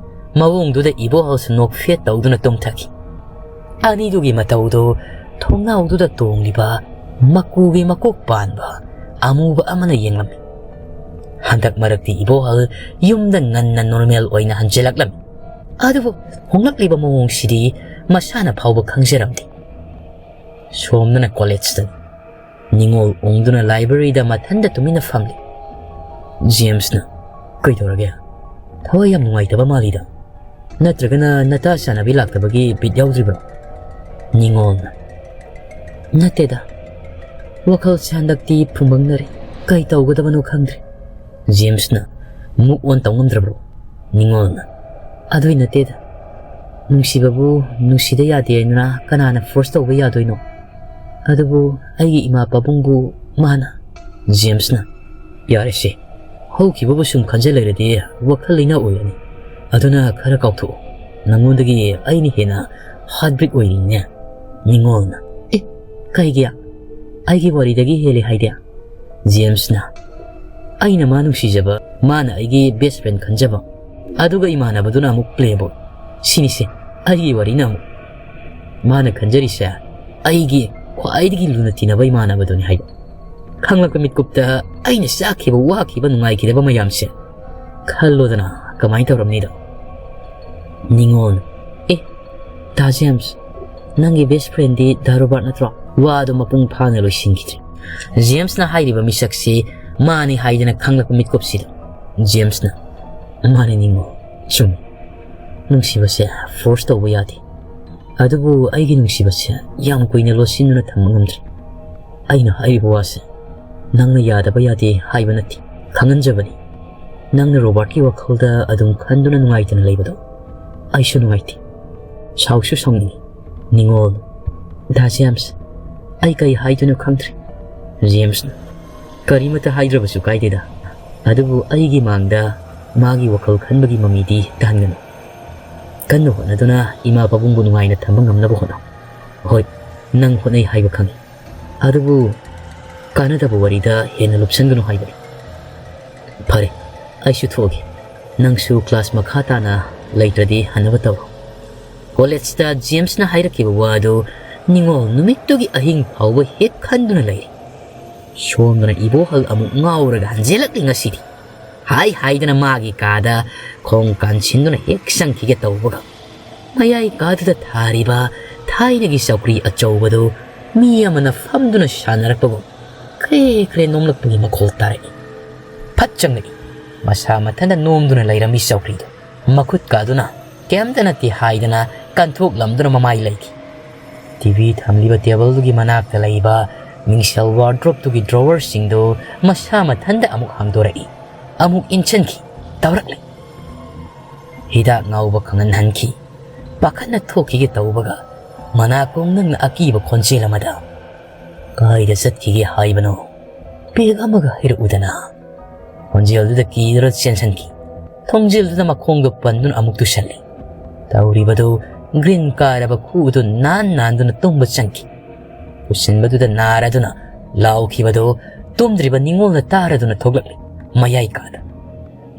ꯃꯑꯣꯡꯗꯨꯗ ꯏꯕꯣꯍꯜꯁꯨ ꯅꯣꯛꯐꯦꯠ ꯇꯧꯗꯨꯅ ꯇꯨꯝꯊꯈꯤ꯫ ꯑꯅꯤꯗꯨꯒꯤ ꯃꯇꯧꯗꯨ ꯊꯣꯡꯅꯥꯎꯗꯨꯗ ꯇꯣꯡꯂꯤꯕ ꯃꯀꯨꯒꯤ ꯃꯀꯣꯛ ꯄꯥꯟꯕ ꯑꯃꯨꯕ ꯑꯃꯅ ꯌꯦꯡꯂꯝꯃꯤ꯫ ꯍꯟꯗꯛ ꯃꯔꯛꯇꯤ ꯏꯕꯣꯍꯜ ꯌꯨꯝꯗ ꯉꯟꯅ ꯅꯣꯔꯃꯦꯜ ꯑꯣꯏꯅ ꯍꯟꯖꯤꯜꯂꯛꯂꯝꯃꯤ꯫ ꯑꯗꯨꯕꯨ ꯍꯣꯡꯂꯛꯂꯤꯕ ꯃꯑꯣꯡꯁꯤꯗꯤ ꯃꯁꯥꯅ ꯐꯥꯎꯕ ꯈꯪꯖꯔꯝꯗꯦ꯫ ꯁꯣꯝꯗꯅ ꯀꯣꯂꯦꯖꯇꯅꯤ꯫ ꯅꯤꯉꯣꯜ ꯎꯪꯗꯨꯅ ꯂꯥꯏꯕ꯭ꯔꯦꯔꯤꯗ ꯃꯊꯟꯇ ꯇꯨꯃꯤꯟꯅ ꯐꯝꯂꯤ꯫ ꯖꯦꯝꯁꯅ, "ꯀꯩꯗꯧꯔꯒꯦ? ꯊꯋꯥꯏ ꯌꯥꯝ ꯅꯨꯡꯉꯥꯏꯇꯕ ꯃꯥꯜꯂꯤꯗ꯫ ꯅꯠꯇ꯭ꯔꯒꯅ ꯅꯇꯥ ꯆꯥꯅꯕꯤ ꯂꯥꯛꯇꯕꯒꯤ ꯕꯤꯠ ꯌꯥꯎꯗ꯭ꯔꯤꯕ꯭ꯔꯣ?" ꯅꯤꯉꯣꯜꯅ, "ꯅꯠꯇꯦꯗ, ꯋꯥꯈꯜꯁꯦ ꯍꯟꯗꯛꯇꯤ ꯐꯨꯝꯕꯪꯅꯔꯦ꯫ ꯀꯩ ꯇꯧꯒꯗꯕꯅꯣ ꯈꯪꯗ꯭ꯔꯦ꯫" ꯖꯦꯝꯁꯅ, "ꯃꯨꯛ ꯑꯣꯟ ꯇꯧ ꯉꯝꯗ꯭ꯔꯕ꯭ꯔꯣ?" ꯅꯤꯉꯣꯜꯅ, "ꯑꯗꯨꯏ ꯅꯠꯇꯦꯗ꯫ ꯅꯨꯡꯁꯤꯕꯕꯨ ꯅꯨꯡꯁꯤꯗ ꯌꯥꯗꯦ ꯍꯥꯏꯅ ꯀꯅꯥꯅ ꯐꯣꯔꯁ ꯇꯧꯕ ꯌꯥꯗꯣꯏꯅꯣ? ꯑꯗꯨꯕꯨ ꯑꯩꯒꯤ ꯏꯃꯥ ꯄꯥꯕꯨꯡꯕꯨ ꯃꯥꯅ꯫" ꯖꯦꯝꯁꯅ, "ꯌꯥꯔꯦꯁꯦ, ꯍꯧꯈꯤꯕꯕꯨ ꯁꯨꯝ ꯈꯟꯖ ꯂꯩꯔꯗꯤ ꯋꯥꯈꯜ ꯂꯩꯅꯥ ꯑꯣꯏꯔꯅꯤ꯫ ꯑꯗꯨꯅ ꯈꯔ ꯀꯥꯎꯊꯣꯛꯑꯣ꯫ ꯅꯉꯣꯟꯗꯒꯤ ꯑꯩꯅ ꯍꯦꯟꯅ ꯍꯥꯔꯠ ꯕ꯭ꯔꯤꯛ ꯑꯣꯏꯔꯤꯅꯦ꯫" ꯅꯤꯉꯣꯜꯅ, "ꯑꯦ, ꯀꯩꯒꯤ? ꯑꯩꯒꯤ ꯋꯥꯔꯤꯗꯒꯤ ꯍꯦꯜꯂꯤ ꯍꯥꯏꯗꯤ?" ꯖꯦꯝꯁꯅ, "ꯑꯩꯅ ꯃꯥ ꯅꯨꯡꯁꯤꯖꯕ, ꯃꯥꯅ ꯑꯩꯒꯤ ꯕꯦꯁ ꯐ꯭ꯔꯦꯟ ꯈꯟꯖꯕ, ꯑꯗꯨꯒ ꯏꯃꯥꯟꯅꯕꯗꯨꯅ ꯑꯃꯨꯛ ꯄ꯭ꯂꯦꯕꯣꯏ꯫ ꯁꯤꯅꯤꯁꯦ ꯑꯩꯒꯤ ꯋꯥꯔꯤꯅ ꯑꯃꯨꯛ꯫ ꯃꯥꯅ ꯈꯟꯖꯔꯤꯁꯦ ꯑꯩꯒꯤ ꯈ꯭ꯋꯥꯏꯗꯒꯤ ꯂꯨꯅ ꯇꯤꯟꯅꯕ ꯏꯃꯥꯟꯅꯕꯗꯨꯅꯤ ꯍꯥꯏꯕ꯫ ꯈꯪꯂꯛꯄ ꯃꯤꯠꯀꯨꯞꯇ ꯑꯩꯅ ꯆꯥꯛꯈꯤꯕ, ꯋꯥꯈꯤꯕ, ꯅꯨꯡꯉꯥꯏꯈꯤꯗꯕ ꯃꯌꯥꯝꯁꯦ ꯈꯜꯂꯣꯗꯅ ꯀꯃꯥꯏꯅ ꯇꯧꯔꯝꯅꯤꯗꯣ?" ꯅꯤꯉꯣꯜ, "ꯑꯦ, ꯗꯥ ꯖꯦꯝꯁ, ꯅꯪꯒꯤ ꯕꯦꯁ ꯐ꯭ꯔꯦꯟꯗꯤ ꯗꯥ ꯔꯣꯕꯥꯔꯠ ꯅꯠꯇ꯭ꯔꯣ?" ꯋꯥꯗꯣ ꯃꯄꯨꯡ ꯐꯥꯅ ꯂꯣꯏꯁꯤꯟꯈꯤꯗ꯭ꯔꯦ꯫ ꯖꯦꯝꯁꯅ ꯍꯥꯏꯔꯤꯕ ꯃꯤꯁꯛꯁꯤ ꯃꯥꯅꯤ ꯍꯥꯏꯗꯅ ꯈꯪꯂꯛꯄ ꯃꯤꯠꯀꯨꯞꯁꯤꯗ ꯖꯦꯝꯁꯅ, "ꯃꯥꯅꯤ ꯅꯤꯉꯣꯜ, ꯆꯨꯝꯃꯤ꯫ ꯅꯨꯡꯁꯤꯕꯁꯦ ꯐꯣꯔꯁ ꯇꯧꯕ ꯌꯥꯗꯦ꯫ ꯑꯗꯨꯕꯨ ꯑꯩꯒꯤ ꯅꯨꯡꯁꯤꯕꯁꯦ ꯌꯥꯝ ꯀꯨꯏꯅ ꯂꯣꯠꯁꯤꯟꯗꯨꯅ ꯊꯝꯕ ꯉꯝꯗ꯭ꯔꯦ꯫ ꯑꯩꯅ ꯍꯥꯏꯔꯤꯕ ꯋꯥꯁꯦ ꯅꯪꯅ ꯌꯥꯗꯕ ꯌꯥꯗꯦ ꯍꯥꯏꯕ ꯅꯠꯇꯦ, ꯈꯪꯍꯟꯖꯕꯅꯤ꯫ ꯅꯪꯅ ꯔꯣꯕꯥꯔꯠꯀꯤ ꯋꯥꯈꯜꯗ ꯑꯗꯨꯝ ꯈꯟꯗꯨꯅ ꯅꯨꯡꯉꯥꯏꯇꯅ ꯂꯩꯕꯗꯣ ꯑꯩꯁꯨ ꯅꯨꯡꯉꯥꯏꯇꯦ꯫ ꯁꯥꯎꯁꯨ ꯁꯥꯎꯅꯤꯡꯉꯤ꯫ ꯅꯤꯉꯣꯜ, ꯗꯥ ꯖꯦꯝꯁ, ꯑꯩ ꯀꯔꯤ ꯍꯥꯏꯗꯣꯏꯅꯣ ꯈꯪꯗ꯭ꯔꯦ꯫" ꯖꯦꯝꯁꯅ, "ꯀꯔꯤꯃꯠꯇ ꯍꯥꯏꯗ꯭ꯔꯕꯁꯨ ꯀꯥꯏꯗꯦꯗ꯫ ꯑꯗꯨꯕꯨ ꯑꯩꯒꯤ ꯃꯥꯡꯗ ꯃꯥꯒꯤ ꯋꯥꯈꯜ ꯈꯟꯕꯒꯤ ꯃꯃꯤꯗꯤ ꯇꯥꯍꯟꯒꯅꯨ꯫ ꯀꯟꯅ ꯍꯣꯠꯅꯗꯨꯅ ꯏꯃꯥ ꯄꯥꯕꯨꯡꯕꯨ ꯅꯨꯡꯉꯥꯏꯅ ꯊꯝꯕ ꯉꯝꯅꯕ ꯍꯣꯠꯅꯧ꯫ ꯍꯣꯏ, ꯅꯪ ꯍꯣꯠꯅꯩ ꯍꯥꯏꯕ ꯈꯪꯏ꯫ ꯑꯗꯨꯕꯨ ꯀꯥꯟꯅꯗꯕ ꯋꯥꯔꯤꯗ ꯍꯦꯟꯅ ꯂꯨꯞꯁꯟꯒꯅꯨ ꯍꯥꯏꯕꯅꯤ꯫ ꯐꯔꯦ, ꯑꯩꯁꯨ ꯊꯣꯛꯑꯒꯦ꯫ ꯅꯪꯁꯨ ꯀ꯭ꯂꯥꯁ ꯃꯈꯥ ꯇꯥꯅ ꯂꯩꯇ꯭ꯔꯗꯤ ꯍꯟꯅꯕ ꯇꯧꯔꯣ꯫" ꯀꯣꯂꯦꯖꯇ ꯖꯦꯝꯁꯅ ꯍꯥꯏꯔꯛꯈꯤꯕ ꯋꯥ ꯑꯗꯨ ꯅꯤꯉꯣꯜ ꯅꯨꯃꯤꯠꯇꯨꯒꯤ ꯑꯍꯤꯡ ꯐꯥꯎꯕ ꯍꯦꯛ ꯈꯟꯗꯨꯅ ꯂꯩꯔꯤ꯫ ꯁꯣꯝꯗꯅ ꯏꯕꯣꯍꯜ ꯑꯃꯨꯛ ꯉꯥꯎꯔꯒ ꯍꯟꯖꯤꯜꯂꯛꯂꯤ ꯉꯁꯤꯗꯤ꯫ ꯍꯥꯏ ꯍꯥꯏꯗꯅ ꯃꯥꯒꯤ ꯀꯥꯗ ꯈꯣꯡ ꯀꯥꯟꯁꯤꯟꯗꯨꯅ ꯍꯦꯛ ꯆꯪꯈꯤꯒꯦ ꯇꯧꯕꯒ, ꯃꯌꯥꯏ ꯀꯥꯗꯨꯗ ꯊꯥꯔꯤꯕ ꯊꯥꯏꯅꯒꯤ ꯆꯧꯀ꯭ꯔꯤ ꯑꯆꯧꯕꯗꯨ ꯃꯤ ꯑꯃꯅ ꯐꯝꯗꯨꯅ ꯁꯥꯟꯅꯔꯛꯄꯒꯨꯝ ꯈ꯭ꯔꯦ ꯈ꯭ꯔꯦ ꯅꯣꯝꯂꯛꯄꯒꯤ ꯃꯈꯣꯜ ꯇꯥꯔꯛꯏ꯫ ꯐꯠ ꯆꯪꯂꯛꯏ꯫ ꯃꯁꯥ ꯃꯊꯟꯇ ꯅꯣꯝꯗꯨꯅ ꯂꯩꯔꯝꯃꯤ ꯆꯧꯀ꯭ꯔꯤꯗꯨ꯫ ꯃꯈꯨꯠ ꯀꯥꯗꯨꯅ ꯀꯩꯝꯇ ꯅꯠꯇꯦ ꯍꯥꯏꯗꯅ ꯀꯟꯊꯣꯛꯂꯝꯗꯨꯅ ꯃꯃꯥꯏ ꯂꯩꯈꯤ꯫ ꯇꯤ ꯚꯤ ꯊꯝꯂꯤꯕ ꯇꯦꯕꯜꯗꯨꯒꯤ ꯃꯅꯥꯛꯇ ꯂꯩꯕ ꯃꯤꯡꯁꯦꯜ ꯋꯥꯔꯗ꯭ꯔꯣꯞꯇꯨꯒꯤ ꯗ꯭ꯔꯣꯋꯔꯁꯤꯡꯗꯨ ꯃꯁꯥ ꯃꯊꯟꯇ ꯑꯃꯨꯛ ꯍꯥꯡꯗꯣꯔꯛꯏ꯫ ꯑꯃꯨꯛ ꯏꯟꯁꯤꯟꯈꯤ꯫ ꯇꯧꯔꯛꯂꯤ꯫ ꯍꯤꯗꯥꯛ ꯉꯥꯎꯕ ꯈꯪꯍꯟꯍꯟꯈꯤ꯫ ꯄꯥꯈꯠꯅ ꯊꯣꯛꯈꯤꯒꯦ ꯇꯧꯕꯒ ꯃꯅꯥꯀꯣꯡ ꯅꯪꯅ ꯑꯀꯤꯕ ꯈꯣꯟꯖꯦꯜ ꯑꯃꯗ, "ꯀꯥꯏꯗ ꯆꯠꯈꯤꯒꯦ ꯍꯥꯏꯕꯅꯣ? ꯄꯦꯛ ꯑꯃꯒ ꯍꯥꯏꯔꯛꯎꯗꯅ"꯫ ꯈꯣꯟꯖꯦꯜꯗꯨꯗ ꯀꯤꯗꯨꯅ ꯆꯦꯟꯁꯤꯟꯈꯤ꯫ ꯊꯣꯡꯖꯤꯜꯗꯨꯗ ꯃꯈꯣꯡꯗꯣ ꯄꯟꯗꯨꯅ ꯑꯃꯨꯛ ꯇꯨꯁꯜꯂꯤ꯫ ꯇꯧꯔꯤꯕꯗꯨ ꯒ꯭ꯔꯤꯟ ꯀꯥꯔꯕ ꯈꯨꯎꯗꯨ ꯅꯥꯟ ꯅꯥꯟꯗꯨꯅ ꯇꯨꯝꯕ ꯆꯪꯈꯤ꯫ ꯄꯨꯁꯤꯟꯕꯗꯨꯗ ꯅꯥꯔꯗꯨꯅ ꯂꯥꯎꯈꯤꯕꯗꯨ ꯇꯨꯝꯗ꯭ꯔꯤꯕ ꯅꯤꯉꯣꯜꯅ ꯇꯥꯔꯗꯨꯅ ꯊꯣꯛꯂꯛꯂꯤ꯫ ꯃꯌꯥꯏ ꯀꯥꯗ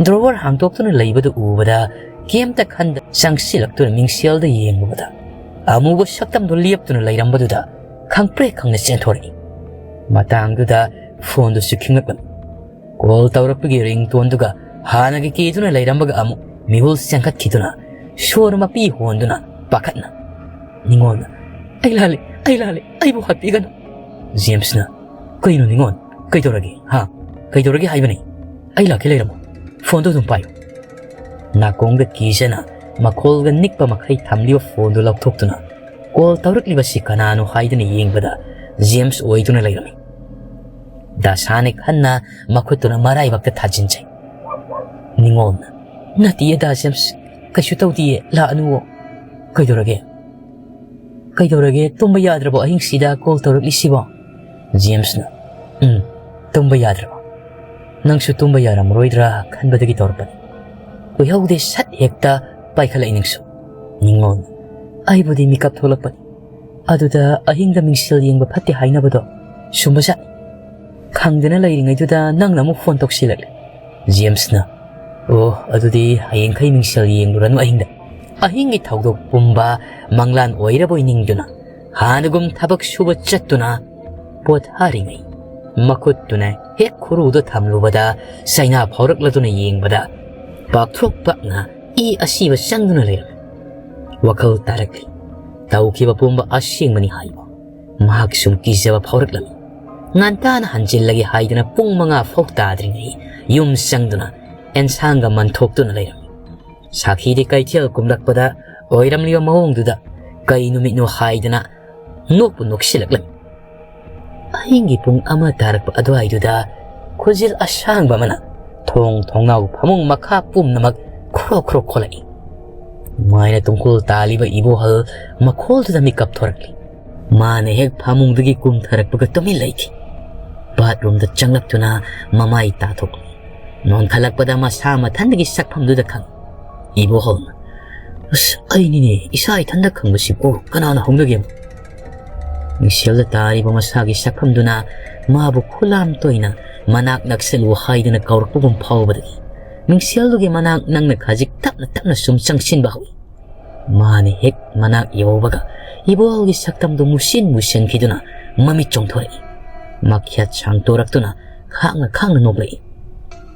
ꯗ꯭ꯔꯣꯋꯔ ꯍꯥꯡꯗꯣꯛꯇꯨꯅ ꯂꯩꯕꯗꯨ ꯎꯕꯗ ꯀꯩꯝꯇ ꯈꯟꯗ ꯆꯪꯁꯤꯜꯂꯛꯇꯨꯅ ꯃꯤꯡꯁꯦꯜꯗ ꯌꯦꯡꯂꯨꯕꯗ ꯑꯃꯨꯕ ꯁꯛꯇꯝꯗꯨ ꯂꯦꯞꯇꯨꯅ ꯂꯩꯔꯝꯕꯗꯨꯗ ꯈꯪꯄ꯭ꯔꯦꯛ ꯈꯪꯅ ꯆꯦꯟꯊꯣꯔꯛꯏ꯫ ꯃꯇꯥꯡꯗꯨꯗ ꯐꯣꯟꯗꯨꯁꯨ ꯈꯤꯡꯂꯛꯂꯝꯃꯤ꯫ ꯀꯣꯜ ꯇꯧꯔꯛꯄꯒꯤ ꯔꯤꯡꯇꯣꯟꯗꯨꯒ ꯍꯥꯟꯅꯒꯤ ꯀꯤꯗꯨꯅ ꯂꯩꯔꯝꯕꯒ ꯑꯃꯨꯛ ꯃꯤꯍꯨꯜ ꯆꯦꯟꯈꯠꯈꯤꯗꯨꯅ ꯁꯣꯔ ꯃꯄꯤ ꯍꯣꯟꯗꯨꯅ ꯄꯥꯈꯠꯅ ꯅꯤꯉꯣꯜꯅ, "ꯑꯩ ꯂꯥꯜꯂꯦ, ꯑꯩ ꯂꯥꯜꯂꯦ, ꯑꯩꯕꯨ ꯍꯥꯠꯄꯤꯒꯅꯨ"꯫ ꯖꯦꯝꯁꯅ, "ꯀꯩꯅꯣ ꯅꯤꯉꯣꯜ? ꯀꯩꯗꯧꯔꯒꯦ? ꯍꯥ? ꯀꯩꯗꯧꯔꯒꯦ ꯍꯥꯏꯕꯅꯤ? ꯑꯩ ꯂꯥꯛꯀꯦ ꯂꯩꯔꯝꯃꯣ꯫ ꯐꯣꯟꯗꯣ ꯑꯗꯨꯝ ꯄꯥꯏꯌꯨ"꯫ ꯅꯥꯀꯣꯡꯗ ꯀꯤꯖꯅ ꯃꯈꯣꯜꯒ ꯅꯤꯛꯄ ꯃꯈꯩ ꯊꯝꯂꯤꯕ ꯐꯣꯟꯗꯨ ꯂꯧꯊꯣꯛꯇꯨꯅ ꯀꯣꯜ ꯇꯧꯔꯛꯂꯤꯕꯁꯤ ꯀꯅꯥꯅꯣ ꯍꯥꯏꯗꯨꯅ ꯌꯦꯡꯕꯗ ꯖꯦꯝꯁ ꯑꯣꯏꯗꯨꯅ ꯂꯩꯔꯝꯃꯤ꯫ ꯗꯥꯁꯥꯅ ꯈꯟꯅ ꯃꯈꯨꯠꯇꯨꯅ ꯃꯔꯥꯏꯕꯛꯇ ꯊꯥꯖꯤꯟꯖꯩ꯫ ꯅꯤꯉꯣꯜꯅ, "ꯅꯠꯇꯤꯌꯦ ꯗꯥ ꯖꯦꯝꯁ, ꯀꯩꯁꯨ ꯇꯧꯗꯤꯌꯦ, ꯂꯥꯛꯑꯅꯨꯋꯣ"꯫ "ꯀꯩꯗꯧꯔꯒꯦ? ꯀꯩꯗꯧꯔꯒꯦ? ꯇꯨꯝꯕ ꯌꯥꯗ꯭ꯔꯕꯣ ꯑꯍꯤꯡꯁꯤꯗ ꯀꯣꯜ ꯇꯧꯔꯛꯂꯤꯁꯤꯕꯣ?" ꯖꯦꯝꯁꯅ, "ꯎꯝ, ꯇꯨꯝꯕ ꯌꯥꯗ꯭ꯔꯕꯣ? ꯅꯪꯁꯨ ꯇꯨꯝꯕ ꯌꯥꯔꯝꯃꯔꯣꯏꯗ꯭ꯔꯥ ꯈꯟꯕꯗꯒꯤ ꯇꯧꯔꯛꯄꯅꯤ꯫ ꯀꯨꯏꯍꯧꯗꯦ, ꯁꯠ ꯍꯦꯛꯇ ꯄꯥꯏꯈꯠꯂꯛꯏ ꯅꯪꯁꯨ"꯫ ꯅꯤꯉꯣꯜꯅ, "ꯑꯩꯕꯨꯗꯤ ꯃꯤꯀꯞ ꯊꯣꯛꯂꯛꯄꯅꯤ꯫ ꯑꯗꯨꯗ ꯑꯍꯤꯡꯗ ꯃꯤꯡꯁꯦꯜ ꯌꯦꯡꯕ ꯐꯠꯇꯦ ꯍꯥꯏꯅꯕꯗꯣ ꯆꯨꯝꯕꯖꯥꯠꯅꯤ꯫ ꯈꯪꯗꯅ ꯂꯩꯔꯤꯉꯩꯗꯨꯗ ꯅꯪꯅ ꯑꯃꯨꯛ ꯐꯣꯟ ꯇꯧꯁꯤꯜꯂꯛꯂꯦ"꯫ ꯖꯦꯝꯁꯅ, "ꯑꯣ, ꯑꯗꯨꯗꯤ ꯍꯌꯦꯡꯈꯩ ꯃꯤꯡꯁꯦꯜ ꯌꯦꯡꯂꯨꯔꯅꯨ ꯑꯍꯤꯡꯗ"꯫ ꯑꯍꯤꯡꯒꯤ ꯊꯧꯗꯣꯛ ꯄꯨꯝꯕ ꯃꯪꯂꯥꯟ ꯑꯣꯏꯔꯕꯣꯏ ꯅꯤꯡꯗꯨꯅ ꯍꯥꯟꯅꯒꯨꯝ ꯊꯕꯛ ꯁꯨꯕ ꯆꯠꯇꯨꯅ ꯄꯣꯊꯥꯔꯤꯉꯩ ꯃꯈꯨꯠꯇꯨꯅ ꯍꯦꯛ ꯈꯨꯔꯨꯗ ꯊꯝꯂꯨꯕꯗ ꯆꯩꯅꯥ ꯐꯥꯎꯔꯛꯂꯗꯨꯅ ꯌꯦꯡꯕꯗ ꯄꯥꯛꯊ꯭ꯔꯣꯛ ꯄꯥꯛꯅ ꯏ ꯑꯁꯤꯕ ꯆꯪꯗꯨꯅ ꯂꯩꯔꯝꯃꯤ꯫ ꯋꯥꯈꯜ ꯇꯥꯔꯛꯂꯤ꯫ ꯇꯧꯈꯤꯕ ꯄꯨꯝꯕ ꯑꯁꯦꯡꯕꯅꯤ ꯍꯥꯏꯕ ꯃꯍꯥꯛ ꯁꯨꯝ ꯀꯤꯖꯕ ꯐꯥꯎꯔꯛꯂꯝꯃꯤ꯫ ꯉꯟꯇꯥꯅ ꯍꯟꯖꯤꯜꯂꯒꯦ ꯍꯥꯏꯗꯨꯅ ꯄꯨꯡ ꯃꯉꯥ ꯐꯥꯎ ꯇꯥꯗ꯭ꯔꯤꯉꯩ ꯌꯨꯝ ꯆꯪꯗꯨꯅ ꯑꯦꯟꯁꯥꯡꯒ ꯃꯟꯊꯣꯛꯇꯨꯅ ꯂꯩꯔꯝꯃꯤ꯫ ꯁꯥꯈꯤꯗꯤ ꯀꯩꯊꯦꯜ ꯀꯨꯝꯂꯛꯄꯗ ꯑꯣꯏꯔꯝꯂꯤꯕ ꯃꯑꯣꯡꯗꯨꯗ ꯀꯩ ꯅꯨꯃꯤꯠꯅꯣ ꯍꯥꯏꯗꯅ ꯅꯣꯛꯄꯨ ꯅꯣꯛꯁꯤꯜꯂꯛꯂꯝꯃꯤ꯫ ꯑꯍꯤꯡꯒꯤ ꯄꯨꯡ ꯑꯃ ꯇꯥꯔꯛꯄ ꯑꯗꯨꯋꯥꯏꯗꯨꯗ ꯈꯨꯖꯤꯜ ꯑꯁꯥꯡꯕ ꯑꯃꯅ ꯊꯣꯡ ꯊꯣꯡꯅꯥꯎ ꯐꯃꯨꯡ ꯃꯈꯥ ꯄꯨꯝꯅꯃꯛ ꯈ꯭ꯔꯣ ꯈ꯭ꯔꯣ ꯈꯣꯠꯂꯛꯏ꯫ ꯃꯥꯏꯅ ꯇꯨꯡꯀꯨꯜ ꯇꯥꯜꯂꯤꯕ ꯏꯕꯣꯍꯜ ꯃꯈꯣꯜꯗꯨꯗ ꯃꯤꯀꯞ ꯊꯣꯔꯛꯂꯤ꯫ ꯃꯥꯅ ꯍꯦꯛ ꯐꯃꯨꯡꯗꯒꯤ ꯀꯨꯝꯊꯔꯛꯄꯒ ꯇꯨꯃꯤꯟ ꯂꯩꯈꯤ꯫ ꯕꯥꯠꯔꯨꯝꯗ ꯆꯪꯂꯛꯇꯨꯅ ꯃꯃꯥꯏ ꯇꯥꯊꯣꯛꯂꯤ꯫ ꯅꯣꯟꯈꯠꯂꯛꯄꯗ ꯃꯁꯥ ꯃꯊꯟꯗꯒꯤ ꯁꯛꯐꯝꯗꯨꯗ ꯈꯪꯏ꯫ ꯏꯕꯣꯍꯜꯅ, "ꯑꯁ, ꯑꯩꯅꯤꯅꯦ, ꯏꯁꯥ ꯏꯊꯟꯗ ꯈꯪꯕꯁꯤꯕꯨ ꯀꯅꯥꯅ ꯍꯧꯅꯒꯦ?" ꯃꯤꯡꯁꯦꯜꯗ ꯇꯥꯔꯤꯕ ꯃꯁꯥꯒꯤ ꯁꯛꯐꯝꯗꯨꯅ ꯃꯥꯕꯨ ꯈꯨꯂꯥꯝ ꯇꯣꯏꯅ ꯃꯅꯥꯛ ꯅꯛꯁꯜꯂꯨ ꯍꯥꯏꯗꯨꯅ ꯀꯧꯔꯛꯄꯒꯨꯝ ꯐꯥꯎꯕꯗꯒꯤ ꯃꯤꯡꯁꯦꯜꯗꯨꯒꯤ ꯃꯅꯥꯛ ꯅꯪꯅ ꯈꯖꯤꯛ ꯇꯞꯅ ꯇꯞꯅ ꯁꯨꯝ ꯆꯪꯁꯤꯟꯕ ꯍꯧꯏ꯫ ꯃꯥꯅ ꯍꯦꯛ ꯃꯅꯥꯛ ꯌꯧꯕꯒ ꯏꯕꯣꯍꯜꯒꯤ ꯁꯛꯇꯝꯗꯨ ꯃꯨꯁꯤꯟ ꯃꯨꯁꯤꯟꯈꯤꯗꯨꯅ ꯃꯃꯤꯠ ꯆꯣꯡꯊꯣꯔꯛꯏ꯫ ꯃꯈ꯭ꯌꯥꯠ ꯁꯥꯡꯇꯣꯔꯛꯇꯨꯅ ꯈꯥꯡꯅ ꯈꯥꯡꯅ ꯅꯣꯛꯂꯛꯏ꯫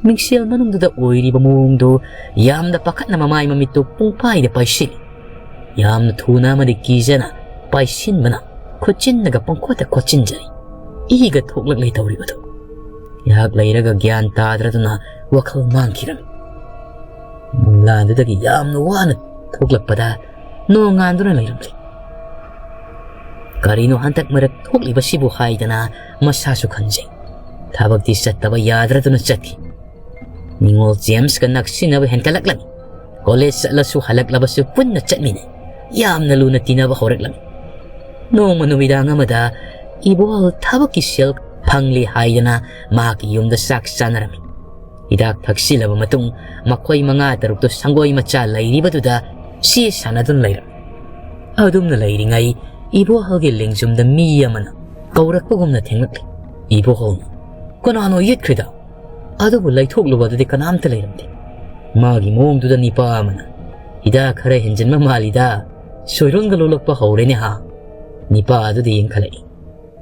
ꯃꯤꯡꯁꯦꯜ ꯃꯅꯨꯡꯗꯨꯗ ꯑꯣꯏꯔꯤꯕ ꯃꯑꯣꯡꯗꯨ ꯌꯥꯝꯅ ꯄꯥꯈꯠꯅ ꯃꯃꯥꯏ ꯃꯃꯤꯠꯇꯨ ꯄꯨꯡꯄꯥꯏꯗ ꯄꯥꯏꯁꯤꯜꯂꯤ꯫ ꯌꯥꯝꯅ ꯊꯨꯅ ꯑꯃꯗꯤ ꯀꯤꯖꯅ ꯄꯥꯏꯁꯤꯟꯕꯅ ꯈꯨꯠꯆꯤꯟꯅꯒ ꯄꯪꯈꯣꯠꯇ ꯈꯣꯠꯆꯤꯟꯖꯔꯤ꯫ ꯏꯒ ꯊꯣꯛꯂꯛꯂꯦ ꯇꯧꯔꯤꯕꯗꯨ꯫ ꯉꯥꯏꯍꯥꯛ ꯂꯩꯔꯒ ꯒ꯭ꯌꯥꯟ ꯇꯥꯗ꯭ꯔꯗꯨꯅ ꯋꯥꯈꯜ ꯃꯥꯡꯈꯤꯔꯝꯃꯤ꯫ ꯃꯪꯂꯥꯟꯗꯨꯗꯒꯤ ꯌꯥꯝꯅ ꯋꯥꯅ ꯊꯣꯛꯂꯛꯄꯗ ꯅꯣꯡꯉꯥꯟꯗꯨꯅ ꯂꯩꯔꯝꯂꯦ꯫ ꯀꯔꯤꯅꯣ ꯍꯟꯗꯛ ꯃꯔꯛ ꯊꯣꯛꯂꯤꯕꯁꯤꯕꯨ ꯍꯥꯏꯗꯅ ꯃꯁꯥꯁꯨ ꯈꯟꯖꯩ꯫ ꯊꯕꯛꯇꯤ ꯆꯠꯇꯕ ꯌꯥꯗ꯭ꯔꯗꯨꯅ ꯆꯠꯈꯤ꯫ ꯅꯤꯉꯣꯜ ꯖꯦꯝꯁꯀ ꯅꯛꯁꯤꯟꯅꯕ ꯍꯦꯟꯒꯠꯂꯛꯂꯝꯃꯤ꯫ ꯀꯣꯂꯦꯖ ꯆꯠꯂꯁꯨ ꯍꯜꯂꯛꯂꯕꯁꯨ ꯄꯨꯟꯅ ꯆꯠꯃꯤꯟꯅꯩ꯫ ꯌꯥꯝꯅ ꯂꯨꯅ ꯇꯤꯟꯅꯕ ꯍꯧꯔꯛꯂꯝꯃꯤ꯫ ꯅꯣꯡꯃ ꯅꯨꯃꯤꯗꯥꯡ ꯑꯃꯗ ꯏꯕꯣꯍꯜ ꯊꯕꯛꯀꯤ ꯁꯦꯜ ꯐꯪꯂꯦ ꯍꯥꯏꯗꯅ ꯃꯍꯥꯛꯀꯤ ꯌꯨꯝꯗ ꯆꯥꯛ ꯆꯥꯅꯔꯝꯃꯤ꯫ ꯍꯤꯗꯥꯛ ꯊꯛꯆꯤꯜꯂꯕ ꯃꯇꯨꯡ ꯃꯈꯣꯏ ꯃꯉꯥ ꯇꯔꯨꯛꯇꯨ ꯁꯪꯒꯣꯏ ꯃꯆꯥ ꯂꯩꯔꯤꯕꯗꯨꯗ ꯆꯦ ꯁꯥꯟꯅꯗꯨꯅ ꯂꯩꯔꯝꯃꯤ꯫ ꯑꯗꯨꯝꯅ ꯂꯩꯔꯤꯉꯩ ꯏꯕꯣꯍꯜꯒꯤ ꯂꯦꯡꯖꯨꯝꯗ ꯃꯤ ꯑꯃꯅ ꯀꯧꯔꯛꯄꯒꯨꯝꯅ ꯊꯦꯡꯂꯛꯂꯤ꯫ ꯏꯕꯣꯍꯜꯅ, "ꯀꯅꯥꯅꯣ ꯌꯦꯠꯈ꯭ꯔꯤꯗ?" ꯑꯗꯨꯕꯨ ꯂꯩꯊꯣꯛꯂꯨꯕ ꯑꯗꯨꯗꯤ ꯀꯅꯥꯝꯇ ꯂꯩꯔꯝꯗꯦ꯫ ꯃꯥꯒꯤ ꯃꯑꯣꯡꯗꯨꯗ ꯅꯤꯄꯥ ꯑꯃꯅ, "ꯍꯤꯗꯥꯛ ꯈꯔ ꯍꯦꯟꯖꯤꯟꯕ ꯃꯥꯜꯂꯤꯗ, ꯁꯣꯏꯔꯣꯟꯒ ꯂꯣꯜꯂꯛꯄ ꯍꯧꯔꯦꯅꯦ ꯍꯥ?" ꯅꯤꯄꯥ ꯑꯗꯨꯗ ꯌꯦꯡꯈꯠꯂꯛꯏ꯫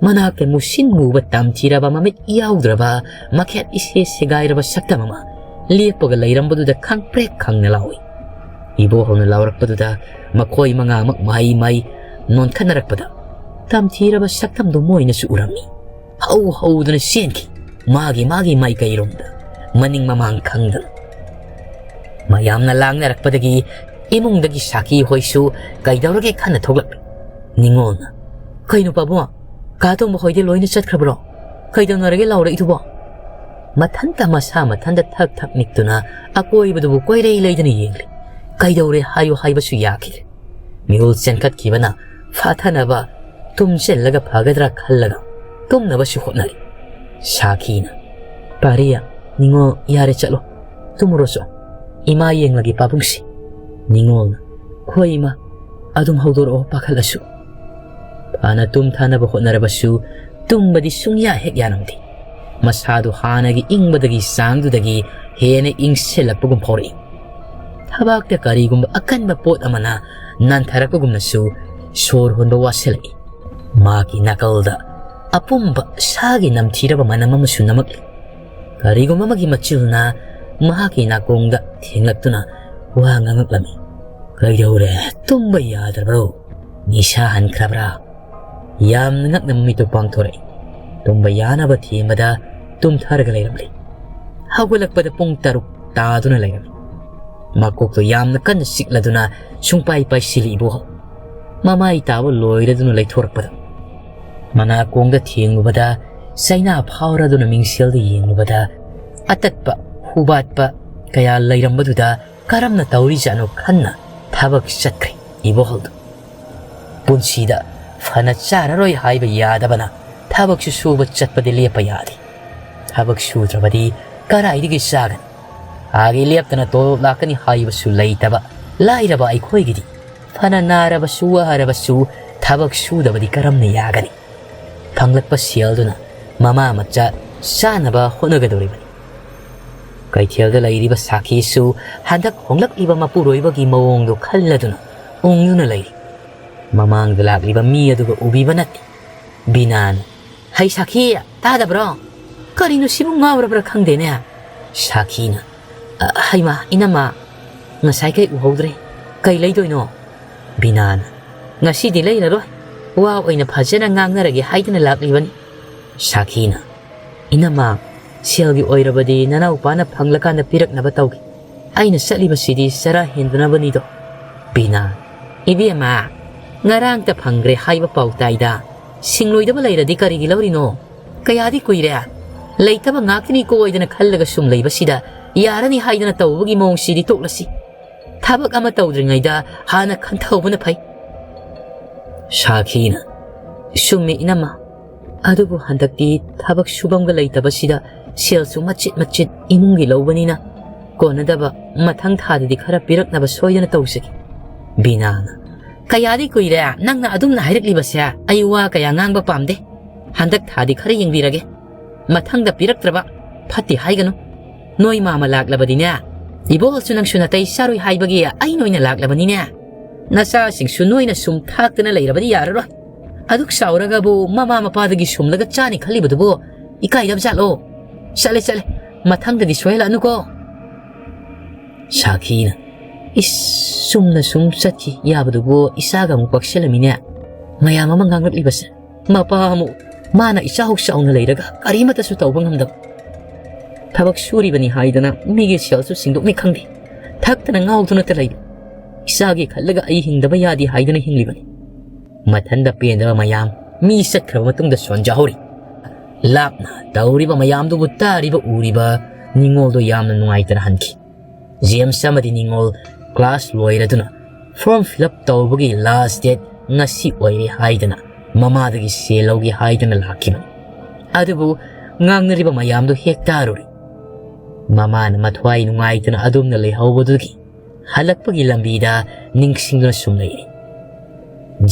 ꯃꯅꯥꯛꯇ ꯃꯨꯁꯤꯟ ꯃꯨꯕ ꯇꯝꯊꯤꯔꯕ ꯃꯃꯤꯠ ꯌꯥꯎꯗ꯭ꯔꯕ ꯃꯈꯦꯠ ꯏꯁꯦ ꯁꯦꯒꯥꯏꯔꯕ ꯁꯛꯇꯝ ꯑꯃ ꯂꯦꯞꯄꯒ ꯂꯩꯔꯝꯕꯗꯨꯗ ꯈꯪꯄ꯭ꯔꯦꯛ ꯈꯪꯅ ꯂꯥꯎꯏ꯫ ꯏꯕꯣꯍꯜꯅ ꯂꯥꯎꯔꯛꯄꯗꯨꯗ ꯃꯈꯣꯏ ꯃꯉꯥꯃꯛ ꯃꯍꯩ ꯃꯍꯩ ꯅꯣꯟꯈꯠꯅꯔꯛꯄꯗ ꯇꯝꯊꯤꯔꯕ ꯁꯛꯇꯝꯗꯨ ꯃꯣꯏꯅꯁꯨ ꯎꯔꯝꯃꯤ꯫ ꯍꯧ ꯍꯧꯗꯨꯅ ꯆꯦꯟꯈꯤ, ꯃꯥꯒꯤ ꯃꯥꯒꯤ ꯃꯥꯏꯀꯩꯔꯣꯝꯗ, ꯃꯅꯤꯡ ꯃꯃꯥꯡ ꯈꯪꯗꯅ꯫ ꯃꯌꯥꯝꯅ ꯂꯥꯡꯅꯔꯛꯄꯗꯒꯤ ꯏꯃꯨꯡꯗꯒꯤ ꯁꯥꯈꯤ ꯍꯣꯏꯁꯨ ꯀꯩꯗꯧꯔꯒꯦ ꯈꯟꯅ ꯊꯣꯛꯂꯛꯂꯤ꯫ ꯅꯤꯉꯣꯜꯅ, "ꯀꯩꯅꯣ ꯄꯥꯕꯨꯡ, ꯀꯥ ꯇꯣꯝꯕ ꯍꯣꯏꯗꯤ ꯂꯣꯏꯅ ꯆꯠꯈ꯭ꯔꯕ꯭ꯔꯣ? ꯀꯩꯗꯧꯅꯔꯒꯦ ꯂꯥꯎꯔꯛꯏꯗꯨꯕꯣ?" ꯃꯊꯟꯇ ꯃꯁꯥ ꯃꯊꯟꯇ ꯊꯛ ꯊꯛ ꯅꯤꯛꯇꯨꯅ ꯑꯀꯣꯏꯕꯗꯨꯕꯨ ꯀꯣꯏꯔꯩ ꯂꯩꯗꯅ ꯌꯦꯡꯂꯤ꯫ ꯀꯩꯗꯧꯔꯦ ꯍꯥꯏꯌꯨ ꯍꯥꯏꯕꯁꯨ ꯌꯥꯈꯤꯗ꯭ꯔꯦ꯫ ꯃꯤꯍꯨꯜ ꯆꯦꯟꯈꯠꯈꯤꯕꯅ ꯐꯥꯊꯅꯕ ꯇꯨꯝꯁꯤꯜꯂꯒ ꯐꯒꯗ꯭ꯔꯥ ꯈꯜꯂꯒ ꯇꯨꯝꯅꯕꯁꯨ ꯍꯣꯠꯅꯔꯤ꯫ ꯁꯥꯈꯤꯅ, "ꯄꯥꯔꯤꯌꯥ, ꯅꯤꯉꯣꯜ, ꯌꯥꯔꯦ, ꯆꯠꯂꯣ꯫ ꯇꯨꯝꯃꯨꯔꯣꯆꯣ꯫ ꯏꯃꯥ ꯌꯦꯡꯂꯒꯦ ꯄꯥꯕꯨꯡꯁꯤ꯫" ꯅꯤꯉꯣꯜꯅ, "ꯍꯣꯏ ꯏꯃꯥ, ꯑꯗꯨꯝ ꯍꯧꯗꯣꯔꯛꯑꯣ ꯄꯥꯈꯠꯂꯁꯨ꯫" ꯐꯅ ꯇꯨꯝꯊꯅꯕ ꯍꯣꯠꯅꯔꯕꯁꯨ ꯇꯨꯝꯕꯗꯤ ꯁꯨꯡꯌꯥ ꯍꯦꯛ ꯌꯥꯔꯝꯗꯦ꯫ ꯃꯁꯥꯗꯨ ꯍꯥꯟꯅꯒꯤ ꯏꯪꯕꯗꯒꯤ ꯆꯥꯡꯗꯨꯗꯒꯤ ꯍꯦꯟꯅ ꯏꯪꯁꯤꯜꯂꯛꯄꯒꯨꯝ ꯐꯥꯎꯔꯛꯏ꯫ ꯊꯕꯥꯛꯇ ꯀꯔꯤꯒꯨꯝꯕ ꯑꯀꯟꯕ ꯄꯣꯠ ꯑꯃꯅ ꯅꯥꯟꯊꯔꯛꯄꯒꯨꯝꯅꯁꯨ ꯁꯣꯔ ꯍꯣꯟꯕ ꯋꯥꯁꯤꯜꯂꯛꯏ꯫ ꯃꯥꯒꯤ ꯅꯥꯀꯜꯗ ꯑꯄꯨꯝꯕ ꯁꯥꯒꯤ ꯅꯝꯊꯤꯔꯕ ꯃꯅꯝ ꯑꯃꯁꯨ ꯅꯝꯃꯛꯂꯤ꯫ ꯀꯔꯤꯒꯨꯝꯕ ꯑꯃꯒꯤ ꯃꯆꯤꯜꯅ ꯃꯍꯥꯛꯀꯤ ꯅꯥꯀꯣꯡꯗ ꯊꯦꯡꯂꯛꯇꯨꯅ ꯋꯥ ꯉꯥꯡꯂꯛꯂꯝꯃꯤ꯫ "ꯀꯩꯗꯧꯔꯦ? ꯇꯨꯝꯕ ꯌꯥꯗ꯭ꯔꯕ꯭ꯔꯣ? ꯅꯤꯁꯥ ꯍꯟꯈ꯭ꯔꯕ꯭ꯔꯥ?" ꯌꯥꯝꯅ ꯉꯛꯅ ꯃꯃꯤꯠꯇꯨ ꯄꯥꯡꯊꯣꯔꯛꯏ꯫ ꯇꯨꯝꯕ ꯌꯥꯅꯕ ꯊꯦꯝꯕꯗ ꯇꯨꯝꯊꯔꯒ ꯂꯩꯔꯝꯂꯤ꯫ ꯍꯧꯒꯠꯂꯛꯄꯗ ꯄꯨꯡ ꯇꯔꯨꯛ ꯇꯥꯗꯨꯅ ꯂꯩꯔꯝꯃꯤ꯫ ꯃꯀꯣꯛꯇꯣ ꯌꯥꯝꯅ ꯀꯟꯅ ꯆꯤꯛꯂꯗꯨꯅ ꯁꯨꯡꯄꯥꯏ ꯄꯥꯏꯁꯤꯜꯂꯤ ꯏꯕꯣꯍꯜ꯫ ꯃꯃꯥꯏ ꯇꯥꯕ ꯂꯣꯏꯔꯗꯨꯅ ꯂꯩꯊꯣꯔꯛꯄꯗ, ꯃꯅꯥꯀꯣꯡꯗ ꯊꯦꯡꯂꯨꯕꯗ, ꯆꯩꯅꯥ ꯐꯥꯎꯔꯗꯨꯅ ꯃꯤꯡꯁꯦꯜꯗ ꯌꯦꯡꯂꯨꯕꯗ, ꯑꯇꯠꯄ, ꯍꯨꯕꯥꯠꯄ ꯀꯌꯥ ꯂꯩꯔꯝꯕꯗꯨꯗ ꯀꯔꯝꯅ ꯇꯧꯔꯤꯖꯥꯠꯅꯣ ꯈꯟꯅ ꯊꯕꯛ ꯆꯠꯈ꯭ꯔꯦ ꯏꯕꯣꯍꯜꯗꯨ꯫ ꯄꯨꯟꯁꯤꯗ ꯐꯅ ꯆꯥꯔꯔꯣꯏ ꯍꯥꯏꯕ ꯌꯥꯗꯕꯅ ꯊꯕꯛꯁꯨ ꯁꯨꯕ ꯆꯠꯄꯗꯤ ꯂꯦꯞꯄ ꯌꯥꯗꯦ꯫ ꯊꯕꯛ ꯁꯨꯗ꯭ꯔꯕꯗꯤ ꯀꯔꯥꯏꯗꯒꯤ ꯆꯥꯒꯅꯤ? ꯑꯥꯒꯤ ꯂꯦꯞꯇꯅ ꯇꯣꯂꯣꯞ ꯂꯥꯛꯀꯅꯤ ꯍꯥꯏꯕꯁꯨ ꯂꯩꯇꯕ ꯂꯥꯏꯔꯕ ꯑꯩꯈꯣꯏꯒꯤꯗꯤ ꯐꯅ ꯅꯥꯔꯕꯁꯨ ꯋꯥꯔꯕꯁꯨ ꯊꯕꯛ ꯁꯨꯗꯕꯗꯤ ꯀꯔꯝꯅ ꯌꯥꯒꯅꯤ? ꯐꯪꯂꯛꯄ ꯁꯦꯜꯗꯨꯅ ꯃꯃꯥ ꯃꯆꯥ ꯆꯥꯅꯕ ꯍꯣꯠꯅꯒꯗꯧꯔꯤꯕꯅꯤ꯫ ꯀꯩꯊꯦꯜꯗ ꯂꯩꯔꯤꯕ ꯁꯥꯈꯤꯁꯨ ꯍꯟꯗꯛ ꯍꯣꯡꯂꯛꯂꯤꯕ ꯃꯄꯨꯔꯣꯏꯕꯒꯤ ꯃꯑꯣꯡꯗꯨ ꯈꯜꯂꯗꯨꯅ ꯎꯪꯗꯨꯅ ꯂꯩꯔꯤ꯫ ꯃꯃꯥꯡꯗ ꯂꯥꯛꯂꯤꯕ ꯃꯤ ꯑꯗꯨꯒ ꯎꯕꯤꯕ ꯅꯠꯇꯦ꯫ ꯕꯤꯅꯥꯅ, "ꯍꯩ ꯁꯥꯈꯤ, ꯇꯥꯗꯕ꯭ꯔꯣ? ꯀꯔꯤꯅꯣ ꯁꯤꯕꯨ ꯉꯥꯎꯔꯕ꯭ꯔꯥ ꯈꯪꯗꯦꯅꯦ?" ꯁꯥꯈꯤꯅ, "ꯑ, ꯍꯩꯃꯥ, ꯏꯅꯝꯃ, ꯉꯁꯥꯏꯈꯩ ꯎꯍꯧꯗ꯭ꯔꯦ꯫ ꯀꯩ ꯂꯩꯗꯣꯏꯅꯣ?" ꯕꯤꯅꯥꯅ, "ꯉꯁꯤꯗꯤ ꯂꯩꯔꯔꯣꯏ꯫ ꯋꯥ ꯑꯣꯏꯅ ꯐꯖꯅ ꯉꯥꯡꯅꯔꯒꯦ ꯍꯥꯏꯗꯅ ꯂꯥꯛꯂꯤꯕꯅꯤ꯫ ꯁꯥꯈꯤꯅ, "ꯏꯅꯝꯃ, ꯁꯦꯜꯒꯤ ꯑꯣꯏꯔꯕꯗꯤ ꯅꯅꯥꯎꯄꯥꯅ ꯐꯪꯂꯀꯥꯟꯗ ꯄꯤꯔꯛꯅꯕ ꯇꯧꯒꯦ꯫ ꯑꯩꯅ ꯆꯠꯂꯤꯕꯁꯤꯗꯤ ꯆꯔꯥ ꯍꯦꯟꯗꯅꯕꯅꯤꯗꯣ꯫" ꯕꯤꯅꯥ, "ꯏꯕꯦꯝꯃ, ꯉꯔꯥꯡꯇ ꯐꯪꯈ꯭ꯔꯦ ꯍꯥꯏꯕ ꯄꯥꯎ ꯇꯥꯏꯗ꯫ ꯁꯤꯡꯂꯣꯏꯗꯕ ꯂꯩꯔꯗꯤ ꯀꯔꯤꯒꯤ ꯂꯧꯔꯤꯅꯣ? ꯀꯌꯥꯗꯤ ꯀꯨꯏꯔꯦ꯫ ꯂꯩꯇꯕ ꯉꯥꯛꯇꯅꯤ ꯀꯣꯏꯗꯅ ꯈꯜꯂꯒ ꯁꯨꯝ ꯂꯩꯕꯁꯤꯗ ꯌꯥꯔꯅꯤ ꯍꯥꯏꯗꯅ ꯇꯧꯕꯒꯤ ꯃꯑꯣꯡꯁꯤꯗꯤ ꯇꯣꯛꯂꯁꯤ꯫ ꯊꯕꯛ ꯑꯃ ꯇꯧꯗ꯭ꯔꯤꯉꯩꯗ ꯍꯥꯟꯅ ꯈꯟꯊꯍꯧꯕꯅ ꯐꯩ꯫" ꯁꯥꯈꯤꯅ, "ꯆꯨꯝꯃꯦ ꯏꯅꯝꯃ, ꯑꯗꯨꯕꯨ ꯍꯟꯗꯛꯇꯤ ꯊꯕꯛ ꯁꯨꯐꯝꯒ ꯂꯩꯇꯕꯁꯤꯗ ꯁꯦꯜꯁꯨ ꯃꯆꯤꯠ ꯃꯆꯤꯠ ꯏꯃꯨꯡꯒꯤ ꯂꯧꯕꯅꯤꯅ ꯀꯣꯟꯅꯗꯕ, ꯃꯊꯪ ꯊꯥꯗꯗꯤ ꯈꯔ ꯄꯤꯔꯛꯅꯕ ꯁꯣꯏꯗꯅ ꯇꯧꯖꯒꯦ꯫" ꯕꯤꯅꯥꯅ, "ꯀꯌꯥꯗꯤ ꯀꯨꯏꯔꯦ ꯅꯪꯅ ꯑꯗꯨꯝꯅ ꯍꯥꯏꯔꯛꯂꯤꯕꯁꯦ꯫ ꯑꯩ ꯋꯥ ꯀꯌꯥ ꯉꯥꯡꯕ ꯄꯥꯝꯗꯦ꯫ ꯍꯟꯗꯛ ꯊꯥꯗꯤ ꯈꯔ ꯌꯦꯡꯕꯤꯔꯒꯦ꯫ ꯃꯊꯪꯗ ꯄꯤꯔꯛꯇ꯭ꯔꯕ ꯐꯠꯇꯦ ꯍꯥꯏꯒꯅꯨ꯫ ꯅꯣꯏ ꯃꯥꯃ ꯂꯥꯛꯂꯕꯗꯤꯅꯦ, ꯏꯕꯣꯛꯁꯨ ꯅꯪꯁꯨ ꯅꯥꯇꯩ ꯆꯥꯔꯣꯏ ꯍꯥꯏꯕꯒꯤ ꯑꯩꯅ ꯑꯣꯏꯅ ꯂꯥꯛꯂꯕꯅꯤꯅꯦ꯫ ꯅꯆꯥꯁꯤꯡꯁꯨ ꯅꯣꯏꯅ ꯁꯨꯝ ꯊꯥꯛꯇꯅ ꯂꯩꯔꯕꯗꯤ ꯌꯥꯔꯔꯣꯏ꯫ ꯑꯗꯨꯛ ꯆꯥꯎꯔꯒꯕꯨ ꯃꯃꯥ ꯃꯄꯥꯗꯒꯤ ꯁꯨꯝꯂꯒ ꯆꯥꯅꯤ ꯈꯜꯂꯤꯕꯗꯨꯕꯨ ꯏꯀꯥꯏꯗꯕ ꯖꯥꯠꯂꯣ? ꯆꯠꯂꯦ, ꯆꯠꯂꯦ, ꯃꯊꯪꯗꯗꯤ ꯁꯣꯏꯍꯜꯂꯛꯑꯅꯨꯀꯣ꯫" ꯁꯥꯈꯤꯅ, "ꯏꯁ, ꯆꯨꯝꯅ ꯁꯨꯝ ꯆꯠꯈꯤ ꯌꯥꯕꯗꯨꯕꯨ ꯏꯆꯥꯒ ꯑꯃꯨꯛ ꯄꯛꯁꯤꯜꯂꯝꯃꯤꯅꯦ꯫ ꯃꯌꯥꯝ ꯑꯃ ꯉꯥꯡꯂꯛꯂꯤꯕꯁꯦ꯫ ꯃꯄꯥ ꯑꯃꯨꯛ, ꯃꯥꯅ ꯏꯆꯥ ꯍꯧ ꯆꯥꯎꯅ ꯂꯩꯔꯒ ꯀꯔꯤꯃꯠꯇꯁꯨ ꯇꯧꯕ ꯉꯝꯗꯕ꯫ ꯊꯕꯛ ꯁꯨꯔꯤꯕꯅꯤ ꯍꯥꯏꯗꯅ ꯃꯤꯒꯤ ꯁꯦꯜꯁꯨ ꯁꯤꯡꯗꯣꯛꯅꯤ ꯈꯪꯗꯦ꯫ ꯊꯛꯇꯅ ꯉꯥꯎꯗꯨꯅꯇ ꯂꯩꯕ꯫ ꯏꯆꯥꯒꯤ ꯈꯜꯂꯒ ꯑꯩ ꯍꯤꯡꯗꯕ ꯌꯥꯗꯦ ꯍꯥꯏꯗꯨꯅ ꯍꯤꯡꯂꯤꯕꯅꯤ꯫" ꯃꯊꯟꯗ ꯄꯦꯟꯗꯕ ꯃꯌꯥꯝ ꯃꯤ ꯆꯠꯈ꯭ꯔꯕ ꯃꯇꯨꯡꯗ ꯁꯣꯟꯖꯍꯧꯔꯤ꯫ ꯂꯥꯞꯅ ꯇꯧꯔꯤꯕ ꯃꯌꯥꯝꯗꯨꯕꯨ ꯇꯥꯔꯤꯕ ꯎꯔꯤꯕ ꯅꯤꯉꯣꯜꯗꯣ ꯌꯥꯝꯅ ꯅꯨꯡꯉꯥꯏꯇꯅ ꯍꯟꯈꯤ꯫ ꯖꯦꯝꯁ ꯑꯃꯗꯤ ꯅꯤꯉꯣꯜ ꯀ꯭ꯂꯥꯁ ꯂꯣꯏꯔꯗꯨꯅ ꯐꯣꯔꯝ ꯐꯤꯜ ꯑꯞ ꯇꯧꯕꯒꯤ ꯂꯥꯁ ꯗꯦꯠ ꯉꯁꯤ ꯑꯣꯏꯔꯦ ꯍꯥꯏꯗꯅ ꯃꯃꯥꯗꯒꯤ ꯁꯦꯜ ꯂꯧꯒꯦ ꯍꯥꯏꯗꯨꯅ ꯂꯥꯛꯈꯤꯕꯅꯤ꯫ ꯑꯗꯨꯕꯨ ꯉꯥꯡꯅꯔꯤꯕ ꯃꯌꯥꯝꯗꯨ ꯍꯦꯛ ꯇꯥꯔꯨꯔꯦ꯫ ꯃꯃꯥꯅ ꯃꯊ꯭ꯋꯥꯏ ꯅꯨꯡꯉꯥꯏꯇꯅ ꯑꯗꯨꯝꯅ ꯂꯩꯍꯧꯕꯗꯨꯒꯤ ꯍꯜꯂꯛꯄꯒꯤ ꯂꯝꯕꯤꯗ ꯅꯤꯡꯁꯤꯡꯗꯨꯅ ꯁꯨꯝ ꯂꯩꯔꯦ꯫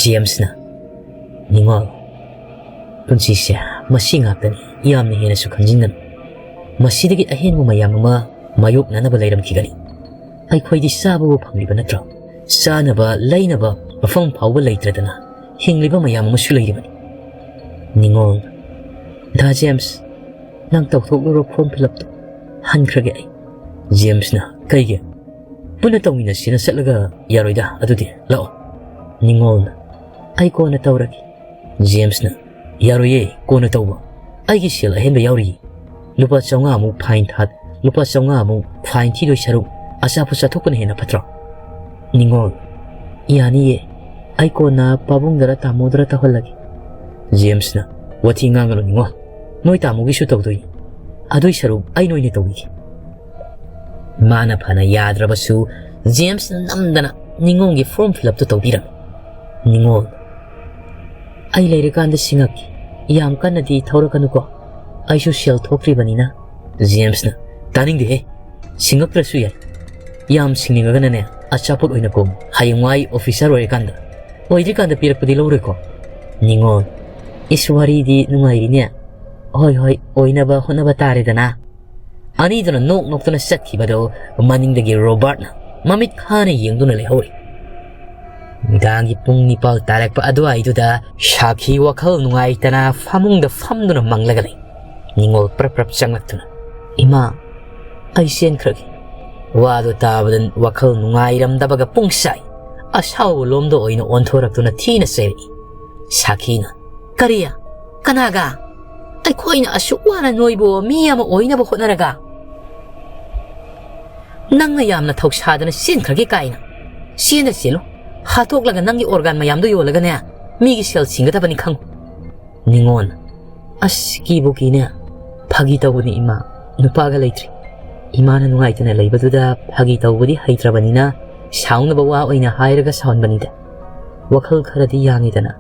ꯖꯦꯝꯁꯅ, "ꯅꯤꯉꯣꯜ, ꯄꯨꯟꯁꯤꯁꯦ ꯃꯁꯤ ꯉꯥꯛꯇꯅꯤ, ꯌꯥꯝꯅ ꯍꯦꯟꯅꯁꯨ ꯈꯟꯖꯤꯟꯒꯅꯨ꯫ ꯃꯁꯤꯗꯒꯤ ꯑꯍꯦꯟꯕ ꯃꯌꯥꯝ ꯑꯃ ꯃꯥꯌꯣꯛꯅꯅꯕ ꯂꯩꯔꯝꯈꯤꯒꯅꯤ꯫ ꯑꯩꯈꯣꯏꯗꯤ ꯆꯥꯕꯕꯨ ꯐꯪꯂꯤꯕ ꯅꯠꯇ꯭ꯔꯣ? ꯆꯥꯅꯕ, ꯂꯩꯅꯕ ꯃꯐꯝ ꯐꯥꯎꯕ ꯂꯩꯇ꯭ꯔꯗꯅ ꯍꯤꯡꯂꯤꯕ ꯃꯌꯥꯝ ꯑꯃꯁꯨ ꯂꯩꯔꯤꯕꯅꯤ꯫" ꯅꯤꯉꯣꯜ, "ꯗꯥ ꯖꯦꯝꯁ, ꯅꯪ ꯇꯧꯊꯣꯛꯂꯨꯔꯣ ꯐꯣꯔꯝ ꯐꯤꯜ ꯑꯞꯇꯣ꯫ ꯍꯟꯈ꯭ꯔꯒꯦ ꯑꯩ꯫" ꯖꯦꯝꯁꯅ, "ꯀꯩꯒꯤ? ꯄꯨꯟꯅ ꯇꯧꯃꯤꯟꯅꯁꯤꯅ ꯆꯠꯂꯒ ꯌꯥꯔꯣꯏꯗ꯫ ꯑꯗꯨꯗꯤ ꯂꯥꯛꯑꯣ꯫" ꯅꯤꯉꯣꯜꯅ, "ꯑꯩ ꯀꯣꯟꯅ ꯇꯧꯔꯒꯦ꯫" ꯖꯦꯝꯁꯅ, "ꯌꯥꯔꯣꯏꯌꯦ, ꯀꯣꯟꯅ ꯇꯧꯕ꯫ ꯑꯩꯒꯤ ꯁꯦꯜ ꯑꯍꯦꯟꯕ ꯌꯥꯎꯔꯤ꯫ ꯂꯨꯄꯥ ꯆꯥꯝꯃꯉꯥꯃꯨꯛ fine ꯊꯥ, ꯂꯨꯄꯥ ꯆꯥꯝꯃꯉꯥꯃꯨꯛ fine ꯊꯤꯗꯣꯏ ꯁꯔꯨꯛ ꯑꯆꯥꯄꯣꯠ ꯆꯥꯊꯣꯛꯄꯅ ꯍꯦꯟꯅ ꯐꯠꯇ꯭ꯔꯣ?" ꯅꯤꯉꯣꯜ: "ꯌꯥꯅꯤꯌꯦ, ꯑꯩ ꯀꯣꯟꯅ ꯄꯥꯕꯨꯡꯗꯔ ꯇꯥꯃꯣꯗꯔ ꯇꯧꯍꯜꯂꯒꯦ꯫" ꯖꯦꯝꯁꯅ: "ꯋꯥꯊꯤ ꯉꯥꯡꯒꯅꯨ ꯅꯤꯉꯣꯜ, ꯅꯣꯏ ꯇꯥꯃꯣꯒꯤꯁꯨ ꯇꯧꯗꯣꯏꯅꯤ꯫ ꯑꯗꯨꯏ ꯁꯔꯨꯛ ꯑꯩꯅ ꯑꯣꯏꯅ ꯇꯧꯕꯤꯒꯦ꯫" ꯃꯥꯅ ꯐꯅ ꯌꯥꯗ꯭ꯔꯕꯁꯨ ꯖꯦꯝꯁꯅ ꯅꯝꯗꯅ ꯅꯤꯉꯣꯜꯒꯤ form fill upꯇꯨ ꯇꯧꯕꯤꯔꯝꯃꯤ꯫ ꯅꯤꯉꯣꯜ: "ꯑꯩ ꯂꯩꯔꯀꯥꯟꯗ ꯁꯤꯡꯉꯛꯀꯦ, ꯌꯥꯝ ꯀꯟꯅꯗꯤ ꯊꯧꯔꯛꯀꯅꯨꯀꯣ, ꯑꯩꯁꯨ ꯁꯦꯜ ꯊꯣꯛꯇ꯭ꯔꯤꯕꯅꯤꯅ꯫" ꯖꯦꯝꯁꯅ: "ꯇꯥꯅꯤꯡꯗꯦꯍꯦ, ꯁꯤꯡꯉꯛꯇ꯭ꯔꯁꯨ ꯌꯥꯏ꯫ ꯌꯥꯝ ꯁꯤꯡꯅꯤꯡꯉꯒꯅꯅꯦ, ꯑꯆꯥꯄꯣꯠ ꯑꯣꯏꯅ ꯀꯣꯡꯉꯨ, ꯍꯌꯦꯡꯋꯥꯏ officer ꯑꯣꯏꯔꯀꯥꯟꯗ꯫ ꯑꯣꯏꯗ꯭ꯔꯤꯀꯥꯟꯗ ꯄꯤꯔꯛꯄꯗꯤ ꯂꯧꯔꯣꯏꯀꯣ?" ꯅꯤꯉꯣꯜ: "ꯏꯁ, ꯋꯥꯔꯤꯗꯤ ꯅꯨꯡꯉꯥꯏꯔꯤꯅꯦ꯫ ꯍꯣꯏ ꯍꯣꯏ, ꯑꯣꯏꯅꯕ ꯍꯣꯠꯅꯕ ꯇꯥꯔꯦꯗꯅ꯫" ꯑꯅꯤꯗꯨꯅ ꯅꯣꯛ ꯅꯣꯛꯇꯨꯅ ꯆꯠꯈꯤꯕꯗꯨ ꯃꯅꯤꯡꯗꯒꯤ ꯔꯣꯕꯥꯔꯠꯅ ꯃꯃꯤꯠ ꯈꯥꯅ ꯌꯦꯡꯗꯨꯅ ꯂꯩꯍꯧꯔꯤ꯫ ꯅꯨꯃꯤꯗꯥꯡꯒꯤ ꯄꯨꯡ ꯅꯤꯄꯥꯜ ꯇꯥꯔꯛꯄ ꯑꯗꯨꯋꯥꯏꯗꯨꯗ ꯁꯥꯈꯤ ꯋꯥꯈꯜ ꯅꯨꯡꯉꯥꯏꯇꯅ ꯐꯃꯨꯡꯗ ꯐꯝꯗꯨꯅ ꯃꯪꯂꯒ ꯂꯩ꯫ ꯅꯤꯉꯣꯜ ꯄ꯭ꯔꯞ ꯄ꯭ꯔꯞ ꯆꯪꯂꯛꯇꯨꯅ, "ꯏꯃꯥ, ꯑꯩ ꯆꯦꯟꯈ꯭ꯔꯒꯦ꯫" ꯋꯥꯗꯨ ꯇꯥꯕꯗ ꯋꯥꯈꯜ ꯅꯨꯡꯉꯥꯏꯔꯝꯗꯕꯒ ꯄꯨꯡꯁꯥꯏ ꯑꯁꯥꯎꯕ ꯂꯣꯝꯗ ꯑꯣꯏꯅ ꯑꯣꯟꯊꯣꯔꯛꯇꯨꯅ ꯊꯤꯅ ꯆꯩꯔꯛꯏ꯫ ꯁꯥꯈꯤꯅ: "ꯀꯔꯤ? ꯀꯅꯥꯒ? ꯑꯩꯈꯣꯏꯅ ꯑꯁꯨꯛ ꯋꯥꯅ ꯅꯣꯏꯕꯨ ꯃꯤ ꯑꯃ ꯑꯣꯏꯅꯕ ꯍꯣꯠꯅꯔꯒ ꯅꯪꯅ ꯌꯥꯝꯅ ꯊꯧꯁꯥꯗꯅ ꯆꯦꯟꯈ꯭ꯔꯒꯦ ꯀꯥꯏꯅ꯫ ꯆꯦꯟꯗ ꯆꯦꯜꯂꯨ꯫ ꯍꯥꯠꯇꯣꯛꯂꯒ ꯅꯪꯒꯤ organ ꯃꯌꯥꯝꯗꯣ ꯌꯣꯜꯂꯒꯅꯦ, ꯃꯤꯒꯤ ꯁꯦꯜ ꯁꯤꯡꯒꯗꯕꯅꯤ ꯈꯪꯉꯨ꯫" ꯅꯤꯉꯣꯜ: "ꯑꯁ, ꯀꯤꯕꯨ ꯀꯤꯅꯦ꯫ ꯐꯥꯒꯤ ꯇꯧꯕꯅꯤ ꯏꯃꯥ, ꯅꯨꯄꯥꯒ ꯂꯩꯇ꯭ꯔꯤ꯫ ꯏꯃꯥꯅ ꯅꯨꯡꯉꯥꯏꯇꯅ ꯂꯩꯕꯗꯨꯗ ꯐꯥꯒꯤ ꯇꯧꯕꯗꯤ ꯍꯩꯇ꯭ꯔꯕꯅꯤꯅ ꯁꯥꯎꯅꯕ ꯋꯥ ꯑꯣꯏꯅ ꯍꯥꯏꯔꯒ ꯁꯥꯎꯍꯟꯕꯅꯤꯗ꯫ ꯋꯥꯈꯜ ꯈꯔꯗꯤ ꯌꯥꯡꯉꯤꯗꯅ,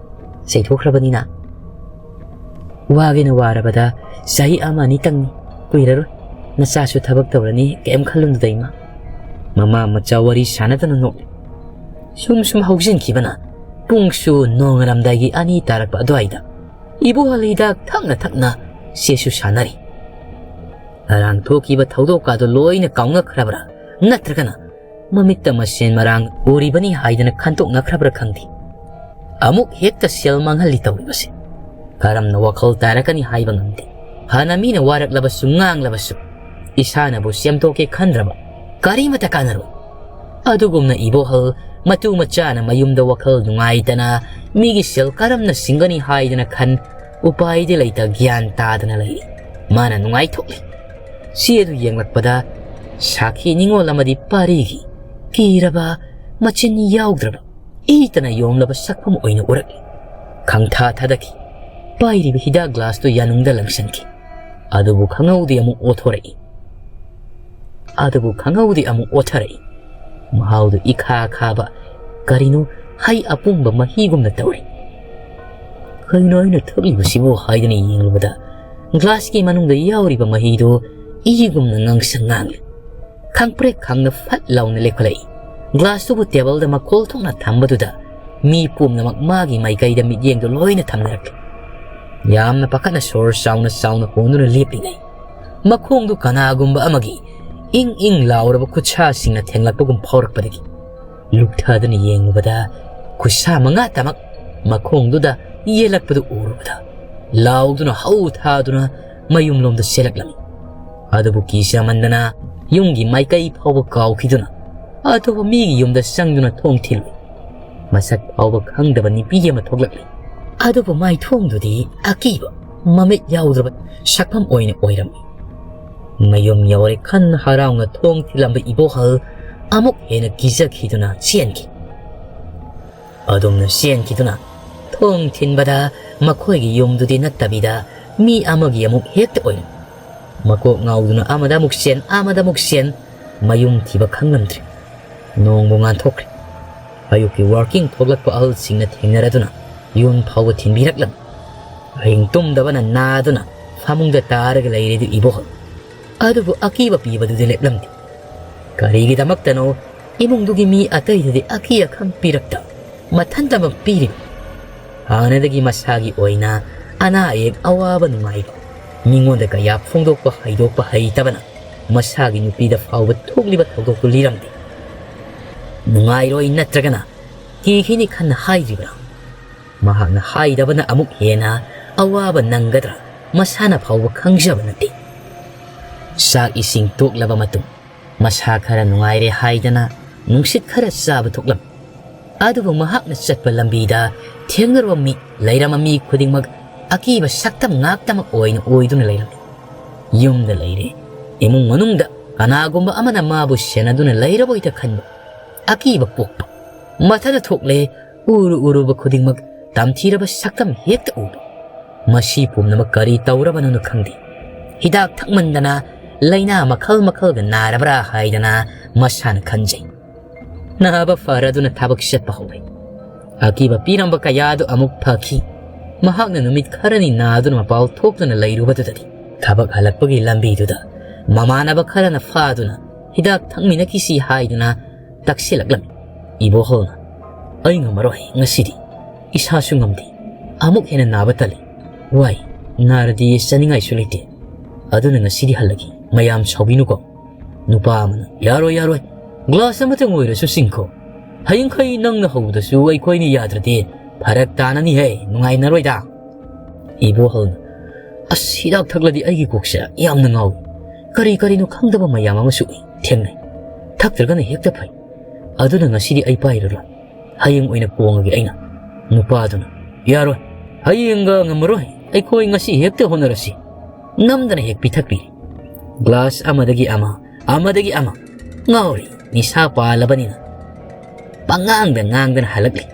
ꯆꯩꯊꯣꯛꯈ꯭ꯔꯕꯅꯤꯅ꯫ ꯋꯥꯒꯦꯅ ꯋꯥꯔꯕꯗ ꯆꯍꯤ ꯑꯃ ꯑꯅꯤꯇꯪꯅꯤ, ꯀꯨꯏꯔꯔꯣꯏ꯫ ꯅꯆꯥꯁꯨ ꯊꯕꯛ ꯇꯧꯔꯅꯤ, ꯀꯩꯝ ꯈꯜꯂꯨꯅꯨꯗ ꯏꯃꯥ꯫" ꯃꯃꯥ ꯃꯆꯥ ꯋꯥꯔꯤ ꯁꯥꯟꯅꯗꯅ ꯅꯣꯛꯂꯤ꯫ ꯁꯨꯝ ꯁꯨꯝ ꯍꯧꯖꯤꯟꯈꯤꯕꯅ ꯄꯨꯡꯁꯨ ꯅꯣꯡꯉꯥꯜꯂꯝꯗꯥꯏꯒꯤ ꯑꯅꯤ ꯇꯥꯔꯛꯄ ꯑꯗꯨꯋꯥꯏꯗ ꯏꯕꯣꯍꯜ ꯍꯤꯗꯥꯛ ꯊꯛꯅ ꯊꯛꯅ ꯆꯦꯁꯨ ꯁꯥꯟꯅꯔꯤ꯫ ꯉꯔꯥꯡ ꯊꯣꯛꯈꯤꯕ ꯊꯧꯗꯣꯛꯀꯥꯗꯣ ꯂꯣꯏꯅ ꯀꯥꯎꯅꯈ꯭ꯔꯕ꯭ꯔꯥ? ꯅꯠꯇ꯭ꯔꯒꯅ ꯃꯃꯤꯠꯇ ꯃꯁꯦꯟ ꯃꯔꯥꯡ ꯎꯔꯤꯕꯅꯤ ꯍꯥꯏꯗꯅ ꯈꯟꯇꯣꯛꯅꯈ꯭ꯔꯕ꯭ꯔꯥ ꯈꯪꯗꯦ꯫ ꯑꯃꯨꯛ ꯍꯦꯛꯇ ꯁꯦꯜ ꯃꯥꯡꯍꯜꯂꯤ ꯇꯧꯔꯤꯕꯁꯦ꯫ ꯀꯔꯝꯅ ꯋꯥꯈꯜ ꯇꯥꯔꯛꯀꯅꯤ ꯍꯥꯏꯕ ꯉꯝꯗꯦ꯫ ꯐꯅ ꯃꯤꯅ ꯋꯥꯔꯛꯂꯕꯁꯨ ꯉꯥꯡꯂꯕꯁꯨ ꯏꯁꯥꯅꯕꯨ ꯁꯦꯝꯗꯣꯛꯀꯦ ꯈꯟꯗ꯭ꯔꯕ ꯀꯔꯤꯃꯇ ꯀꯥꯟꯅꯔꯣꯏ꯫ ꯑꯗꯨꯒꯨꯝꯅ ꯏꯕꯣꯍꯜ ꯃꯇꯨ ꯃꯆꯥꯅ ꯃꯌꯨꯝꯗ ꯋꯥꯈꯜ ꯅꯨꯡꯉꯥꯏꯇꯅ ꯃꯤꯒꯤ ꯁꯦꯜ ꯀꯔꯝꯅ ꯁꯤꯡꯒꯅꯤ ꯍꯥꯏꯗꯅ ꯈꯟ ꯎꯄꯥꯏꯗꯤ ꯂꯩꯇ ꯒ꯭ꯌꯥꯟ ꯇꯥꯗꯅ ꯂꯩꯔꯤ꯫ ꯃꯥꯅ ꯅꯨꯡꯉꯥꯏꯊꯣꯛꯂꯤ꯫ ꯆꯦ ꯑꯗꯨ ꯌꯦꯡꯂꯛꯄꯗ ꯁꯥꯈꯤ ꯅꯤꯉꯣꯜ ꯑꯃꯗꯤ ꯄꯥꯔꯤꯒꯤ ꯀꯤꯔꯕ ꯃꯆꯤꯟ ꯌꯥꯎꯗ꯭ꯔꯕ ꯏꯇꯅ ꯌꯣꯝꯂꯕ ꯁꯛꯐꯝ ꯑꯣꯏꯅ ꯎꯔꯛꯂꯤ꯫ ꯈꯪꯊꯥ ꯊꯥꯗꯈꯤ꯫ ꯄꯥꯏꯔꯤꯕ ꯍꯤꯗꯥꯛ ꯒ꯭ꯂꯥꯁꯇꯨ ꯌꯥꯅꯨꯡꯗ ꯂꯪꯁꯟꯈꯤ꯫ ꯑꯗꯨꯕꯨ ꯈꯪꯍꯧꯗꯦ ꯑꯃꯨꯛ ꯑꯣꯊꯣꯔꯛꯏ꯫ ꯑꯗꯨꯕꯨ ꯈꯪꯍꯧꯗꯦ ꯑꯃꯨꯛ ꯑꯣꯊꯔꯛꯏ꯫ ꯃꯍꯥꯎꯗꯨ ꯏꯈꯥ ꯈꯥꯕ ꯀꯔꯤꯅꯣ ꯍꯩ ꯑꯄꯨꯝꯕ ꯃꯍꯤꯒꯨꯝꯅ ꯇꯧꯔꯤ꯫ ꯀꯩꯅꯣ ꯑꯩꯅ ꯊꯛꯂꯤꯕꯁꯤꯕꯨ ꯍꯥꯏꯗꯨꯅ ꯌꯦꯡꯂꯨꯕꯗ ꯒ꯭ꯂꯥꯁꯀꯤ ꯃꯅꯨꯡꯗ ꯌꯥꯎꯔꯤꯕ ꯃꯍꯤꯗꯨ ꯏꯒꯨꯝꯅ ꯉꯥꯡꯁꯪ ꯉꯥꯡꯂꯤ꯫ ꯈꯪꯄ꯭ꯔꯦꯛ ꯈꯪꯅ ꯐꯠ ꯂꯥꯎꯅ ꯂꯦꯞꯈꯠꯂꯛꯏ꯫ ꯒ꯭ꯂꯥꯁꯇꯨꯕꯨ ꯇꯦꯕꯜꯗ ꯃꯈꯣꯜ ꯊꯣꯛꯅ ꯊꯝꯕꯗꯨꯗ ꯃꯤ ꯄꯨꯝꯅꯃꯛ ꯃꯥꯒꯤ ꯃꯥꯏꯀꯩꯗ ꯃꯤꯠꯌꯦꯡꯗꯨ ꯂꯣꯏꯅ ꯊꯝꯅꯔꯛꯂꯤ꯫ ꯌꯥꯝꯅ ꯄꯥꯈꯠꯅ ꯁꯣꯔ ꯆꯥꯎꯅ ꯆꯥꯎꯅ ꯍꯣꯟꯗꯨꯅ ꯂꯦꯞꯂꯤꯉꯩ ꯃꯈꯣꯡꯗꯨ ꯀꯅꯥꯒꯨꯝꯕ ꯑꯃꯒꯤ ꯏꯪ ꯏꯪ ꯂꯥꯎꯔꯕ ꯈꯨꯠꯁꯥꯁꯤꯡꯅ ꯊꯦꯡꯂꯛꯄꯒꯨꯝ ꯐꯥꯎꯔꯛꯄꯗꯒꯤ ꯂꯨꯞꯊꯗꯨꯅ ꯌꯦꯡꯂꯨꯕꯗ ꯈꯨꯠꯁꯥ ꯃꯉꯥ ꯇꯃꯛ ꯃꯈꯣꯡꯗꯨꯗ ꯌꯦꯜꯂꯛꯄꯗꯨ ꯎꯔꯨꯕꯗ ꯂꯥꯎꯗꯨꯅ ꯍꯧ ꯊꯥꯗꯨꯅ ꯃꯌꯨꯝꯂꯣꯝꯗ ꯆꯦꯜꯂꯛꯂꯝꯃꯤ꯫ ꯑꯗꯨꯕꯨ ꯀꯤꯖꯃꯟꯗꯅ ꯌꯨꯝꯒꯤ ꯃꯥꯏꯀꯩ ꯐꯥꯎꯕ ꯀꯥꯎꯈꯤꯗꯨꯅ ꯑꯇꯣꯞꯄ ꯃꯤꯒꯤ ꯌꯨꯝꯗ ꯆꯪꯗꯨꯅ ꯊꯣꯡ ꯊꯤꯜꯂꯨꯏ꯫ ꯃꯁꯛ ꯐꯥꯎꯕ ꯈꯪꯗꯕ ꯅꯨꯄꯤ ꯑꯃ ꯊꯣꯛꯂꯛꯂꯤ꯫ ꯑꯗꯨꯕꯨ ꯃꯥꯏꯊꯣꯡꯗꯨꯗꯤ ꯑꯀꯤꯕ ꯃꯃꯤꯠ ꯌꯥꯎꯗ꯭ꯔꯕ ꯁꯛꯐꯝ ꯑꯣꯏꯅ ꯑꯣꯏꯔꯝꯃꯤ꯫ ꯃꯌꯨꯝ ꯌꯧꯔꯦ ꯈꯟ ꯍꯔꯥꯎꯅ ꯊꯣꯡ ꯊꯤꯜꯂꯝꯕ ꯏꯕꯣꯍꯜ ꯑꯃꯨꯛ ꯍꯦꯟꯅ ꯀꯤꯖꯈꯤꯗꯨꯅ ꯆꯦꯟꯈꯤ꯫ ꯑꯗꯨꯝꯅ ꯆꯦꯟꯈꯤꯗꯨꯅ ꯊꯣꯡ ꯊꯤꯟꯕꯗ ꯃꯈꯣꯏꯒꯤ ꯌꯨꯝꯗꯨꯗꯤ ꯅꯠꯇꯕꯤꯗ ꯃꯤ ꯑꯃꯒꯤ ꯑꯃꯨꯛ ꯍꯦꯛꯇ ꯑꯣꯏꯔꯝꯃꯤ꯫ ꯃꯀꯣꯛ ꯉꯥꯎꯗꯨꯅ ꯑꯃꯗ ꯑꯃꯨꯛ ꯆꯦꯟ, ꯑꯃꯗ ꯑꯃꯨꯛ ꯆꯦꯟ, ꯃꯌꯨꯝ ꯊꯤꯕ ꯈꯪꯂꯝꯗ꯭ꯔꯦ꯫ ꯅꯣꯡꯕꯨ ꯉꯥꯟꯊꯣꯛꯈ꯭ꯔꯦ꯫ ꯑꯌꯨꯛꯀꯤ ꯋꯥꯔꯀꯤꯡ ꯊꯣꯛꯂꯛꯄ ꯑꯍꯜꯁꯤꯡꯅ ꯊꯦꯡꯅꯔꯗꯨꯅ ꯌꯨꯝ ꯐꯥꯎꯕ ꯊꯤꯟꯕꯤꯔꯛꯂꯝꯃꯤ꯫ ꯑꯍꯤꯡ ꯇꯨꯝꯗꯕꯅ ꯅꯥꯗꯨꯅ ꯐꯃꯨꯡꯗ ꯇꯥꯔꯒ ꯂꯩꯔꯦꯗꯨ ꯏꯕꯣꯍꯜ꯫ ꯑꯗꯨꯕꯨ ꯑꯀꯤꯕ ꯄꯤꯕꯗꯨꯗꯤ ꯂꯦꯞꯂꯝꯗꯦ꯫ ꯀꯔꯤꯒꯤꯗꯃꯛꯇꯅꯣ ꯏꯃꯨꯡꯗꯨꯒꯤ ꯃꯤ ꯑꯇꯩꯗꯗꯤ ꯑꯀꯤ ꯑꯈꯪ ꯄꯤꯔꯛꯇ ꯃꯊꯟꯇꯃꯛ ꯄꯤꯔꯤꯕ? ꯍꯥꯟꯅꯗꯒꯤ ꯃꯁꯥꯒꯤ ꯑꯣꯏꯅ ꯑꯅꯥ ꯑꯌꯦꯛ, ꯑꯋꯥꯕ ꯅꯨꯡꯉꯥꯏꯕ ꯃꯤꯉꯣꯟꯗ ꯀꯌꯥ ꯐꯣꯡꯗꯣꯛꯄ ꯍꯩꯗꯣꯛꯄ ꯍꯩꯇꯕꯅ ꯃꯁꯥꯒꯤ ꯅꯨꯄꯤꯗ ꯐꯥꯎꯕ ꯊꯣꯛꯂꯤꯕ ꯊꯧꯗꯣꯛꯇꯨ ꯂꯤꯔꯝꯗꯦ꯫ ꯅꯨꯡꯉꯥꯏꯔꯣꯏ ꯅꯠꯇ꯭ꯔꯒꯅ ꯀꯤꯈꯤꯅꯤ ꯈꯟꯅ ꯍꯥꯏꯗ꯭ꯔꯤꯕ꯭ꯔꯥ? ꯃꯍꯥꯛꯅ ꯍꯥꯏꯗꯕꯅ ꯑꯃꯨꯛ ꯍꯦꯟꯅ ꯑꯋꯥꯕ ꯅꯪꯒꯗ꯭ꯔꯥ ꯃꯁꯥꯅ ꯐꯥꯎꯕ ꯈꯪꯖꯕ ꯅꯠꯇꯦ꯫ ꯆꯥꯛ ꯏꯁꯤꯡ ꯇꯣꯛꯂꯕ ꯃꯇꯨꯡ ꯃꯁꯥ ꯈꯔ ꯅꯨꯡꯉꯥꯏꯔꯦ ꯍꯥꯏꯗꯅ ꯅꯨꯡꯁꯤꯠ ꯈꯔ ꯆꯥꯕ ꯊꯣꯛꯂꯝꯃꯤ꯫ ꯑꯗꯨꯕꯨ ꯃꯍꯥꯛꯅ ꯆꯠꯄ ꯂꯝꯕꯤꯗ ꯊꯦꯡꯅꯔꯨꯕ ꯃꯤ, ꯂꯩꯔꯝꯕ ꯃꯤ ꯈꯨꯗꯤꯡꯃꯛ ꯑꯀꯤꯕ ꯁꯛꯇꯝ ꯉꯥꯛꯇꯃꯛ ꯑꯣꯏꯅ ꯑꯣꯏꯗꯨꯅ ꯂꯩꯔꯝꯃꯤ꯫ ꯌꯨꯝꯗ ꯂꯩꯔꯦ, ꯏꯃꯨꯡ ꯃꯅꯨꯡꯗ ꯀꯅꯥꯒꯨꯝꯕ ꯑꯃꯅ ꯃꯥꯕꯨ ꯁꯦꯟꯅꯗꯨꯅ ꯂꯩꯔꯕꯣꯏꯗ ꯈꯟꯕ ꯑꯀꯤꯕ ꯄꯣꯛꯄ꯫ ꯃꯊꯗ ꯊꯣꯛꯂꯦ, ꯎꯔꯨ ꯎꯔꯨꯕ ꯈꯨꯗꯤꯡꯃꯛ ꯇꯝꯊꯤꯔꯕ ꯁꯛꯇꯝ ꯍꯦꯛꯇ ꯎꯕ꯫ ꯃꯁꯤ ꯄꯨꯝꯅꯃꯛ ꯀꯔꯤ ꯇꯧꯔꯕꯅꯣꯅ ꯈꯪꯗꯦ꯫ ꯍꯤꯗꯥꯛ ꯊꯛꯃꯟꯗꯅ ꯂꯥꯏꯅꯥ ꯃꯈꯜ ꯃꯈꯜꯒ ꯅꯥꯔꯕ꯭ꯔꯥ ꯍꯥꯏꯗꯅ ꯃꯁꯥꯅ ꯈꯟꯖꯩ꯫ ꯅꯥꯕ ꯐꯔꯗꯨꯅ ꯊꯕꯛ ꯆꯠꯄ ꯍꯧꯔꯦ꯫ ꯑꯀꯤꯕ ꯄꯤꯔꯝꯕ ꯀꯌꯥꯗꯨ ꯑꯃꯨꯛ ꯐꯈꯤ꯫ ꯃꯍꯥꯛꯅ ꯅꯨꯃꯤꯠ ꯈꯔꯅꯤ ꯅꯥꯗꯨꯅ ꯃꯄꯥꯜ ꯊꯣꯛꯇꯨꯅ ꯂꯩꯔꯨꯕꯗꯨꯗꯗꯤ ꯊꯕꯛ ꯍꯜꯂꯛꯄꯒꯤ ꯂꯝꯕꯤꯗꯨꯗ ꯃꯃꯥꯟꯅꯕ ꯈꯔꯅ ꯐꯥꯗꯨꯅ ꯍꯤꯗꯥꯛ ꯊꯛꯃꯤꯟꯅꯈꯤꯁꯤ ꯍꯥꯏꯗꯨꯅ ꯇꯛꯁꯤꯜꯂꯛꯂꯝꯃꯤ꯫ ꯏꯕꯣꯍꯜꯅ, "ꯑꯩ ꯉꯝꯃꯔꯣꯏ ꯉꯁꯤꯗꯤ, ꯏꯁꯥꯁꯨ ꯉꯝꯗꯦ, ꯑꯃꯨꯛ ꯍꯦꯟꯅ ꯅꯥꯕ ꯇꯜꯂꯤ, ꯋꯥꯏ, ꯅꯥꯔꯗꯤ ꯆꯥꯅꯤꯡꯉꯥꯏꯁꯨ ꯂꯩꯇꯦ, ꯑꯗꯨꯅ ꯉꯁꯤꯗꯤ ꯍꯜꯂꯒꯦ, ꯃꯌꯥꯝ ꯁꯥꯎꯕꯤꯅꯨꯀꯣ꯫" ꯅꯨꯄꯥ ꯑꯃꯅ, "ꯌꯥꯔꯣꯏ, ꯌꯥꯔꯣꯏ, ꯒ꯭ꯂꯥꯁ ꯑꯃꯇꯪ ꯑꯣꯏꯔꯁꯨ ꯆꯤꯡꯈꯣ꯫ ꯍꯌꯦꯡꯈꯩ ꯅꯪꯅ ꯍꯧꯕꯗꯁꯨ ꯑꯩꯈꯣꯏꯅ ꯌꯥꯗ꯭ꯔꯗꯤ ꯐꯔꯛ ꯇꯥꯅꯅꯤꯍꯦ, ꯅꯨꯡꯉꯥꯏꯅꯔꯣꯏꯗ꯫" ꯏꯕꯣꯍꯜꯅ, "ꯑꯁ, ꯍꯤꯗꯥꯛ ꯊꯛꯂꯗꯤ ꯑꯩꯒꯤ ꯀꯣꯛꯁꯦ ꯌꯥꯝꯅ ꯉꯥꯎꯏ꯫ ꯀꯔꯤ ꯀꯔꯤꯅꯣ ꯈꯪꯗꯕ ꯃꯌꯥꯝ ꯑꯃꯁꯨ ꯊꯦꯡꯅꯩ꯫ ꯊꯛꯇ꯭ꯔꯒꯅ ꯍꯦꯛꯇ ꯐꯩ꯫ ꯑꯗꯨꯅ ꯉꯁꯤꯗꯤ ꯑꯩ ꯄꯥꯏꯔꯔꯣꯏ꯫ ꯍꯌꯦꯡ ꯑꯣꯏꯅ ꯀꯣꯡꯉꯒꯦ ꯑꯩꯅ꯫" ꯅꯨꯄꯥꯗꯨꯅ, "ꯌꯥꯔꯣꯏ, ꯍꯌꯦꯡꯒ ꯉꯝꯃꯔꯣꯏ꯫ ꯑꯩꯈꯣꯏ ꯉꯁꯤ ꯍꯦꯛꯇ ꯍꯣꯠꯅꯔꯁꯤ꯫" ꯅꯝꯗꯅ ꯍꯦꯛ ꯄꯤꯊꯛꯄꯤꯔꯦ꯫ ꯒ꯭ꯂꯥꯁ ꯑꯃꯗꯒꯤ ꯑꯃ, ꯑꯃꯗꯒꯤ ꯑꯃ꯫ ꯉꯥꯎꯔꯤ, ꯅꯤꯁꯥ ꯄꯥꯜꯂꯕꯅꯤꯅ ꯄꯉꯥꯡꯗ ꯉꯥꯡꯗꯅ ꯍꯜꯂꯛꯂꯤ꯫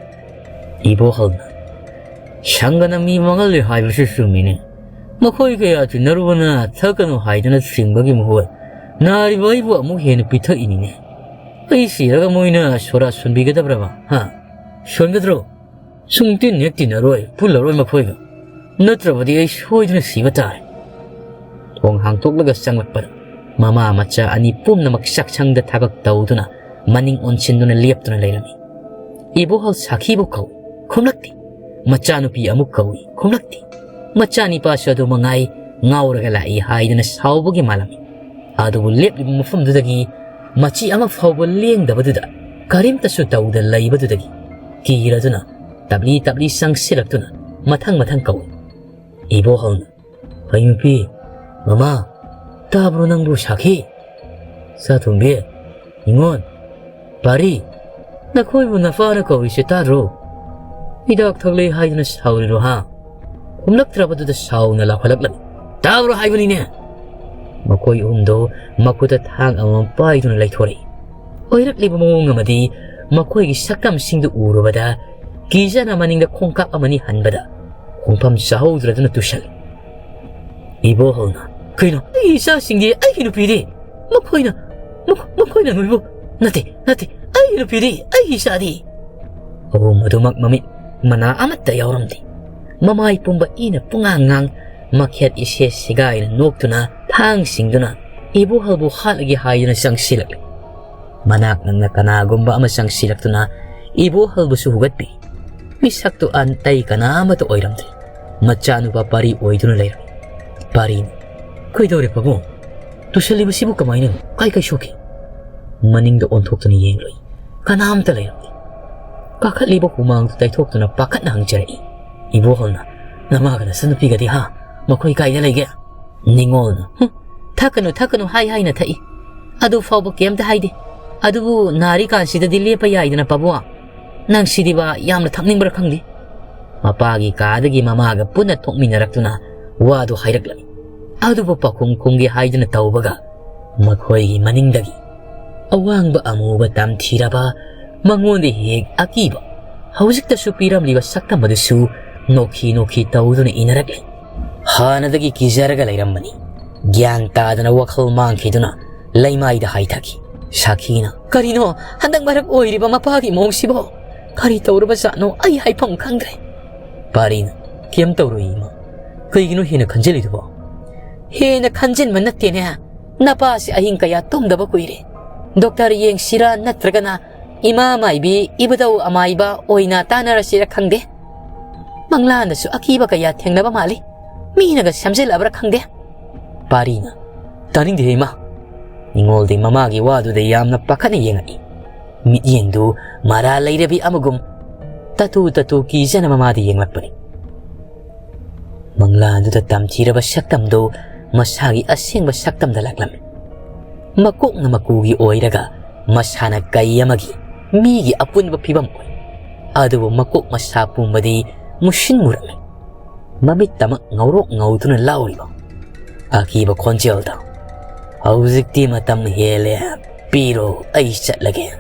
ꯏꯕꯣꯍꯜꯅ, "ꯁꯪꯒꯅ ꯃꯤ ꯃꯥꯡꯍꯜꯂꯦ ꯍꯥꯏꯕꯁꯨ ꯆꯨꯝꯃꯤꯅꯦ꯫ ꯃꯈꯣꯏ ꯀꯌꯥ ꯇꯤꯟꯅꯔꯨꯕꯅ ꯊꯛꯀꯅꯨ ꯍꯥꯏꯗꯨꯅ ꯊꯤꯡꯕꯒꯤ ꯃꯍꯨꯠ ꯅꯥꯔꯤꯕ ꯑꯩꯕꯨ ꯑꯃꯨꯛ ꯍꯦꯟꯅ ꯄꯤꯊꯛꯏꯅꯤꯅꯦ꯫ ꯑꯩ ꯁꯤꯔꯒ ꯃꯣꯏꯅ ꯁꯣꯔꯥ ꯁꯣꯟꯕꯤꯒꯗꯕ꯭ꯔꯕ? ꯍꯥ? ꯁꯣꯟꯒꯗ꯭ꯔꯣ? ꯁꯨꯡꯇꯤꯟ ꯍꯦꯛ ꯇꯤꯟꯅꯔꯣꯏ, ꯄꯨꯜꯂꯔꯣꯏ ꯃꯈꯣꯏꯒ꯫ ꯅꯠꯇ꯭ꯔꯕꯗꯤ ꯑꯩ ꯁꯣꯏꯗꯅ ꯁꯤꯕ ꯇꯥꯔꯦ꯫" ꯊꯣꯡ ꯍꯥꯡꯇꯣꯛꯂꯒ ꯆꯪꯂꯛꯄꯗ ꯃꯃꯥ ꯃꯆꯥ ꯑꯅꯤ ꯄꯨꯝꯅꯃꯛ ꯆꯥꯛꯁꯪꯗ ꯊꯕꯛ ꯇꯧꯗꯨꯅ ꯃꯅꯤꯡ ꯑꯣꯟꯁꯤꯟꯗꯨꯅ ꯂꯦꯞꯇꯨꯅ ꯂꯩꯔꯝꯃꯤ꯫ ꯏꯕꯣꯍꯜ ꯁꯥꯈꯤꯕꯨ ꯀꯧꯏ, ꯈꯨꯝꯂꯛꯇꯦ꯫ ꯃꯆꯥꯅꯨꯄꯤ ꯑꯃꯨꯛ ꯀꯧꯏ, ꯈꯨꯝꯂꯛꯇꯦ꯫ ꯃꯆꯥꯅꯤꯄꯥꯁꯨ ꯑꯗꯨ ꯃꯉꯥꯏ, ꯉꯥꯎꯔꯒ ꯂꯥꯛꯏ ꯍꯥꯏꯗꯅ ꯁꯥꯎꯕꯒꯤ ꯃꯥꯜꯂꯝꯃꯤ꯫ ꯑꯗꯨꯕꯨ ꯂꯦꯞꯂꯤꯕ ꯃꯐꯝꯗꯨꯗꯒꯤ ꯃꯆꯤ ꯑꯃ ꯐꯥꯎꯕ ꯂꯦꯡꯗꯕꯗꯨꯗ ꯀꯔꯤꯝꯇꯁꯨ ꯇꯧꯗ ꯂꯩꯕꯗꯨꯗꯒꯤ ꯀꯤꯔꯗꯨꯅ ꯇꯞꯂꯤ ꯇꯞꯂꯤ ꯆꯪꯁꯤꯜꯂꯛꯇꯨꯅ ꯃꯊꯪ ꯃꯊꯪ ꯀꯧꯏ꯫ ꯏꯕꯣꯍꯜꯅ, "ꯍꯩ ꯅꯨꯄꯤ, ꯃꯃꯥ, ꯇꯥꯕ꯭ꯔꯣ ꯅꯪꯕꯨ ꯁꯥꯈꯤ? ꯆꯥꯊꯣꯝꯕꯤ, ꯅꯤꯉꯣꯜ, ꯄꯥꯔꯤ, ꯅꯈꯣꯏꯕꯨ ꯅꯄꯥꯅ ꯀꯧꯔꯤꯁꯦ ꯇꯥꯗ꯭ꯔꯣ? ꯍꯤꯗꯥꯛ ꯊꯛꯂꯦ ꯍꯥꯏꯗꯨꯅ ꯁꯥꯎꯔꯤꯔꯣ ꯍꯥ?" ꯈꯨꯝꯂꯛꯇ꯭ꯔꯕꯗꯨꯗ ꯁꯥꯎꯅ ꯂꯥꯎꯍꯜꯂꯛꯂꯝꯃꯤ꯫ "ꯇꯥꯕ꯭ꯔꯣ ꯍꯥꯏꯕꯅꯤꯅꯦ!" ꯃꯈꯣꯏ ꯑꯍꯨꯝꯗꯣ ꯃꯈꯨꯠꯇ ꯊꯥꯡ ꯑꯃꯃꯝ ꯄꯥꯏꯗꯨꯅ ꯂꯩꯊꯣꯔꯛꯏ꯫ ꯑꯣꯏꯔꯛꯂꯤꯕ ꯃꯑꯣꯡ ꯑꯃꯗꯤ ꯃꯈꯣꯏꯒꯤ ꯁꯛꯇꯝꯁꯤꯡꯗꯨ ꯎꯔꯨꯕꯗ ꯀꯤꯖꯅ ꯃꯅꯤꯡꯗ ꯈꯣꯡꯀꯥꯞ ꯑꯃꯅꯤ ꯍꯟꯕꯗ ꯈꯣꯡꯐꯝ ꯆꯥꯍꯧꯗ꯭ꯔꯗꯨꯅ ꯇꯨꯁꯜꯂꯤ꯫ ꯏꯕꯣꯍꯜꯅ, "ꯀꯩꯅꯣ? ꯑꯩꯒꯤ ꯏꯆꯥꯁꯤꯡꯗꯤ, ꯑꯩꯒꯤ ꯅꯨꯄꯤꯗꯤ? ꯃꯈꯣꯏꯅ, ꯃꯈꯣ-, ꯃꯈꯣꯏꯅ ꯅꯣꯏꯕꯨ, ꯅꯠꯇꯦ, ꯅꯠꯇꯦ, ꯑꯩꯒꯤ ꯅꯨꯄꯤꯗꯤ, ꯑꯩꯒꯤ ꯏꯆꯥꯗꯤ?" ꯑꯍꯨꯝ ꯑꯗꯨꯃꯛ ꯃꯃꯤꯠ ꯃꯅꯥ ꯑꯃꯠꯇ ꯌꯥꯎꯔꯝꯗꯦ꯫ ꯃꯃꯥꯏ ꯄꯨꯝꯕ ꯏꯅ ꯄꯨꯡꯉꯥꯡ ꯉꯥꯡ, ꯃꯈꯦꯠ ꯏꯁꯦ ꯁꯦꯒꯥꯏꯅ ꯅꯣꯛꯇꯨꯅ ꯊꯥꯡꯁꯤꯡꯗꯨꯅ ꯏꯕꯣꯍꯜꯕꯨ ꯍꯥꯠꯂꯒꯦ ꯍꯥꯏꯗꯨꯅ ꯆꯪꯁꯤꯜꯂꯛꯂꯤ꯫ ꯃꯅꯥꯛ ꯅꯛꯅ ꯀꯅꯥꯒꯨꯝꯕ ꯑꯃ ꯆꯪꯁꯤꯜꯂꯛꯇꯨꯅ ꯏꯕꯣꯍꯜꯕꯨꯁꯨ ꯍꯨꯒꯠꯄꯤ꯫ ꯃꯤꯁꯛꯇꯨ ꯑꯇꯩ ꯀꯅꯥ ꯑꯃꯠꯇ ꯑꯣꯏꯔꯝꯗ꯭ꯔꯦ꯫ ꯃꯆꯥꯅꯨꯄꯥ ꯄꯥꯔꯤ ꯑꯣꯏꯗꯨꯅ ꯂꯩꯔꯝꯃꯤ꯫ ꯄꯥꯔꯤꯅ, "ꯀꯩꯗꯧꯔꯦ ꯄꯥꯕꯨꯡ? ꯇꯨꯁꯜꯂꯤꯕꯁꯤꯕꯨ ꯀꯃꯥꯏꯅꯅꯣ? ꯀꯥꯏ ꯀꯥꯏ ꯁꯣꯛꯈꯤ?" ꯃꯅꯤꯡꯗ ꯑꯣꯟꯊꯣꯛꯇꯨꯅ ꯌꯦꯡꯂꯨꯏ꯫ ꯀꯅꯥꯝꯇ ꯂꯩꯔꯝꯗꯦ꯫ ꯀꯥꯈꯠꯂꯤꯕ ꯍꯨꯃꯥꯡꯗꯨ ꯇꯩꯊꯣꯛꯇꯨꯅ ꯄꯥꯈꯠꯅ ꯍꯪꯖꯔꯛꯏ꯫ ꯏꯕꯣꯍꯜꯅ, "ꯅꯃꯥꯒ ꯅꯆꯟꯅꯨꯄꯤꯒꯗꯤ ꯍꯥ? ꯃꯈꯣꯏ ꯀꯥꯏꯗ ꯂꯩꯒꯦ?" ꯅꯤꯉꯣꯜꯅ, "ꯍꯨꯝ, ꯊꯛꯀꯅꯨ, ꯊꯛꯀꯅꯨ ꯍꯥꯏ ꯍꯥꯏꯅ ꯊꯛꯏ꯫ ꯑꯗꯨ ꯐꯥꯎꯕ ꯀꯩꯝꯇ ꯍꯥꯏꯗꯦ꯫ ꯑꯗꯨꯕꯨ ꯅꯥꯔꯤꯀꯥꯟꯁꯤꯗꯗꯤ ꯂꯦꯞꯄ ꯌꯥꯏꯗꯅ ꯄꯥꯕꯨꯡ꯫ ꯅꯪ ꯁꯤꯗꯤꯕ ꯌꯥꯝꯅ ꯊꯛꯅꯤꯡꯕ꯭ꯔꯥ ꯈꯪꯗꯦ꯫" ꯃꯄꯥꯒꯤ ꯀꯥꯗꯒꯤ ꯃꯃꯥꯒ ꯄꯨꯟꯅ ꯊꯣꯛꯃꯤꯟꯅꯔꯛꯇꯨꯅ ꯋꯥꯗꯨ ꯍꯥꯏꯔꯛꯂꯝꯃꯤ꯫ ꯑꯗꯨꯕꯨ ꯄꯥꯈꯨꯝ ꯈꯨꯝꯒꯦ ꯍꯥꯏꯗꯨꯅ ꯇꯧꯕꯒ ꯃꯈꯣꯏꯒꯤ ꯃꯅꯤꯡꯗꯒꯤ ꯑꯋꯥꯡꯕ ꯑꯃꯨꯕ ꯇꯝꯊꯤꯔꯕ, ꯃꯉꯣꯟꯗ ꯍꯦꯛ ꯑꯀꯤꯕ, ꯍꯧꯖꯤꯛꯇꯁꯨ ꯄꯤꯔꯝꯂꯤꯕ ꯁꯛꯇꯝ ꯑꯗꯨꯁꯨ ꯅꯣꯛꯈꯤ ꯅꯣꯛꯈꯤ ꯇꯧꯗꯨꯅ ꯏꯟꯅꯔꯛꯂꯤ꯫ ꯍꯥꯟꯅꯗꯒꯤ ꯀꯤꯖꯔꯒ ꯂꯩꯔꯝꯕꯅꯤ꯫ ꯒ꯭ꯌꯥꯟ ꯇꯥꯗꯅ ꯋꯥꯈꯜ ꯃꯥꯡꯈꯤꯗꯨꯅ ꯂꯩꯃꯥꯏꯗ ꯍꯥꯏꯊꯈꯤ꯫ ꯁꯥꯈꯤꯅ, "ꯀꯔꯤꯅꯣ ꯍꯟꯗꯛ ꯃꯔꯛ ꯑꯣꯏꯔꯤꯕ ꯃꯄꯥꯒꯤ ꯃꯑꯣꯡꯁꯤꯕꯣ? ꯀꯔꯤ ꯇꯧꯔꯕ ꯖꯥꯠꯅꯣ? ꯑꯩ ꯍꯥꯏꯐꯝ ꯈꯪꯗ꯭ꯔꯦ꯫" ꯄꯥꯔꯤꯅ, "ꯀꯩꯝ ꯇꯧꯔꯣꯏ ꯏꯃꯥ꯫ ꯀꯩꯒꯤꯅꯣ ꯍꯦꯟꯅ ꯈꯟꯖꯤꯜꯂꯤꯗꯨꯕꯣ?" "ꯍꯦꯟꯅ ꯈꯟꯖꯤꯟꯕ ꯅꯠꯇꯦꯅꯦ꯫ ꯅꯄꯥꯁꯤ ꯑꯍꯤꯡ ꯀꯌꯥ ꯇꯨꯝꯗꯕ ꯀꯨꯏꯔꯦ꯫ ꯗꯣꯛꯇꯔ ꯌꯦꯡꯁꯤꯔꯥ ꯅꯠꯇ꯭ꯔꯒꯅ ꯏꯃꯥ ꯃꯥꯏꯕꯤ ꯏꯕꯨꯙꯧ ꯑꯃꯥꯏꯕ ꯑꯣꯏꯅ ꯇꯥꯟꯅꯔꯁꯤꯔꯥ ꯈꯪꯗꯦ꯫ ꯃꯪꯂꯥꯟꯗꯁꯨ ꯑꯀꯤꯕ ꯀꯌꯥ ꯊꯦꯡꯅꯕ ꯃꯥꯜꯂꯤ꯫ ꯃꯤꯅꯒ ꯁꯦꯝꯖꯤꯜꯂꯕ꯭ꯔꯥ ꯈꯪꯗꯦ꯫" ꯄꯥꯔꯤꯅ, "ꯇꯥꯅꯤꯡꯗꯦꯍꯦ ꯏꯃꯥ꯫" ꯅꯤꯉꯣꯜꯗꯤ ꯃꯃꯥꯒꯤ ꯋꯥꯗꯨꯗ ꯌꯥꯝꯅ ꯄꯥꯈꯠꯅ ꯌꯦꯡꯉꯛꯏ꯫ ꯃꯤꯠꯌꯦꯡꯗꯨ ꯃꯔꯥ ꯂꯩꯔꯕꯤ ꯑꯃꯒꯨꯝ ꯇꯇꯨ ꯇꯇꯨ ꯀꯤꯖꯅ ꯃꯃꯥꯗ ꯌꯦꯡꯂꯛꯄꯅꯤ꯫ ꯃꯪꯂꯥꯟꯗꯨꯗ ꯇꯝꯊꯤꯔꯕ ꯁꯛꯇꯝꯗꯨ ꯃꯁꯥꯒꯤ ꯑꯁꯦꯡꯕ ꯁꯛꯇꯝꯗ ꯂꯥꯛꯂꯝꯃꯤ꯫ ꯃꯀꯣꯛꯅ ꯃꯀꯨꯒꯤ ꯑꯣꯏꯔꯒ ꯃꯁꯥꯅ ꯀꯩ ꯑꯃꯒꯤ, ꯃꯤꯒꯤ ꯑꯄꯨꯟꯕ ꯐꯤꯕꯝ ꯑꯣꯏ꯫ ꯑꯗꯨꯕꯨ ꯃꯀꯣꯛ ꯃꯁꯥ ꯄꯨꯝꯕꯗꯤ ꯃꯨꯁꯤꯟ ꯃꯨꯔꯝꯃꯤ꯫ ꯃꯃꯤꯠꯇꯃꯛ ꯉꯧꯔꯣꯛ ꯉꯧꯗꯨꯅ ꯂꯥꯎꯔꯤꯕ ꯑꯀꯤꯕ ꯈꯣꯟꯖꯦꯜꯗ, "ꯍꯧꯖꯤꯛꯇꯤ ꯃꯇꯝ ꯍꯦꯜꯂꯦ, ꯄꯤꯔꯣ, ꯑꯩ ꯆꯠꯂꯒꯦ꯫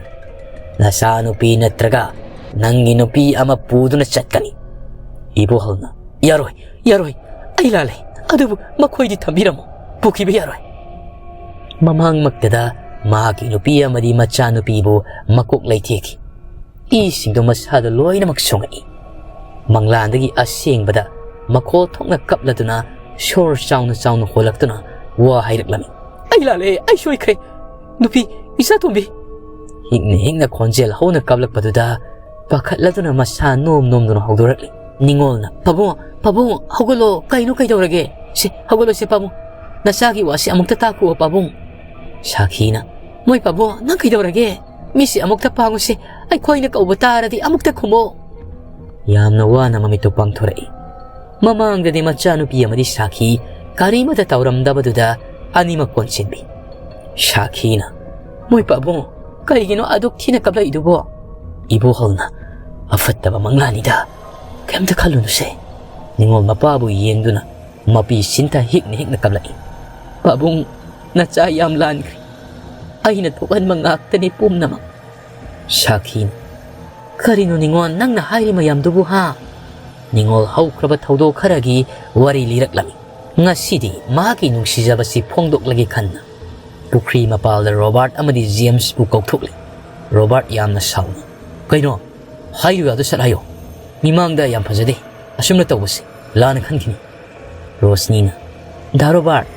ꯅꯆꯥꯅꯨꯄꯤ ꯅꯠꯇ꯭ꯔꯒ ꯅꯪꯒꯤ ꯅꯨꯄꯤ ꯑꯃ ꯄꯨꯗꯨꯅ ꯆꯠꯀꯅꯤ꯫" ꯏꯕꯣꯍꯜꯅ, "ꯌꯥꯔꯣꯏ, ꯌꯥꯔꯣꯏ, ꯑꯩ ꯂꯥꯜꯂꯦ, ꯑꯗꯨꯕꯨ ꯃꯈꯣꯏꯗꯤ ꯊꯝꯕꯤꯔꯝꯃꯣ, ꯄꯨꯈꯤꯕ ꯌꯥꯔꯣꯏ꯫" ꯃꯃꯥꯡꯃꯛꯇꯗ ꯃꯍꯥꯛꯀꯤ ꯅꯨꯄꯤ ꯑꯃꯗꯤ ꯃꯆꯥꯅꯨꯄꯤꯕꯨ ꯃꯀꯣꯛ ꯂꯩꯊꯦꯛꯈꯤ꯫ ꯏꯁꯤꯡꯗꯣ ꯃꯁꯥꯗ ꯂꯣꯏꯅꯃꯛ ꯁꯨꯡꯉꯛꯏ꯫ ꯃꯪꯂꯥꯟꯗꯒꯤ ꯑꯁꯦꯡꯕꯗ ꯃꯈꯣꯜ ꯊꯣꯛꯅ ꯀꯞꯂꯗꯨꯅ, ꯁꯣꯔ ꯆꯥꯎꯅ ꯆꯥꯎꯅ ꯍꯣꯜꯂꯛꯇꯨꯅ ꯋꯥ ꯍꯥꯏꯔꯛꯂꯝꯃꯤ꯫ "ꯑꯩ ꯂꯥꯜꯂꯦ, ꯑꯩ ꯁꯣꯏꯈ꯭ꯔꯦ, ꯅꯨꯄꯤ, ꯏꯆꯥꯇꯣꯝꯕꯤ!" ꯍꯤꯛꯅ ꯍꯤꯛꯅ ꯈꯣꯟꯖꯦꯜ ꯍꯧꯅ ꯀꯞꯂꯛꯄꯗꯨꯗ ꯄꯥꯈꯠꯂꯗꯨꯅ ꯃꯁꯥ ꯅꯣꯝ ꯅꯣꯝꯗꯨꯅ ꯍꯧꯗꯣꯔꯛꯂꯤ꯫ ꯅꯤꯉꯣꯜꯅ, "ꯄꯥꯕꯨꯡ, ꯄꯥꯕꯨꯡ, ꯍꯧꯒꯠꯂꯣ, ꯀꯩꯅꯣ ꯀꯩꯗꯧꯔꯒꯦ? ꯁꯦ, ꯍꯧꯒꯠꯂꯣꯁꯦ ꯄꯥꯕꯨꯡ, ꯅꯆꯥꯒꯤ ꯋꯥꯁꯦ ꯑꯃꯨꯛꯇ ꯇꯥꯈꯨꯑꯣ ꯄꯥꯕꯨꯡ꯫" ꯁꯥꯈꯤꯅ, "ꯃꯣꯏ ꯄꯥꯕꯨꯡ, ꯅꯪ ꯀꯩꯗꯧꯔꯒꯦ? ꯃꯤꯠꯁꯦ ꯑꯃꯨꯛꯇ ꯄꯥꯡꯉꯨꯁꯦ, ꯑꯩꯈꯣꯏꯅ ꯀꯧꯕ ꯇꯥꯔꯗꯤ ꯑꯃꯨꯛꯇ ꯈꯨꯝꯃꯣ꯫" ꯌꯥꯝꯅ ꯋꯥꯅ ꯃꯃꯤꯠꯇꯨ ꯄꯥꯡꯊꯣꯔꯛꯏ꯫ ꯃꯃꯥꯡꯗꯗꯤ ꯃꯆꯥꯅꯨꯄꯤ ꯑꯃꯗꯤ ꯁꯥꯈꯤ ꯀꯔꯤꯃꯇ ꯇꯧꯔꯝꯗꯕꯗꯨꯗ ꯑꯅꯤꯃꯛ ꯀꯣꯟꯁꯤꯟꯕꯤ꯫ ꯁꯥꯈꯤꯅ, "ꯃꯣꯏ ꯄꯥꯕꯨꯡ, ꯀꯩꯒꯤꯅꯣ ꯑꯗꯨꯛ ꯊꯤꯅ ꯀꯞꯂꯛꯏꯗꯨꯕꯣ?" ꯏꯕꯣꯍꯜꯅ, "ꯑꯐꯠꯇꯕ ꯃꯪꯂꯥꯅꯤꯗ, ꯀꯩꯝꯇ ꯈꯜꯂꯨꯅꯨꯁꯦ꯫" ꯅꯤꯉꯣꯜ ꯃꯄꯥꯕꯨ ꯌꯦꯡꯗꯨꯅ ꯃꯄꯤ ꯁꯤꯟꯊ ꯍꯤꯛꯅ ꯍꯤꯛꯅ ꯀꯞꯂꯛꯏ꯫ "ꯄꯥꯕꯨꯡ, ꯅꯆꯥ ꯌꯥꯝ ꯂꯥꯟꯈ꯭ꯔꯦ꯫ ꯑꯩꯅ ꯊꯣꯛꯍꯟꯕ ꯉꯥꯛꯇꯅꯤ ꯄꯨꯝꯅꯃꯛ꯫" ꯁꯥꯈꯤꯅ, "ꯀꯔꯤꯅꯣ ꯅꯤꯉꯣꯜ ꯅꯪꯅ ꯍꯥꯏꯔꯤ ꯃꯌꯥꯝꯗꯨꯕꯨ, ꯍꯥ?" ꯅꯤꯉꯣꯜ ꯍꯧꯈ꯭ꯔꯕ ꯊꯧꯗꯣꯛ ꯈꯔꯒꯤ ꯋꯥꯔꯤ ꯂꯤꯔꯛꯂꯝꯃꯤ꯫ ꯉꯁꯤꯗꯤ ꯃꯍꯥꯛꯀꯤ ꯅꯨꯡꯁꯤꯖꯕꯁꯤ ꯐꯣꯡꯗꯣꯛꯂꯒꯦ ꯈꯟꯅ ꯄꯨꯈ꯭ꯔꯤ ꯃꯄꯥꯜꯗ ꯔꯣꯕꯥꯔꯠ ꯑꯃꯗꯤ ꯖꯦꯝꯁꯄꯨ ꯀꯧꯊꯣꯛꯂꯦ꯫ ꯔꯣꯕꯥꯔꯠ ꯌꯥꯝꯅ ꯁꯥꯎꯅ, "ꯀꯩꯅꯣ? ꯍꯥꯏꯔꯤꯕ ꯑꯗꯨ ꯁꯠ ꯍꯥꯏꯌꯣ꯫ ꯃꯤꯃꯥꯡꯗ ꯌꯥꯝ ꯐꯖꯗꯦ ꯑꯁꯨꯝꯅ ꯇꯧꯕꯁꯦ, ꯂꯥꯟꯅ ꯈꯟꯈꯤꯅꯤ꯫" ꯔꯣꯁꯅꯤꯅ, "ꯗꯥ ꯔꯣꯕꯥꯔꯠ,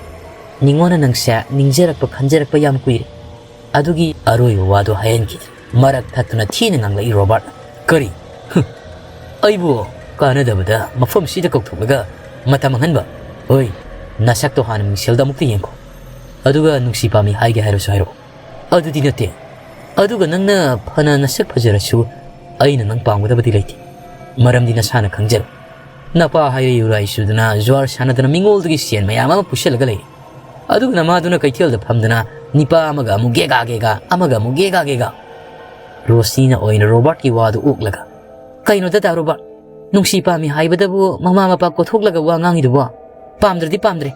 ꯅꯤꯉꯣꯟꯅ ꯅꯪꯁꯦ ꯅꯤꯡꯖꯔꯛꯄ ꯈꯟꯖꯔꯛꯄ ꯌꯥꯝ ꯀꯨꯏꯔꯦ꯫" ꯑꯗꯨꯒꯤ ꯑꯔꯣꯏꯕ ꯋꯥꯗꯨ ꯍꯥꯏꯍꯟꯈꯤꯗꯦ꯫ ꯃꯔꯛ ꯊꯠꯇꯨꯅ ꯊꯤꯅ ꯉꯥꯡꯂꯛꯏ ꯔꯣꯕꯥꯔꯠꯅ, "ꯀꯔꯤ? ꯍꯨꯝ, ꯑꯩꯕꯨ ꯀꯥꯟꯅꯗꯕꯗ ꯃꯐꯝꯁꯤꯗ ꯀꯧꯊꯣꯛꯂꯒ ꯃꯇꯝ ꯃꯥꯡꯍꯟꯕ? ꯍꯣꯏ, ꯅꯁꯛꯇꯣ ꯍꯥꯟꯅ ꯃꯤꯡꯁꯦꯜꯗ ꯑꯃꯨꯛꯇ ꯌꯦꯡꯈꯣ꯫ ꯑꯗꯨꯒ ꯅꯨꯡꯁꯤ ꯄꯥꯝꯃꯤ ꯍꯥꯏꯒꯦ ꯍꯥꯏꯔꯁꯨ ꯍꯥꯏꯔꯛꯑꯣ꯫" "ꯑꯗꯨꯗꯤ ꯅꯠꯇꯦ꯫ ꯑꯗꯨꯒ ꯅꯪꯅ ꯐꯅ ꯅꯁꯛ ꯐꯖꯔꯁꯨ ꯑꯩꯅ ꯅꯪ ꯄꯥꯝꯒꯗꯕꯗꯤ ꯂꯩꯇꯦ꯫ ꯃꯔꯝꯗꯤ ꯅꯁꯥꯅ ꯈꯪꯖꯔꯣ꯫ ꯅꯄꯥ ꯍꯥꯏꯔꯦ ꯌꯨꯔꯥꯏ ꯆꯨꯗꯅ, ꯖꯨꯋꯥꯔ ꯁꯥꯟꯅꯗꯅ ꯃꯤꯉꯣꯜꯗꯒꯤ ꯁꯦꯟ ꯃꯌꯥꯝ ꯑꯃ ꯄꯨꯁꯜꯂꯒ ꯂꯩꯔꯦ꯫ ꯑꯗꯨꯒ ꯅꯃꯥꯗꯨꯅ ꯀꯩꯊꯦꯜꯗ ꯐꯝꯗꯅ ꯅꯤꯄꯥ ꯑꯃꯒ ꯑꯃꯨꯛ ꯒꯦꯒꯥ ꯒꯦꯒꯥ, ꯑꯃꯒ ꯑꯃꯨꯛ ꯒꯦꯒꯥ ꯒꯦꯒꯥ꯫" ꯔꯣꯁꯅꯤꯅ ꯑꯣꯏꯅ ꯔꯣꯕꯥꯔꯠꯀꯤ ꯋꯥꯗꯨ ꯑꯣꯛꯂꯒ, "ꯀꯩꯅꯣꯗ ꯗꯥ ꯔꯣꯕꯥꯔꯠ, ꯅꯨꯡꯁꯤ ꯄꯥꯝꯃꯤ ꯍꯥꯏꯕꯗꯕꯨ ꯃꯃꯥ ꯃꯄꯥ ꯀꯣꯊꯣꯛꯂꯒ ꯋꯥ ꯉꯥꯡꯉꯤꯗꯨꯕꯣ? ꯄꯥꯝꯗ꯭ꯔꯗꯤ ꯄꯥꯝꯗ꯭ꯔꯦ,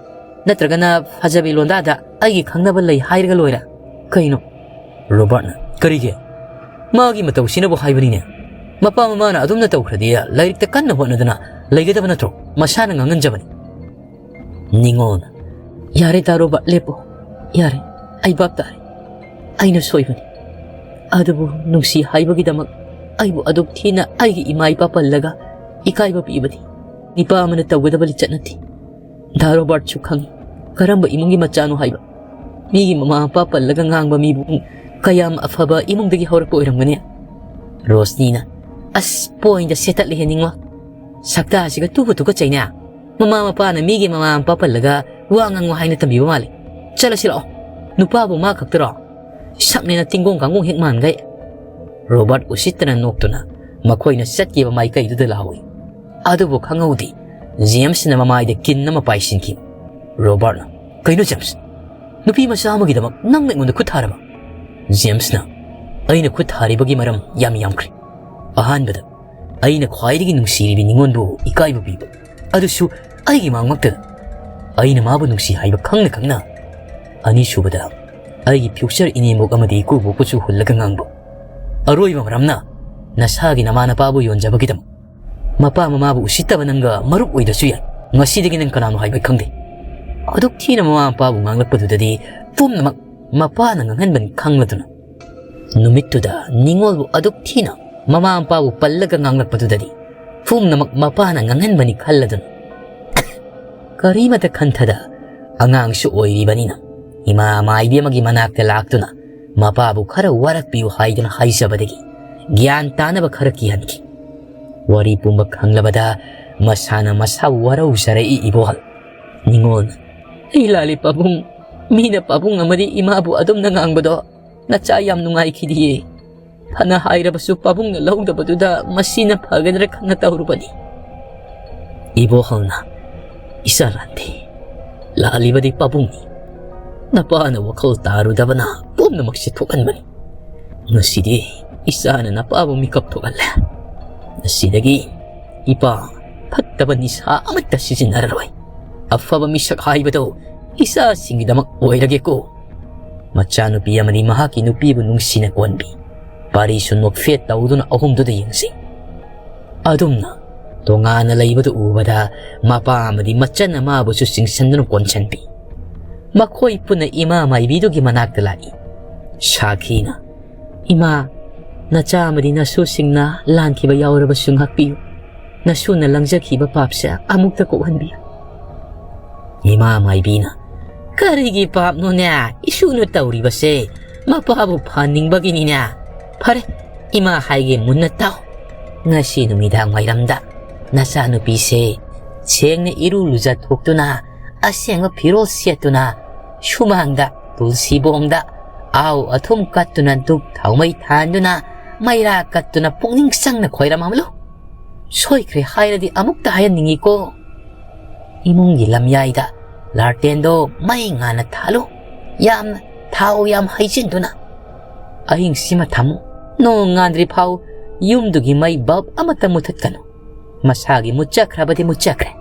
ꯅꯠꯇ꯭ꯔꯒꯅ ꯐꯖꯕꯤ ꯂꯣꯟꯗꯥꯗ ꯑꯩꯒꯤ ꯈꯪꯅꯕ ꯂꯩ ꯍꯥꯏꯔꯒ ꯂꯣꯏꯔꯦ꯫ ꯀꯩꯅꯣ? ꯔꯣꯕꯥꯔꯠꯅ, ꯀꯔꯤꯒꯤ? ꯃꯥꯒꯤ ꯃꯇꯧꯁꯤꯅꯕꯨ ꯍꯥꯏꯕꯅꯤꯅꯦ꯫ ꯃꯄꯥ ꯃꯃꯥꯅ ꯑꯗꯨꯝꯅ ꯇꯧꯈ꯭ꯔꯗꯤ ꯂꯥꯏꯔꯤꯛꯇ ꯀꯟꯅ ꯍꯣꯠꯅꯗꯨꯅ ꯂꯩꯒꯗꯕ ꯅꯠꯇ꯭ꯔꯣ? ꯃꯁꯥꯅ ꯉꯥꯡꯍꯟꯖꯕꯅꯤ꯫ ꯅꯤꯉꯣꯜꯅ, ꯌꯥꯔꯦ ꯗꯥ ꯔꯣꯕꯥꯔꯠ, ꯂꯦꯞꯄꯣ꯫ ꯌꯥꯔꯦ, ꯑꯩ ꯚꯥꯞ ꯇꯥꯔꯦ꯫ ꯑꯩꯅ ꯁꯣꯏꯕꯅꯤ꯫ ꯑꯗꯨꯕꯨ ꯅꯨꯡꯁꯤ ꯍꯥꯏꯕꯒꯤꯗꯃꯛ ꯑꯩꯕꯨ ꯑꯗꯨꯛ ꯊꯤꯅ ꯑꯩꯒꯤ ꯏꯃꯥ ꯏꯄꯥ ꯄꯜꯂꯒ ꯏꯀꯥꯏꯕ ꯄꯤꯕꯗꯤ ꯅꯤꯄꯥ ꯑꯃꯅ ꯇꯧꯒꯗꯕ ꯂꯤꯆꯠ ꯅꯠꯇꯦ꯫ ꯗꯥ ꯔꯣꯕꯥꯔꯠꯁꯨ ꯈꯪꯏ ꯀꯔꯝꯕ ꯏꯃꯨꯡꯒꯤ ꯃꯆꯥꯅꯣ ꯍꯥꯏꯕ꯫ ꯃꯤꯒꯤ ꯃꯃꯥ ꯃꯄꯥ ꯄꯜꯂꯒ ꯉꯥꯡꯕ ꯃꯤꯕꯨ ꯀꯌꯥꯝ ꯑꯐꯕ ꯏꯃꯨꯡꯗꯒꯤ ꯍꯧꯔꯛꯄ ꯑꯣꯏꯔꯝꯒꯅꯤ? ꯔꯣꯁꯅꯤꯅ, ꯑꯁ, ꯄꯣꯏꯟꯗ ꯁꯦꯠꯇꯠꯂꯦꯍꯦ ꯅꯤꯉꯣꯜ꯫ ꯁꯛꯇꯥꯁꯤꯒ ꯇꯨꯕꯨ ꯇꯨꯀꯠꯆꯩꯅꯦ꯫ ꯃꯃꯥ ꯃꯄꯥꯅ ꯃꯤꯒꯤ ꯃꯃꯥ ꯃꯄꯥ ꯄꯜꯂꯒ ꯋꯥ ꯉꯥꯡꯉꯨ ꯍꯥꯏꯅ ꯇꯝꯕꯤꯕ ꯃꯥꯜꯂꯦ꯫ ꯆꯠꯂꯁꯤ ꯂꯥꯛꯑꯣ꯫ ꯅꯨꯄꯥꯕꯨ ꯃꯥ ꯈꯛꯇꯔꯣ? ꯁꯛꯅꯦꯅ ꯇꯤꯡꯒꯣꯡ ꯀꯥꯡꯒꯣꯡ ꯍꯦꯛ ꯃꯥꯟꯈꯩ꯫ ꯔꯣꯕꯥꯔꯠ ꯎꯁꯤꯠꯇꯅ ꯅꯣꯛꯇꯨꯅ ꯃꯈꯣꯏꯅ ꯆꯠꯈꯤꯕ ꯃꯥꯏꯀꯩꯗꯨꯗ ꯂꯥꯎꯏ꯫ ꯑꯗꯨꯕꯨ ꯈꯪꯍꯧꯗꯦ, ꯖꯦꯝꯁꯅ ꯃꯃꯥꯏꯗ ꯀꯤꯟ ꯑꯃ ꯄꯥꯏꯁꯤꯟꯈꯤ꯫ ꯔꯣꯕꯥꯔꯠꯅ, ꯀꯩꯅꯣ ꯖꯦꯝꯁ? ꯅꯨꯄꯤ ꯃꯆꯥ ꯑꯃꯒꯤꯗꯃꯛ ꯅꯪꯅ ꯑꯩꯉꯣꯟꯗ ꯈꯨꯠ ꯊꯥꯔꯕ? ꯖꯦꯝꯁꯅ, ꯑꯩꯅ ꯈꯨꯠ ꯊꯥꯔꯤꯕꯒꯤ ꯃꯔꯝ ꯌꯥꯝ ꯌꯥꯝꯈ꯭ꯔꯦ꯫ ꯑꯍꯥꯟꯕꯗ, ꯑꯩꯅ ꯈ꯭ꯋꯥꯏꯗꯒꯤ ꯅꯨꯡꯁꯤꯔꯤꯕꯤ ꯅꯤꯉꯣꯟꯕꯨ ꯏꯀꯥꯏꯕ ꯄꯤꯕ, ꯑꯗꯨꯁꯨ ꯑꯩꯒꯤ ꯃꯥꯡꯃꯛꯇꯗ꯫ ꯑꯩꯅ ꯃꯥꯕꯨ ꯅꯨꯡꯁꯤ ꯍꯥꯏꯕ ꯈꯪꯅ ꯈꯪꯅ꯫ ꯑꯅꯤꯁꯨꯕꯗ, ꯑꯩꯒꯤ ꯐ꯭ꯌꯨꯆꯔ ꯏꯅꯦꯝꯕꯣꯛ ꯑꯃꯗꯤ ꯏꯀꯨꯕꯣꯛꯄꯨꯁꯨ ꯍꯨꯜꯂꯒ ꯉꯥꯡꯕ꯫ ꯑꯔꯣꯏꯕ ꯃꯔꯝꯅ, ꯅꯁꯥꯒꯤ ꯅꯃꯥ ꯅꯄꯥꯕꯨ ꯌꯣꯟꯖꯕꯒꯤꯗꯃꯛ꯫ ꯃꯄꯥ ꯃꯃꯥꯕꯨ ꯎꯁꯤꯠꯇꯕ ꯅꯪꯒ ꯃꯔꯨꯞ ꯑꯣꯏꯗ꯭ꯔꯁꯨ ꯌꯥꯏ꯫ ꯉꯁꯤꯗꯒꯤ ꯅꯪ ꯀꯅꯥꯅꯣ ꯍꯥꯏꯕ ꯑꯩ ꯈꯪꯗꯦ꯫ ꯑꯗꯨꯛ ꯊꯤꯅ ꯃꯃꯥ ꯃꯄꯥꯕꯨ ꯉꯥꯡꯂꯛꯄꯗꯨꯗꯗꯤ ꯄꯨꯝꯅꯃꯛ ꯃꯄꯥꯅ ꯉꯥꯡꯍꯟꯕꯅꯤ ꯈꯪꯂꯗꯨꯅ꯫ ꯅꯨꯃꯤꯠꯇꯨꯗ ꯅꯤꯉꯣꯜꯕꯨ ꯑꯗꯨꯛ ꯊꯤꯅ ꯃꯃꯥ ꯃꯄꯥꯕꯨ ꯄꯜꯂꯒ ꯉꯥꯡꯂꯛꯄꯗꯨꯗꯗꯤ ꯄꯨꯝꯅꯃꯛ ꯃꯄꯥꯅ ꯉꯥꯡꯍꯟꯕꯅꯤ ꯈꯜꯂꯗꯨꯅ꯫ ꯀꯔꯤꯃꯇ ꯈꯟꯊꯗ ꯑꯉꯥꯡꯁꯨ ꯑꯣꯏꯔꯤꯕꯅꯤꯅ ꯏꯃꯥ ꯃꯥꯏꯕꯤ ꯑꯃꯒꯤ ꯃꯅꯥꯛꯇ ꯂꯥꯛꯇꯨꯅ ꯃꯄꯥꯕꯨ ꯈꯔ ꯋꯥꯔꯛꯄꯤꯌꯨ ꯍꯥꯏꯗꯨꯅ ꯍꯥꯏꯖꯕꯗꯒꯤ ꯒ꯭ꯌꯥꯟ ꯇꯥꯅꯕ ꯈꯔ ꯀꯤꯍꯟꯈꯤ꯫ ꯋꯥꯔꯤ ꯄꯨꯝꯕ ꯈꯪꯂꯕꯗ ꯃꯁꯥꯅ ꯃꯁꯥ ꯋꯥꯔꯧꯖꯔꯛꯏ ꯏꯕꯣꯍꯜ꯫ ꯅꯤꯉꯣꯜꯅ, ꯑꯩ ꯂꯥꯜꯂꯤ ꯄꯥꯕꯨꯡ꯫ ꯃꯤꯅ ꯄꯥꯕꯨꯡ ꯑꯃꯗꯤ ꯏꯃꯥꯕꯨ ꯑꯗꯨꯝꯅ ꯉꯥꯡꯕꯗꯣ ꯅꯆꯥ ꯌꯥꯝ ꯅꯨꯡꯉꯥꯏꯈꯤꯗꯤꯌꯦ꯫ ꯐꯅ ꯍꯥꯏꯔꯕꯁꯨ ꯄꯥꯕꯨꯡꯅ ꯂꯧꯗꯕꯗꯨꯗ ꯃꯁꯤꯅ ꯐꯒꯗ꯭ꯔꯥ ꯈꯟꯅ ꯇꯧꯔꯨꯕꯅꯤ꯫ ꯏꯕꯣꯍꯜꯅ, ꯏꯆꯥ ꯂꯥꯟꯗꯦ, ꯂꯥꯜꯂꯤꯕꯗꯤ ꯄꯥꯕꯨꯡꯅꯤ꯫ ꯅꯄꯥꯅ ꯋꯥꯈꯜ ꯇꯥꯔꯨꯗꯕꯅ ꯄꯨꯝꯅꯃꯛꯁꯦ ꯊꯣꯛꯍꯟꯕꯅꯤ꯫ ꯉꯁꯤꯗꯤ ꯏꯆꯥꯅ ꯅꯄꯥꯕꯨ ꯃꯤꯀꯞ ꯊꯣꯛꯍꯜꯂꯦ꯫ ꯉꯁꯤꯗꯒꯤ "ꯏꯄꯥ, ꯐꯠꯇꯕ ꯅꯤꯁꯥ ꯑꯃꯠꯇ ꯁꯤꯖꯤꯟꯅꯔꯔꯣꯏ꯫ ꯑꯐꯕ ꯃꯤꯁꯛ ꯍꯥꯏꯕꯗꯣ ꯏꯆꯥꯁꯤꯡꯒꯤꯗꯃꯛ ꯑꯣꯏꯔꯒꯦꯀꯣ꯫" ꯃꯆꯥꯅꯨꯄꯤ ꯑꯃꯗꯤ ꯃꯍꯥꯛꯀꯤ ꯅꯨꯄꯤꯕꯨ ꯅꯨꯡꯁꯤꯅ ꯀꯣꯟꯕꯤ꯫ ꯄꯥꯔꯤꯁꯨ ꯅꯣꯛꯐꯦꯠ ꯇꯧꯗꯨꯅ ꯑꯍꯨꯝꯗꯨꯗ ꯌꯦꯡꯁꯤ꯫ ꯑꯗꯨꯝꯅ ꯇꯣꯉꯥꯟꯅ ꯂꯩꯕꯗꯨ ꯎꯕꯗ ꯃꯄꯥ ꯑꯃꯗꯤ ꯃꯆꯟ ꯑꯃꯕꯨꯁꯨ ꯆꯤꯡꯁꯤꯟꯗꯨꯅ ꯀꯣꯟꯁꯤꯟꯕꯤ꯫ ꯃꯈꯣꯏ ꯄꯨꯟꯅ ꯏꯃꯥ ꯃꯥꯏꯕꯤꯗꯨꯒꯤ ꯃꯅꯥꯛꯇ ꯂꯥꯛꯏ꯫ ꯁꯥꯈꯤꯅ, "ꯏꯃꯥ, ꯅꯆꯥ ꯑꯃꯗꯤ ꯅꯁꯨꯁꯤꯡꯅ ꯂꯥꯟꯈꯤꯕ ꯌꯥꯎꯔꯕꯁꯨ ꯉꯥꯛꯄꯤꯌꯨ꯫ ꯅꯁꯨꯅ ꯂꯪꯖꯈꯤꯕ ꯄꯥꯞꯁꯦ ꯑꯃꯨꯛꯇ ꯀꯣꯛꯍꯟꯕꯤꯌꯨ꯫" ꯏꯃꯥ ꯃꯥꯏꯕꯤꯅ, "ꯀꯔꯤꯒꯤ ꯄꯥꯞꯅꯣꯅꯦ? ꯏꯁꯨꯅ ꯇꯧꯔꯤꯕꯁꯦ ꯃꯄꯥꯕꯨ ꯐꯍꯟꯅꯤꯡꯕꯒꯤꯅꯤꯅꯦ꯫ ꯐꯔꯦ, ꯏꯃꯥ ꯍꯥꯏꯒꯦ ꯃꯨꯟꯅ ꯇꯥꯎ꯫ ꯉꯁꯤ ꯅꯨꯃꯤꯗꯥꯡ ꯋꯥꯏꯔꯝꯗ ꯅꯆꯥꯅꯨꯄꯤꯁꯦ ꯁꯦꯡꯅ ꯏꯔꯨ ꯂꯨꯖꯊꯣꯛꯇꯨꯅ, ꯑꯁꯦꯡꯕ ꯐꯤꯔꯣꯜ ꯁꯦꯠꯇꯨꯅ, ꯁꯨꯃꯥꯡꯗ, ꯇꯨꯜꯁꯤꯕꯣꯡꯗ ꯑꯥꯎ ꯑꯊꯨꯝ ꯀꯠꯇꯨꯅ, ꯙꯨꯞ ꯊꯥꯎꯃꯩ ꯊꯥꯟꯗꯨꯅ, ꯃꯩꯔꯥ ꯀꯠꯇꯨꯅ ꯄꯨꯛꯅꯤꯡ ꯆꯪꯅ ꯈꯣꯏꯔꯝꯃꯝꯂꯨ꯫ ꯁꯣꯏꯈ꯭ꯔꯦ ꯍꯥꯏꯔꯗꯤ ꯑꯃꯨꯛꯇ ꯍꯥꯏꯍꯟꯅꯤꯡꯉꯤꯀꯣ꯫ ꯏꯃꯨꯡꯒꯤ ꯂꯝꯌꯥꯏꯗ ꯂꯥꯔꯇꯦꯟꯗꯣ ꯃꯩ ꯉꯥꯟꯅ ꯊꯥꯜꯂꯨ꯫ ꯌꯥꯝꯅ ꯊꯥꯎ ꯌꯥꯝ ꯍꯩꯖꯤꯟꯗꯨꯅ꯫ ꯑꯍꯤꯡꯁꯤꯃ ꯊꯝꯃꯨ꯫ ꯅꯣꯡ ꯉꯥꯟꯗ꯭ꯔꯤ ꯐꯥꯎ ꯌꯨꯝꯗꯨꯒꯤ ꯃꯩ ꯕꯜꯕ ꯑꯃꯠꯇ ꯃꯨꯊꯠꯀꯅꯨ꯫ ꯃꯁꯥꯒꯤ ꯃꯨꯠꯆꯈ꯭ꯔꯕꯗꯤ ꯃꯨꯠꯆꯈ꯭ꯔꯦ꯫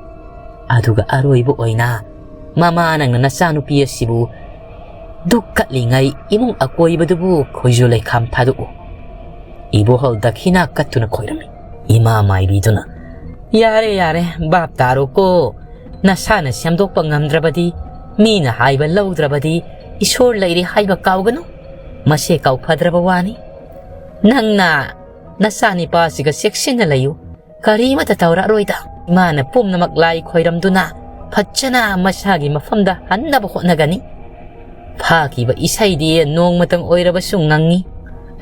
ꯑꯗꯨꯒ ꯑꯔꯣꯏꯕ ꯑꯣꯏꯅ ꯃꯃꯥ ꯅꯪꯅ ꯅꯆꯥꯅꯨꯄꯤ ꯑꯁꯤꯕꯨ ꯗꯨꯛ ꯀꯠꯂꯤꯉꯩ ꯏꯃꯨꯡ ꯑꯀꯣꯏꯕꯗꯨꯕꯨ ꯈꯣꯏꯖꯨ ꯂꯩꯈꯥꯝ ꯊꯥꯗꯣꯛꯎ꯫" ꯏꯕꯣꯍꯜ ꯗꯈꯤꯅꯥ ꯀꯠꯇꯨꯅ ꯈꯣꯏꯔꯝꯃꯤ꯫ ꯏꯃꯥ ꯃꯥꯏꯕꯤꯗꯨꯅ, "ꯌꯥꯔꯦ, ꯌꯥꯔꯦ, ꯚꯥꯞ ꯇꯥꯔꯣꯀꯣ꯫ ꯅꯁꯥꯅ ꯁꯦꯝꯗꯣꯛꯄ ꯉꯝꯗ꯭ꯔꯕꯗꯤ, ꯃꯤꯅ ꯍꯥꯏꯕ ꯂꯧꯗ꯭ꯔꯕꯗꯤ, ꯏꯁꯣꯔ ꯂꯩꯔꯤ ꯍꯥꯏꯕ ꯀꯥꯎꯒꯅꯨ꯫ ꯃꯁꯦ ꯀꯥꯎꯐꯗ꯭ꯔꯕ ꯋꯥꯅꯤ꯫ ꯅꯪꯅ ꯅꯆꯥꯅꯤꯄꯥꯁꯤꯒ ꯆꯦꯛꯁꯤꯟꯅ ꯂꯩꯌꯨ꯫ ꯀꯔꯤꯃꯠꯇ ꯇꯧꯔꯛꯑꯔꯣꯏꯗ꯫ ꯃꯥꯅ ꯄꯨꯝꯅꯃꯛ ꯂꯥꯏ ꯈꯣꯏꯔꯝꯗꯨꯅ ꯐꯖꯅ ꯃꯁꯥꯒꯤ ꯃꯐꯝꯗ ꯍꯟꯅꯕ ꯍꯣꯠꯅꯒꯅꯤ꯫ ꯐꯥꯈꯤꯕ ꯏꯁꯩꯗꯤ ꯅꯣꯡꯃꯇꯪ ꯑꯣꯏꯔꯕꯁꯨ ꯉꯪꯉꯤ꯫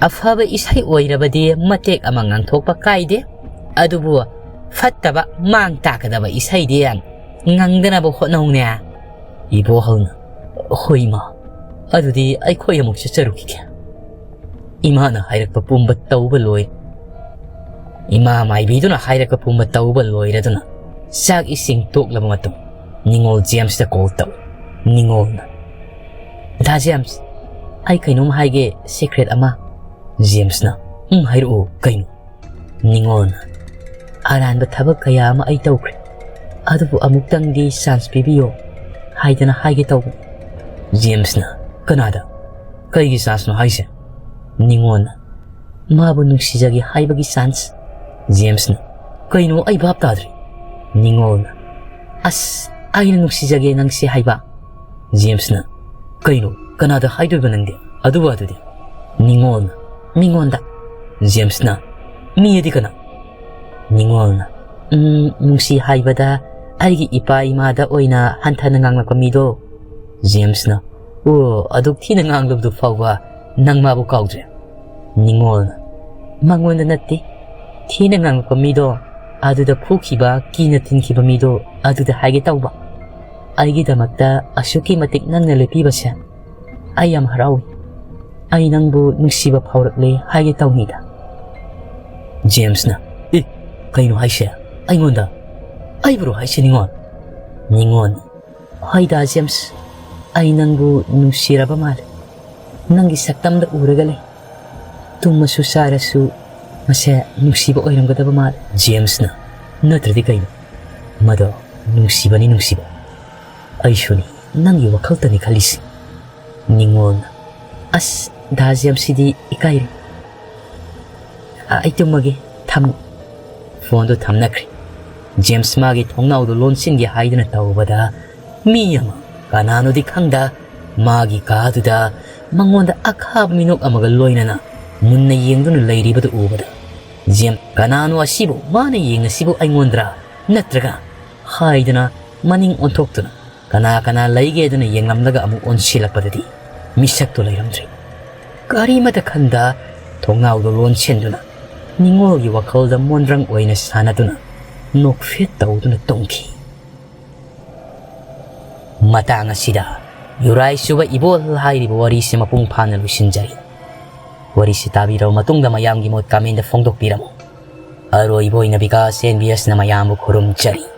ꯑꯐꯕ ꯏꯁꯩ ꯑꯣꯏꯔꯕꯗꯤ ꯃꯇꯦꯛ ꯑꯃ ꯉꯪꯊꯣꯛꯄ ꯀꯥꯏꯗꯦ꯫ ꯑꯗꯨꯕꯨ ꯐꯠꯇꯕ, ꯃꯥꯡ ꯇꯥꯛꯀꯗꯕ ꯏꯁꯩꯗꯤ ꯉꯪꯗꯅꯕ ꯍꯣꯠꯅꯧꯅꯦ꯫" ꯏꯕꯣꯍꯜꯅ, "ꯍꯣꯏ ꯏꯃꯥ, ꯑꯗꯨꯗꯤ ꯑꯩꯈꯣꯏ ꯑꯃꯨꯛ ꯆꯠꯆꯔꯨꯈꯤꯒꯦ꯫ ꯏꯃꯥꯅ ꯍꯥꯏꯔꯛꯄ ꯄꯨꯝꯕ ꯇꯧꯕ ꯂꯣꯏ꯫" ꯏꯃꯥ ꯃꯥꯏꯕꯤꯗꯨꯅ ꯍꯥꯏꯔꯛꯄ ꯄꯨꯝꯕ ꯇꯧꯕ ꯂꯣꯏꯔꯗꯨꯅ ꯆꯥꯛ ꯏꯁꯤꯡ ꯇꯣꯛꯂꯕ ꯃꯇꯨꯡ ꯅꯤꯉꯣꯜ ꯖꯦꯝꯁꯇ ꯀꯣꯜ ꯇꯧ꯫ ꯅꯤꯉꯣꯜꯅ, "ꯗꯥ ꯖꯦꯝꯁ, ꯑꯩ ꯀꯩꯅꯣꯝ ꯍꯥꯏꯒꯦ, ꯁꯤꯀ꯭ꯔꯦꯠ ꯑꯃ꯫" ꯖꯦꯝꯁꯅ, "ꯎꯝ, ꯍꯥꯏꯔꯛꯑꯣ, ꯀꯩꯅꯣ?" ꯅꯤꯉꯣꯜꯅ, ꯑꯔꯥꯟꯕ ꯊꯕꯛ ꯀꯌꯥ ꯑꯃ ꯑꯩ ꯇꯧꯈ꯭ꯔꯦ, ꯑꯗꯨꯕꯨ ꯑꯃꯨꯛꯇꯪꯗꯤ ꯆꯥꯟꯁ ꯄꯤꯕꯤꯌꯣ ꯍꯥꯏꯗꯅ ꯍꯥꯏꯒꯦ ꯇꯧꯕꯅꯤ꯫ ꯖꯦꯝꯁꯅ, "ꯀꯅꯥꯗ? ꯀꯩꯒꯤ ꯆꯥꯟꯁꯅꯣ ꯍꯥꯏꯁꯦ?" ꯅꯤꯉꯣꯜꯅ, "ꯃꯥꯕꯨ ꯅꯨꯡꯁꯤꯖꯒꯦ ꯍꯥꯏꯕꯒꯤ ꯆꯥꯟꯁ꯫" ꯖꯦꯝꯁꯅ, "ꯀꯩꯅꯣ, ꯑꯩ ꯚꯥꯞ ꯇꯥꯗ꯭ꯔꯦ꯫" ꯅꯤꯉꯣꯜꯅ, "ꯑꯁ, ꯑꯩꯅ ꯅꯨꯡꯁꯤꯖꯒꯦ ꯅꯪꯁꯦ ꯍꯥꯏꯕ꯫" ꯖꯦꯝꯁꯅ, "ꯀꯩꯅꯣ, ꯀꯅꯥꯗ ꯍꯥꯏꯗꯣꯏꯕ ꯅꯪꯗꯤ? ꯑꯗꯨ ꯋꯥꯗꯨꯗꯤ?" ꯅꯤꯉꯣꯜꯅ, "ꯃꯤꯉꯣꯟꯗ꯫" ꯖꯦꯝꯁꯅ, "ꯃꯤꯗꯤ ꯀꯅꯥ?" ꯅꯤꯉꯣꯜꯅ, "ꯎꯝ, ꯅꯨꯡꯁꯤ ꯍꯥꯏꯕꯗ ꯑꯩꯒꯤ ꯏꯄꯥ ꯏꯃꯥꯗ ꯑꯣꯏꯅ ꯍꯟꯊꯅ ꯉꯥꯡꯂꯛꯄ ꯃꯤꯗꯣ꯫" ꯖꯦꯝꯁꯅ, "ꯑꯣ, ꯑꯗꯨꯛ ꯊꯤꯅ ꯉꯥꯡꯂꯕꯗꯨ ꯐꯥꯎꯕ ꯅꯪ ꯃꯥꯕꯨ ꯀꯥꯎꯗ꯭ꯔꯦ?" ꯅꯤꯉꯣꯜꯅ, "ꯃꯉꯣꯟꯗ ꯅꯠꯇꯦ, ꯊꯤꯅ ꯉꯥꯡꯂꯛꯄ ꯃꯤꯗꯣ, ꯑꯗꯨꯗ ꯐꯨꯈꯤꯕ, ꯀꯤꯅ ꯊꯤꯟꯈꯤꯕ ꯃꯤꯗꯣ, ꯑꯗꯨꯗ ꯍꯥꯏꯒꯦ ꯇꯧꯕ꯫ ꯑꯩꯒꯤꯗꯃꯛꯇ ꯑꯁꯨꯛꯀꯤ ꯃꯇꯤꯛ ꯅꯪꯅ ꯂꯦꯞꯄꯤꯕꯁꯦ ꯑꯩ ꯌꯥꯝ ꯍꯔꯥꯎꯏ꯫ ꯑꯩ ꯅꯪꯕꯨ ꯅꯨꯡꯁꯤꯕ ꯐꯥꯎꯔꯛꯂꯦ ꯍꯥꯏꯒꯦ ꯇꯧꯅꯤꯗ꯫" ꯖꯦꯝꯁꯅ, "ꯑꯦ, ꯀꯩꯅꯣ ꯍꯥꯏꯁꯦ? ꯑꯩꯉꯣꯟꯗ? ꯑꯩꯕꯨꯔꯣ ꯍꯥꯏꯁꯦ, ꯅꯤꯉꯣꯜ?" ꯅꯤꯉꯣꯜ, "ꯍꯣꯏꯗ ꯖꯦꯝꯁ, ꯑꯩ ꯅꯪꯕꯨ ꯅꯨꯡꯁꯤꯔꯕ ꯃꯥꯜꯂꯦ꯫ ꯅꯪꯒꯤ ꯁꯛꯇꯝꯗ ꯎꯔꯒ ꯂꯩ꯫ ꯇꯨꯝꯃꯁꯨ ꯆꯥꯔꯁꯨ ꯃꯁꯦ ꯅꯨꯡꯁꯤꯕ ꯑꯣꯏꯔꯝꯒꯗꯕ ꯃꯥꯜꯂꯦ꯫" ꯖꯦꯝꯁꯅ, "ꯅꯠꯇ꯭ꯔꯗꯤ ꯀꯩꯅꯣ? ꯃꯗꯣ ꯅꯨꯡꯁꯤꯕꯅꯤ, ꯅꯨꯡꯁꯤꯕ꯫ ꯑꯩꯁꯨꯅꯤ ꯅꯪꯒꯤ ꯋꯥꯈꯜꯇꯅꯤ ꯈꯜꯂꯤꯁꯦ꯫" ꯅꯤꯉꯣꯜꯅ, "ꯑꯁ, ꯗꯥ ꯖꯦꯝꯁꯁꯤꯗꯤ ꯏꯀꯥꯏꯔꯦ꯫ ꯑ, ꯑꯩ ꯇꯨꯝꯃꯒꯦ, ꯊꯝꯃꯨ꯫" ꯐꯣꯟꯗꯣ ꯊꯝꯅꯈ꯭ꯔꯦ꯫ ꯖꯦꯝꯁ ꯃꯥꯒꯤ ꯊꯣꯡꯅꯥꯎꯗꯣ ꯂꯣꯟꯁꯤꯟꯒꯦ ꯍꯥꯏꯗꯨꯅ ꯇꯧꯕꯗ, ꯃꯤ ꯑꯃ, ꯀꯅꯥꯅꯣꯗꯤ ꯈꯪꯗ, ꯃꯥꯒꯤ ꯀꯥꯗꯨꯗ ꯃꯉꯣꯟꯗ ꯑꯈꯥꯕ ꯃꯤꯅꯣꯛ ꯑꯃꯒ ꯂꯣꯏꯅꯅ ꯃꯨꯟꯅ ꯌꯦꯡꯗꯨꯅ ꯂꯩꯔꯤꯕꯗꯨ ꯎꯕꯗ, ꯖꯦꯝ, "ꯀꯅꯥꯅꯣ ꯑꯁꯤꯕꯨ? ꯃꯥꯅ ꯌꯦꯡꯉꯤꯁꯤꯕꯨ ꯑꯩꯉꯣꯟꯗꯔꯥ ꯅꯠꯇ꯭ꯔꯒ?" ꯍꯥꯏꯗꯨꯅ ꯃꯅꯤꯡ ꯑꯣꯟꯊꯣꯛꯇꯨꯅ ꯀꯅꯥ ꯀꯅꯥ ꯂꯩꯒꯦꯗꯨꯅ ꯌꯦꯡꯂꯝꯂꯒ ꯑꯃꯨꯛ ꯑꯣꯟꯁꯤꯜꯂꯛꯄꯗꯗꯤ ꯃꯤꯁꯛꯇꯨ ꯂꯩꯔꯝꯗ꯭ꯔꯦ꯫ ꯀꯔꯤꯃꯇ ꯈꯟꯗ ꯊꯣꯡꯅꯥꯎꯗꯨ ꯂꯣꯟꯁꯤꯟꯗꯨꯅ ꯅꯤꯉꯣꯜꯒꯤ ꯋꯥꯈꯜꯗ ꯃꯣꯟꯗ꯭ꯔꯪ ꯑꯣꯏꯅ ꯁꯥꯟꯅꯗꯨꯅ ꯅꯣꯛꯐꯦꯠ ꯇꯧꯗꯨꯅ ꯇꯨꯝꯈꯤ꯫ ꯃꯇꯥꯡ ꯑꯁꯤꯗ ꯌꯨꯔꯥꯏ ꯆꯨꯕ ꯏꯕꯣꯜ ꯍꯥꯏꯔꯤꯕ ꯋꯥꯔꯤꯁꯤ ꯃꯄꯨꯡ ꯐꯥꯅ ꯂꯣꯏꯁꯤꯟꯖꯔꯤ꯫ ꯋꯥꯔꯤꯁꯤ ꯇꯥꯕꯤꯔꯕ ꯃꯇꯨꯡꯗ ꯃꯌꯥꯝꯒꯤ ꯃꯣꯠ ꯀꯃꯦꯟꯗ ꯐꯣꯡꯗꯣꯛꯄꯤꯔꯝꯃꯨ꯫ ꯑꯔꯣꯏꯕ ꯑꯣꯏꯅ ꯕꯤꯀꯥꯁ ꯑꯦꯟ ꯕꯤ ꯑꯦꯁꯅ ꯃꯌꯥꯝꯕꯨ ꯈꯨꯔꯨꯝꯖꯔꯤ꯫